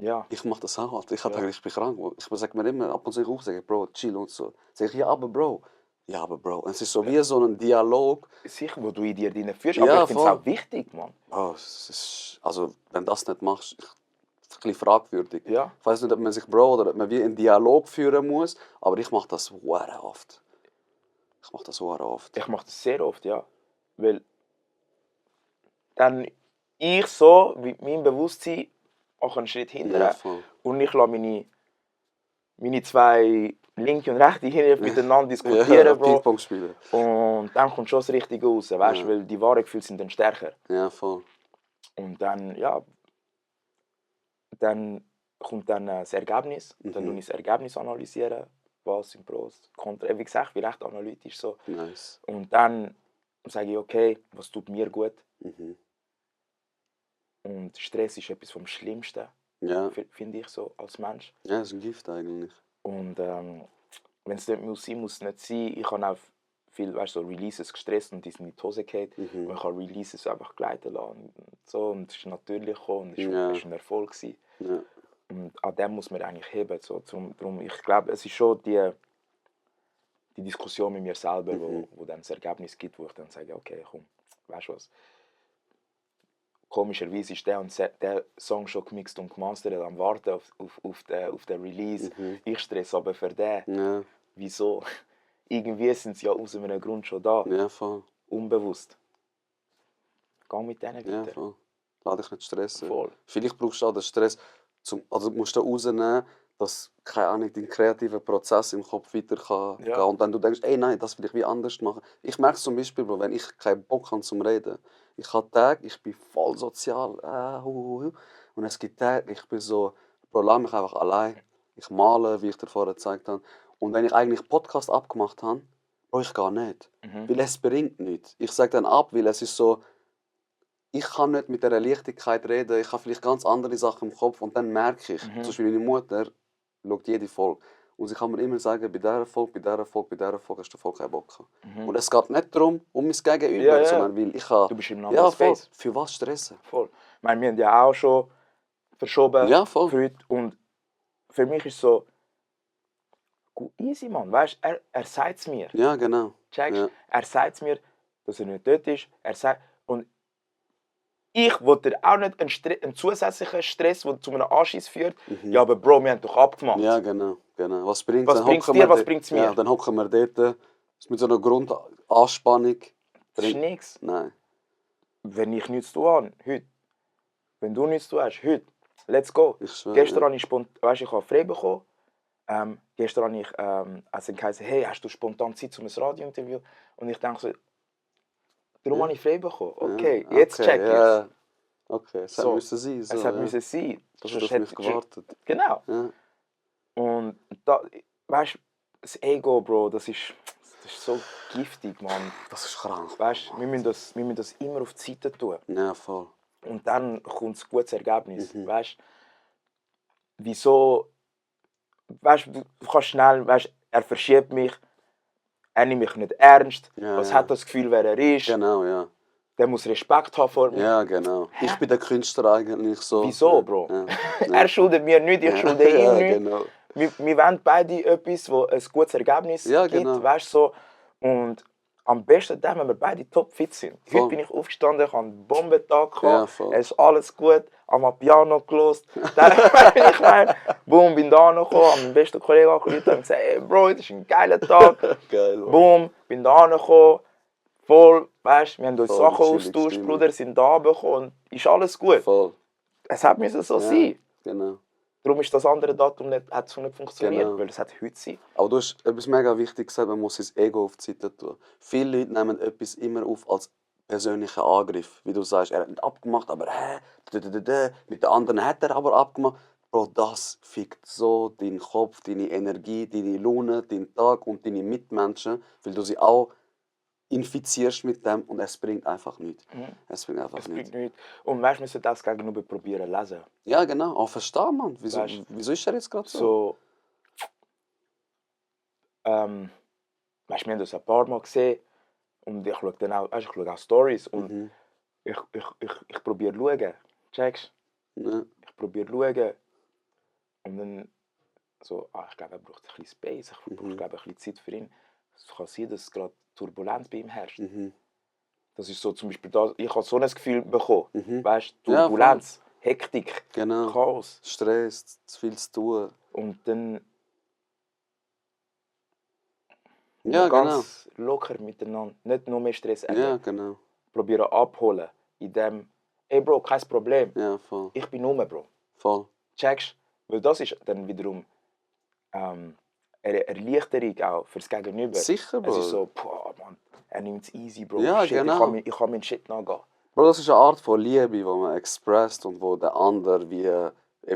Ja. Ich mach das auch halt. Ich bin krank. Ich sage mir immer ab und zu auf, sage Bro, chill und so. Sag ich, ja, aber Bro. Ja, aber Bro. Und es ist so wie so ein Dialog. Sicher, wo du in dir drin führst, Ja, aber ich finde es voll. auch wichtig, Mann. Oh, es ist, also, wenn du das nicht machst, ist ein bisschen fragwürdig. Ja. Ich weiß nicht, ob man sich Bro oder ob man wie einen Dialog führen muss, aber ich mache das sehr oft. Ich mache das sehr oft, ja. Weil dann ich so, mit meinem Bewusstsein, auch einen Schritt hinterher. Ja, voll. Und ich lasse meine zwei linke und rechte Hände miteinander Ja, diskutieren, Bro. Ping-Pong spielen. Und dann kommt schon das Richtige raus, weißt du, weil die wahren Gefühle sind dann stärker. Ja, voll. Und dann, ja, dann kommt dann das Ergebnis. Dann analysiere ich das Ergebnis, analysieren, was sind Pros, Kontra. Wie gesagt, ich bin recht analytisch so. Nice. Und dann sage ich, okay, was tut mir gut? Und Stress ist etwas vom Schlimmsten, Ja. finde ich so, als Mensch. Ja, das ist ein Gift eigentlich. Und wenn es nicht muss es nicht sein. Ich habe auch viel, weißt, so Releases gestresst und die sind in die Hose gefallen. Und ich habe Releases einfach gleiten lassen. Und so, und es ist natürlich gekommen und es war ein Erfolg gewesen. Ja. Und an dem muss man eigentlich heben. So. Drum, ich glaube, es ist schon die Diskussion mit mir selber, wo dann das Ergebnis gibt, wo ich dann sage, okay, komm, weißt du was. Komischerweise ist der Song schon gemixt und gemastert, am Warten auf den Release. Ich stress aber für den. Ja. Wieso? Irgendwie sind sie ja aus einem Grund schon da. Ja, voll. Unbewusst. Geh mit denen Ja, weiter. voll. Lass dich nicht stressen. Voll. Vielleicht brauchst du auch den Stress, also du musst da rausnehmen, dass, keine Ahnung, dein kreativer Prozess im Kopf weiter kann Ja. gehen. Und wenn du denkst, ey, nein, das will ich wie anders machen. Ich merke es zum Beispiel, Bro, wenn ich keinen Bock habe zum Reden. Ich habe Tage, ich bin voll sozial. Und es gibt Tage, ich bin so, Bro, lass mich einfach allein. Ich male, wie ich dir vorher gezeigt habe. Und wenn ich eigentlich Podcast abgemacht habe, Bro, ich gehe nicht. Weil es bringt nichts. Ich sage dann ab, weil es ist so, ich kann nicht mit dieser Leichtigkeit reden, ich habe vielleicht ganz andere Sachen im Kopf und dann merke ich, zum Beispiel meine Mutter schaut jede Folge und sie kann mir immer sagen, bei dieser Folge hast du voll keinen Bock gehabt. Und es geht nicht darum, um mein Gegenüber, Ja, ja. sondern weil ich habe... Du bist im anderen voll. Space. Für was stressen? Voll. Ich meine, wir haben ja auch schon verschoben Ja, voll. für heute. Und für mich ist es so, gut, easy, Mann. Weißt du, er sagt es mir. Ja, genau. Checkst? Ja. Er sagt es mir, dass er nicht dort ist. Er sagt, und ich wollte auch nicht einen zusätzlichen Stress, der zu einem Anschiss führt. Ja, aber Bro, wir haben doch abgemacht. Ja, genau. Was bringt Was bringt's dir, was bringt's mir? Ja, dann hocken wir dort mit so einer Grundanspannung. Das ist nichts. Nein. Wenn ich nichts zu tun habe, heute. Wenn du nichts zu tun hast, heute. Let's go. Ich schwöre, Gestern ja. habe ich ich habe frei bekommen. Gestern habe ich also gesagt, hey, hast du spontan Zeit für ein Radiointerview? Und ich denke so, darum habe ich frei bekommen. Okay, Ja, jetzt okay, check ich's. ja. Okay, es So. müssen sein. So, Es hat ja. müssen sein. Du Sonst hast auf mich hätte- gewartet. Genau. Ja. Und da, weißt du, das Ego, Bro, das ist so giftig, Mann. Das ist krank. Weißt du, wir müssen das immer auf die Seite tun. Ja, voll. Und dann kommt ein gutes Ergebnis. Weißt du, wieso, weißt du, du kannst schnell, weißt du, er verschiebt mich, er nimmt mich nicht ernst, Ja, was ja. hat das Gefühl, wer er ist, Genau, ja. der muss Respekt haben vor mir. Ja, genau. Ich bin der Künstler eigentlich so. Wieso, Bro? Ja. Er schuldet mir nichts, ich schulde ihm Ja, nichts. genau. Wir wollen beide etwas, wo ein gutes Ergebnis Ja, gibt, genau. weißt du, so. Und am besten dann, wenn wir beide topfit sind. Voll. Heute bin ich aufgestanden, ich habe einen Bombentag Ja, gehabt, voll. es ist alles gut, habe mal Piano gelost. Dann, ich meine, boom, bin da angekommen, habe meinen besten Kollegen angerufen und gesagt, hey Bro, das ist ein geiler Tag. Geil, Mann. Boom, bin da angekommen, voll, weißt du, wir haben uns Voll Sachen chillig austauscht, Stimmung. Bruder, sind da bekommen und ist alles gut. Voll. Es hat müssen so Ja, sein. genau. Darum ist das andere Datum hat so nicht funktioniert, Genau. weil es hat heute sein. Aber du hast etwas mega Wichtiges gesagt, man muss sein Ego auf die Seite tun. Viele Leute nehmen etwas immer auf als persönlichen Angriff. Wie du sagst, er hat nicht abgemacht, aber mit den anderen hat er aber abgemacht. Bro, das fickt so deinen Kopf, deine Energie, deine Laune, deinen Tag und deine Mitmenschen, weil du sie auch infizierst mit dem und es bringt einfach nichts. Es bringt einfach Es nichts. bringt nichts. Und manchmal müssen das Gegenüber probieren lesen. Ja, genau. Auch verstehen, Mann. Wieso, Weißt- wieso ist er jetzt gerade so? So, weißt, wir haben das ein paar Mal gesehen und ich schaue dann auch, weißt, ich schaue auch Stories und ich probiere zu schauen. Checkst? Ja. Ich probiere zu schauen und dann so, ich glaube, er braucht ein bisschen Space, ich brauche glaube, ein bisschen Zeit für ihn. Es kann sein, dass gerade Turbulenz bei ihm herrscht. Das ist so zum Beispiel das, ich habe so ein Gefühl bekommen, weißt, Ja, Turbulenz, Hektik, Genau. Chaos. Stress, zu viel zu tun. Und dann Ja, ganz locker miteinander, nicht noch mehr Stress genau. Ja, erleben. genau. Probieren abholen, in dem, ey Bro, kein Problem, Ja, voll. ich bin rum, Bro. Voll. Checkst? Weil das ist dann wiederum eine Erleichterung auch fürs Gegenüber. Sicher, Bro. Es ist so, boah, Mann, er nimmt es easy, Bro. Ja, Shit, genau. ich kann meinen Shit nachgehen. Bro, das ist eine Art von Liebe, die man expresst und wo der andere, wie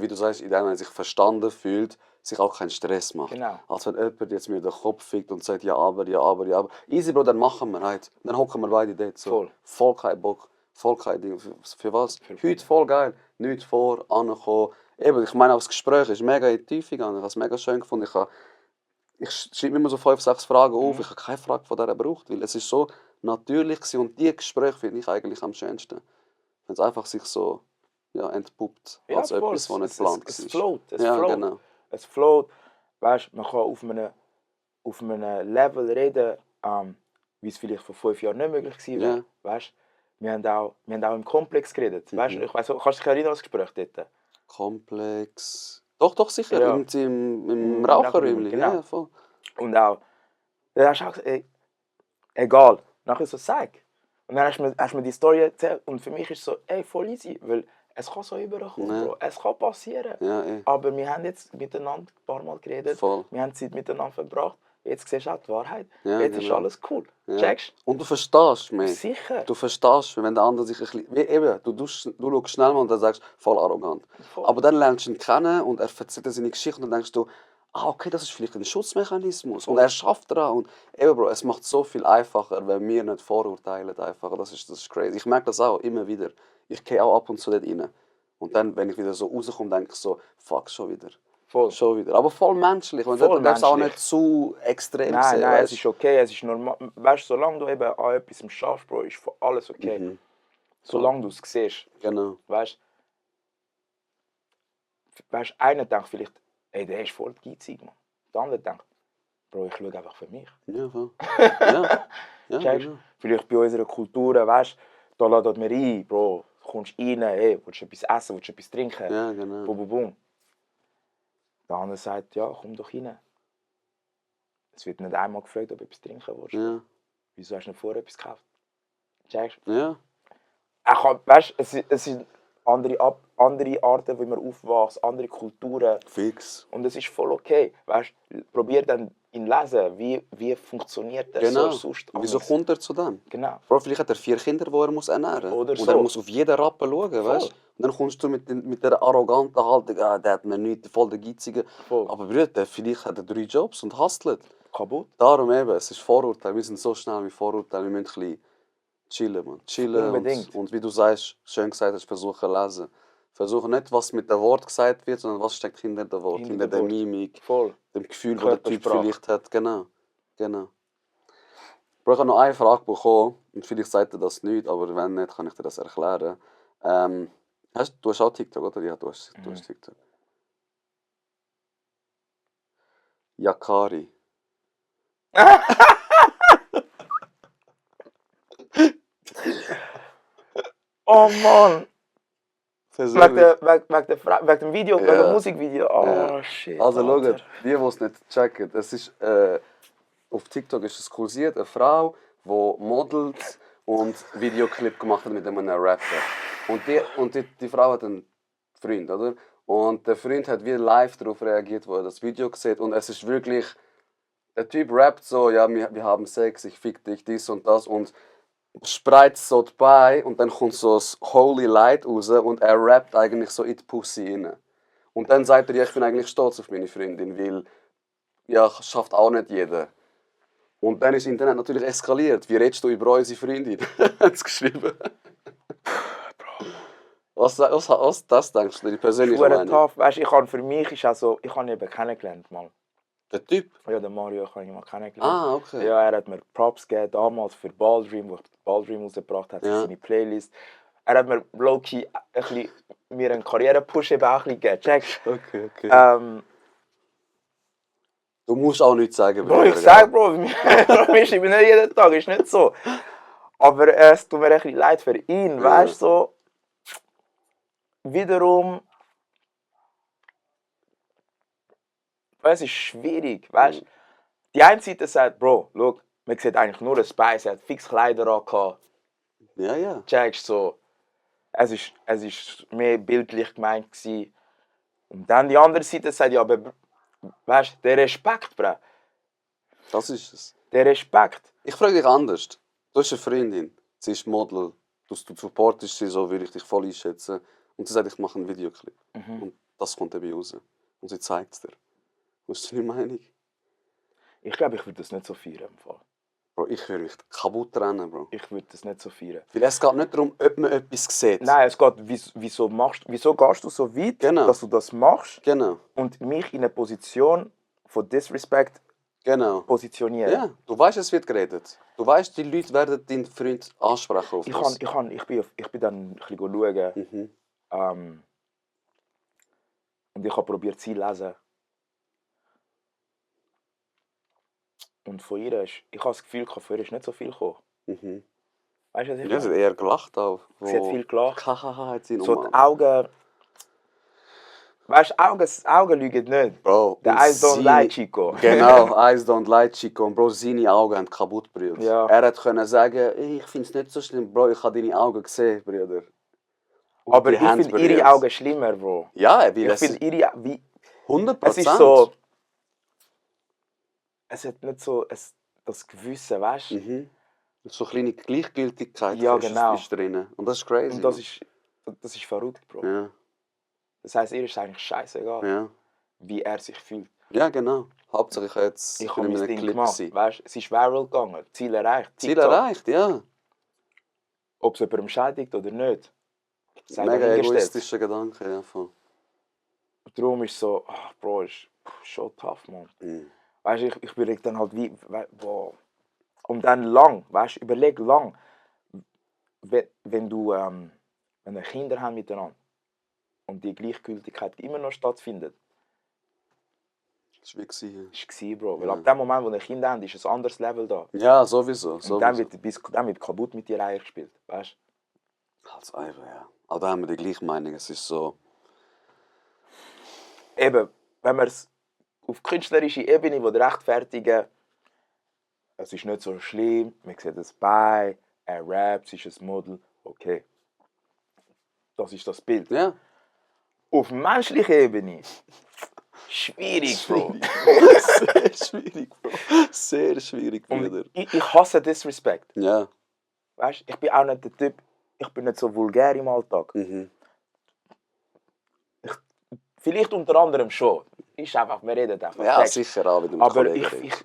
du sagst, indem er sich verstanden fühlt, sich auch keinen Stress macht. Genau. Als wenn jemand jetzt mir den Kopf fickt und sagt, ja, aber, ja, aber, ja, aber. Easy, Bro, dann machen wir halt. Dann hocken wir beide dort. So. Voll. Voll kein Bock. Voll kein Ding. Für was? Heute voll geil. Nichts vor, ankommen. Eben, ich meine, auch das Gespräch ist mega in die Tiefe gegangen. Ich habe es mega schön gefunden. Ich schreibe immer so 5, 6 Fragen auf. Ich habe keine Frage von der gebraucht, weil es ist so natürlich gewesen. Und diese Gespräche finde ich eigentlich am schönsten. Wenn es einfach sich so entpuppt Ja, als voll. etwas, was nicht geplant Es war. float. Ja, genau. Es float. Weißt, man kann auf einem Level reden, wie es vielleicht vor 5 Jahren nicht möglich gewesen wäre. Ja. Weißt, wir haben auch im Komplex geredet. Weißt, ich weiss, kannst du dich erinnern an das Gespräch dort? Komplex. Doch, sicher. Ja. Im Raucherräumchen. Genau. Ja, voll. Und auch, dann hast du auch gesagt, ey, egal, nachher so sag. Und dann hast du mir die Story erzählt und für mich ist es so, ey, voll easy, weil es kann so überkommen, Ja. Bro. Es kann passieren. Ja, Aber wir haben jetzt miteinander ein paar Mal geredet, Voll. wir haben Zeit miteinander verbracht, jetzt siehst du auch die Wahrheit, Ja, jetzt ist genau. alles cool. Ja. Checkst Und du verstehst mich. Sicher. Du verstehst, wenn der andere sich ein bisschen... Wie eben, du schaust schnell mal und dann sagst voll arrogant. Voll. Aber dann lernst du ihn kennen und er erzählt dir seine Geschichte und dann denkst du, okay, das ist vielleicht ein Schutzmechanismus. Und er schafft daran. Und eben, Bro, es macht so viel einfacher, wenn wir nicht vorurteilen. Einfacher. Das ist crazy. Ich merke das auch immer wieder. Ich gehe auch ab und zu dort rein. Und dann, wenn ich wieder so rauskomme, denke ich so, fuck, schon wieder. Voll. Schon wieder. Aber voll menschlich. Und Voll du darfst auch menschlich. nicht zu extrem Nein, sehen. nein, es weißt? ist okay, es ist normal. Weißt du, solange du eben an etwas schaffst, Bro, ist für alles okay. Solange du es siehst. Genau. Weißt du, einer denkt vielleicht, ey, der ist voll geizig, man. Der andere denkt, Bro, ich schaue einfach für mich. Ja, voll. Ja. Ja, Checkst? genau. Vielleicht bei unserer Kultur, weißt du, da laden wir ein, Bro, du kommst rein, hey, willst du etwas essen, willst du etwas trinken? Ja, genau. Bum, bum, bum. Der andere sagt, ja, komm doch rein. Es wird nicht einmal gefragt, ob du etwas trinken willst. Ja. Wieso hast du nicht vorher etwas gekauft? Checkst? Ja. Weißt du, es sind andere Arten, wie man aufwächst, andere Kulturen. Fix. Und es ist voll okay. Weißt du, probier dann ihn lesen, wie funktioniert das Genau. so sonst. Wieso anders. kommt er zu dem? Genau. Bro, vielleicht hat er 4 Kinder, die er muss ernähren muss. Oder und so. er muss auf jeden Rappen schauen, weißt du? Und dann kommst du mit der arroganten Haltung, der hat mir nichts, voll der Geizige. Voll. Aber Bruder, vielleicht hat er 3 Jobs und hustelt. Kaputt. Darum eben, es ist Vorurteil. Wir sind so schnell mit Vorurteilen, wir müssen ein bisschen chillen, man. Chillen Unbedingt. und wie du sagst, schön gesagt hast, versuchen zu lesen. Versuchen nicht, was mit dem Wort gesagt wird, sondern was steckt hinter dem Wort, hinter der Wort. Mimik, Voll. dem Gefühl, das der Typ Körpersprache. vielleicht hat. Genau. Bro, ich habe noch eine Frage bekommen, und vielleicht sagt er das nicht, aber wenn nicht, kann ich dir das erklären. Du hast auch TikTok, oder? Ja, du hast TikTok. Yakari. Oh Mann! Wegen Persönlich. dem Video, wegen dem Musikvideo. Oh Ja. shit. Also Alter. schaut, die es nicht checken, es ist, auf TikTok ist es kursiert, eine Frau, die modelt und Videoclip gemacht hat mit einem Rapper. Und die Frau hat einen Freund, oder? Und der Freund hat wie live darauf reagiert, wo er das Video sieht. Und es ist wirklich, der Typ rappt so, ja, wir haben Sex, ich fick dich, dies und das. Und spreizt so dabei und dann kommt so das Holy Light raus und er rappt eigentlich so in die Pussy rein. Und dann sagt er, ja, ich bin eigentlich stolz auf meine Freundin, weil, ja, schafft auch nicht jeder. Und dann ist das Internet natürlich eskaliert. Wie redest du über unsere Freundin? Hat es geschrieben. Was das denkst du, die persönliche Schwer Meinung? tough. Weißt, für mich ist auch so, ich habe ihn eben kennengelernt mal. Der Typ? Ja, den Mario habe ich mal kennengelernt. Ah, okay. Ja, er hat mir Props gegeben, damals für Baldream, wo ich Baldream rausgebracht habe, Ja. seine Playlist. Er hat mir low-key mir einen Karrierepush eben auch ein bisschen gegeben. Check. Okay. Du musst auch nichts sagen. Bro, ich sag, Bro, ich bin nicht jeden Tag, ist nicht so. Aber es tut mir ein bisschen leid für ihn, Ja. weißt du, so. Wiederum, es ist schwierig, weißt du. Die eine Seite sagt, Bro, schau, man sieht eigentlich nur ein Spice, er hat fix Kleider angehabt. Ja. Checkst so, es ist mehr bildlich gemeint gewesen. Und dann die andere Seite sagt, ja, aber weißt du, der Respekt, Bro, Das ist es. der Respekt. Ich frage dich anders. Du hast eine Freundin, sie ist Model, du supportest sie, so würde ich dich voll einschätzen. Und sie sagt, ich mache einen Videoclip. Und das kommt dabei raus. Und sie zeigt es dir. Was ist deine Meinung? Ich glaube, ich würde das nicht so feiern. Im Fall. Bro, ich würde mich kaputt rennen, Bro. Ich würde das nicht so feiern. Weil es geht nicht darum, ob man etwas sieht. Nein, es geht, wieso gehst du so weit, Genau. dass du das machst Genau. und mich in eine Position von Disrespect Genau. positionieren? Ja, du weißt, es wird geredet. Du weißt, die Leute werden deinen Freund ansprechen auf das. Ich bin dann ein bisschen schauen. Und ich habe probiert, sie zu lesen. Und von ihr ich habe das Gefühl, von ihr ist nicht so viel gekommen. Weißt du, was ich Ja, sie meine? hat eher gelacht auch. Sie hat viel gelacht. Hahaha, hat sie So nochmal. die Augen. Weißt du, Augen lügen nicht. Bro, The und eyes don't seine- lie, Chico. Genau, eyes don't lie, Chico. Und Bro, seine Augen haben kaputt gebrüllt. Ja. Er hat können sagen, ich finde es nicht so schlimm, Bro, ich habe deine Augen gesehen, Brüder. Und Aber die ich Hände finde ihre berührt. Augen schlimmer, Bro. Ja, weil Ich es finde ihre... Wie, 100%. es ist so... Es hat nicht so das Gewissen, weißt du? So kleine Gleichgültigkeit Ja, ist, genau. ist drin. Und das ist crazy. Und das ist verrückt, Bro. Ja, Das heisst, ihr ist eigentlich scheißegal, ja. wie er sich fühlt. Ja, genau. Hauptsache ich jetzt Ich bin habe in mein einem Ding Clip gemacht. gewesen. Weißt, es ist viral gegangen, Ziel erreicht. Ziel TikTok. erreicht, ja. Ob es jemandem schädigt oder nicht. Sei Mega dahingestellt. egoistischer Gedanke, ja. Voll. Darum ist es so, Bro, ist schon tough, man. Weißt du, ich überlege dann halt wie, boah. Und dann lang, weißt du, überleg lang, wenn wir Kinder haben miteinander und die Gleichgültigkeit immer noch stattfindet, Das war wie gewesen. ist es, Bro. Weil Ja. ab dem Moment, wo wir Kinder haben, ist ein anderes Level da. Ja, sowieso. Und dann wird kaputt mit dir Eier gespielt, weißt Also einfach, ja. Aber da haben wir die gleiche Meinung. Es ist so. du? Eben, wenn wir es auf künstlerische Ebene rechtfertigen, es ist nicht so schlimm, man sieht es bei, er rappt, es ist ein Model, okay. Das ist das Bild. Ja. Auf menschlicher Ebene, schwierig, Bro. Sehr schwierig, Bro. Sehr schwierig, Bruder. Und ich hasse Disrespect. Ja. Weißt, ich bin auch nicht der Typ, ich bin nicht so vulgär im Alltag. Vielleicht unter anderem schon. Ist einfach, wir reden einfach. Ja, Text. sicher auch, wenn du mit Aber Kollegen redest.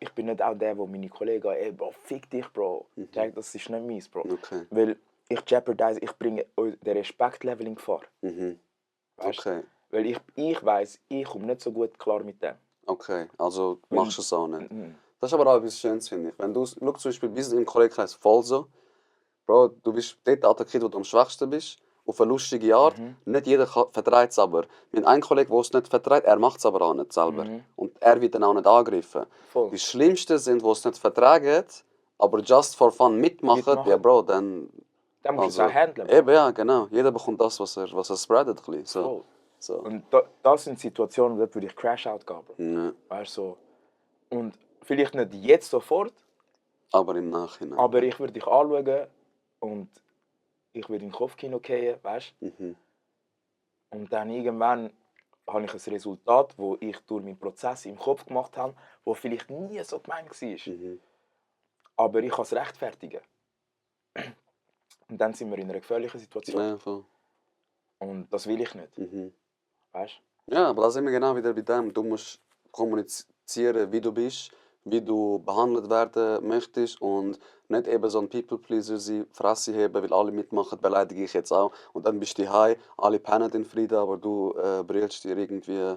ich bin nicht auch der, der meine Kollegen, ey Bro, fick dich, Bro. Check, das ist nicht meins, Bro. Okay. Weil ich jeopardize, ich bringe den Respektlevel in Gefahr. Weißt? Okay. Weil ich weiss, ich komme nicht so gut klar mit dem. Okay, also machst du es auch nicht. Das ist aber auch etwas Schönes, finde ich. Wenn du, schau zum Beispiel, wir sind im Kollegenkreis voll so, Bro, du bist dort attackiert, wo du am schwächsten bist, auf eine lustige Art. Nicht jeder vertreibt es aber. Wir haben einen Kollegen, der es nicht vertreibt, er macht es aber auch nicht selber. Und er wird dann auch nicht angegriffen. Voll. Die Schlimmsten sind, die es nicht vertragen, aber just for fun mitmachen. Ja, Bro, dann... Dann musst du es auch handeln. Eben, ja, genau. Jeder bekommt das, was er spreadet. Ein bisschen. So. Voll. So. Und das sind Situationen, dort würde ich Crash-Out geben. Ja. Weißt du, so. Und vielleicht nicht jetzt sofort, Aber im Nachhinein. aber ich würde dich anschauen und ich würde in den Kopfkino gehen, weißt du? Und dann irgendwann habe ich ein Resultat, das ich durch meinen Prozess im Kopf gemacht habe, das vielleicht nie so gemeint war. Aber ich kann es rechtfertigen. Und dann sind wir in einer gefährlichen Situation. Ja, voll. Und das will ich nicht. Weißt du? Ja, aber da sind wir genau wieder bei dem. Du musst kommunizieren, wie du bist, wie du behandelt werden möchtest und nicht eben so ein People-Pleaser sein, Fresse heben, weil alle mitmachen, beleidige ich jetzt auch. Und dann bist du daheim, alle pennen in Frieden, aber du brüllst dir irgendwie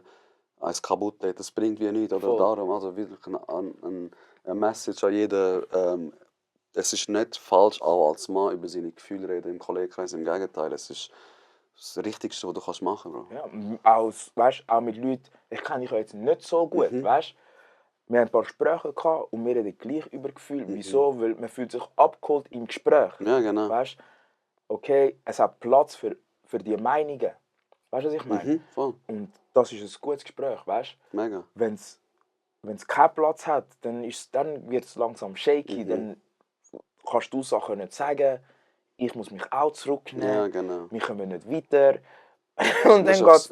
eins kaputt. Das bringt wie nichts. Oder Voll. darum, also wirklich eine Message an jeden. Es ist nicht falsch, auch als Mann über seine Gefühle reden im Kollegenkreis. Im Gegenteil, es ist das Richtigste, was du machen kannst, Bro. Ja, weißt, auch mit Leuten, ich kenne dich ja jetzt nicht so gut, weißt? Wir haben ein paar Gespräche gehabt und wir reden gleich über Gefühle. Wieso? Weil man fühlt sich abgeholt im Gespräch. Ja, genau. Weißt? Okay, es hat Platz für die Meinungen. Weißt du, was ich meine? Voll. Und das ist ein gutes Gespräch, weißt? Mega. Wenn es keinen Platz hat, dann wird es langsam shaky, dann kannst du Sachen nicht sagen, ich muss mich auch zurücknehmen, Ja, genau. wir kommen nicht weiter. Und Das dann, ist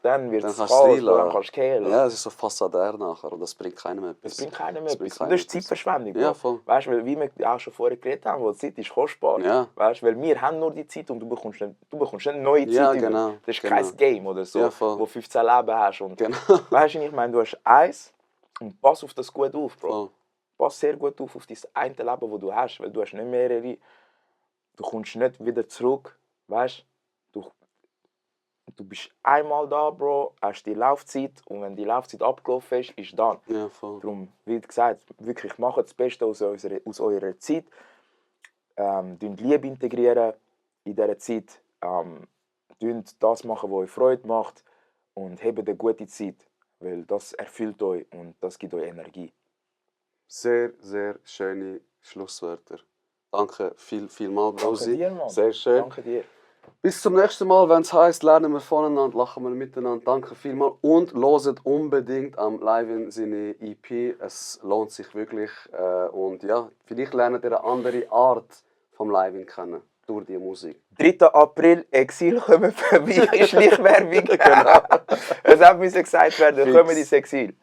dann wird Dann es kannst Chaos, du es dann kannst du gehen. Ja, es ist so fassadär nachher und das bringt keinem etwas. Das bringt keinem mehr Das bringt etwas. keinem Das ist etwas. Zeitverschwendung. Ja, Bro. voll. Weißt du, weil wie wir auch schon vorher geredet haben, die Zeit ist kostbar. Ja. Weißt du, weil wir haben nur die Zeit und du bekommst nicht neue Zeit. Ja, über. genau, Das ist genau. kein Game oder so, Ja, voll. wo 15 Leben hast. Und Genau. weißt du, ich meine, du hast eins und pass auf das gut auf, Bro. Voll. Pass sehr gut auf das eine Leben, das du hast, weil du hast nicht mehrere. Du kommst nicht wieder zurück, weißt du bist einmal da, Bro, hast die Laufzeit und wenn die Laufzeit abgelaufen ist, ist dann. Ja, voll. Darum, wie gesagt, wirklich macht das Beste aus eurer Zeit. Liebe integrieren in dieser Zeit. Das machen, was euch Freude macht und habt eine gute Zeit, weil das erfüllt euch und das gibt euch Energie. Sehr, sehr schöne Schlusswörter. Danke vielmals, Danke Rosi. dir, Mann. Sehr schön. Danke dir. Bis zum nächsten Mal, wenn es heisst, lernen wir voneinander, lachen wir miteinander. Danke vielmals und loset unbedingt am Live seine EP. Es lohnt sich wirklich. Und ja, vielleicht lernt ihr eine andere Art vom Live kennen durch die Musik. 3. April, Exil, kommen vorbei, Schleichwerbung. Es hat gesagt werden, Fix. kommen ins Exil.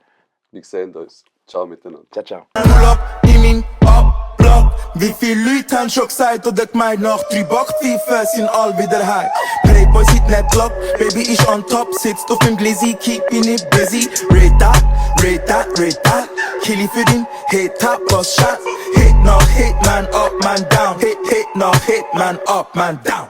Wir sehen uns. Ciao miteinander. Ciao, ciao. Pull up in mein Abblock. Wie viele Leute haben schon gesagt oder gemeint, nach 3 Backpfeifen sind all wieder heim. Playboy sieht nicht lock, Baby ist on top, sitzt auf dem Glizzy, keeping it busy. Rate that, rate that, rate that. Kill ich für den Hit, tap, was Schatz. Hit nach Hit, man up, man down. Hit nach Hit, man up, man down.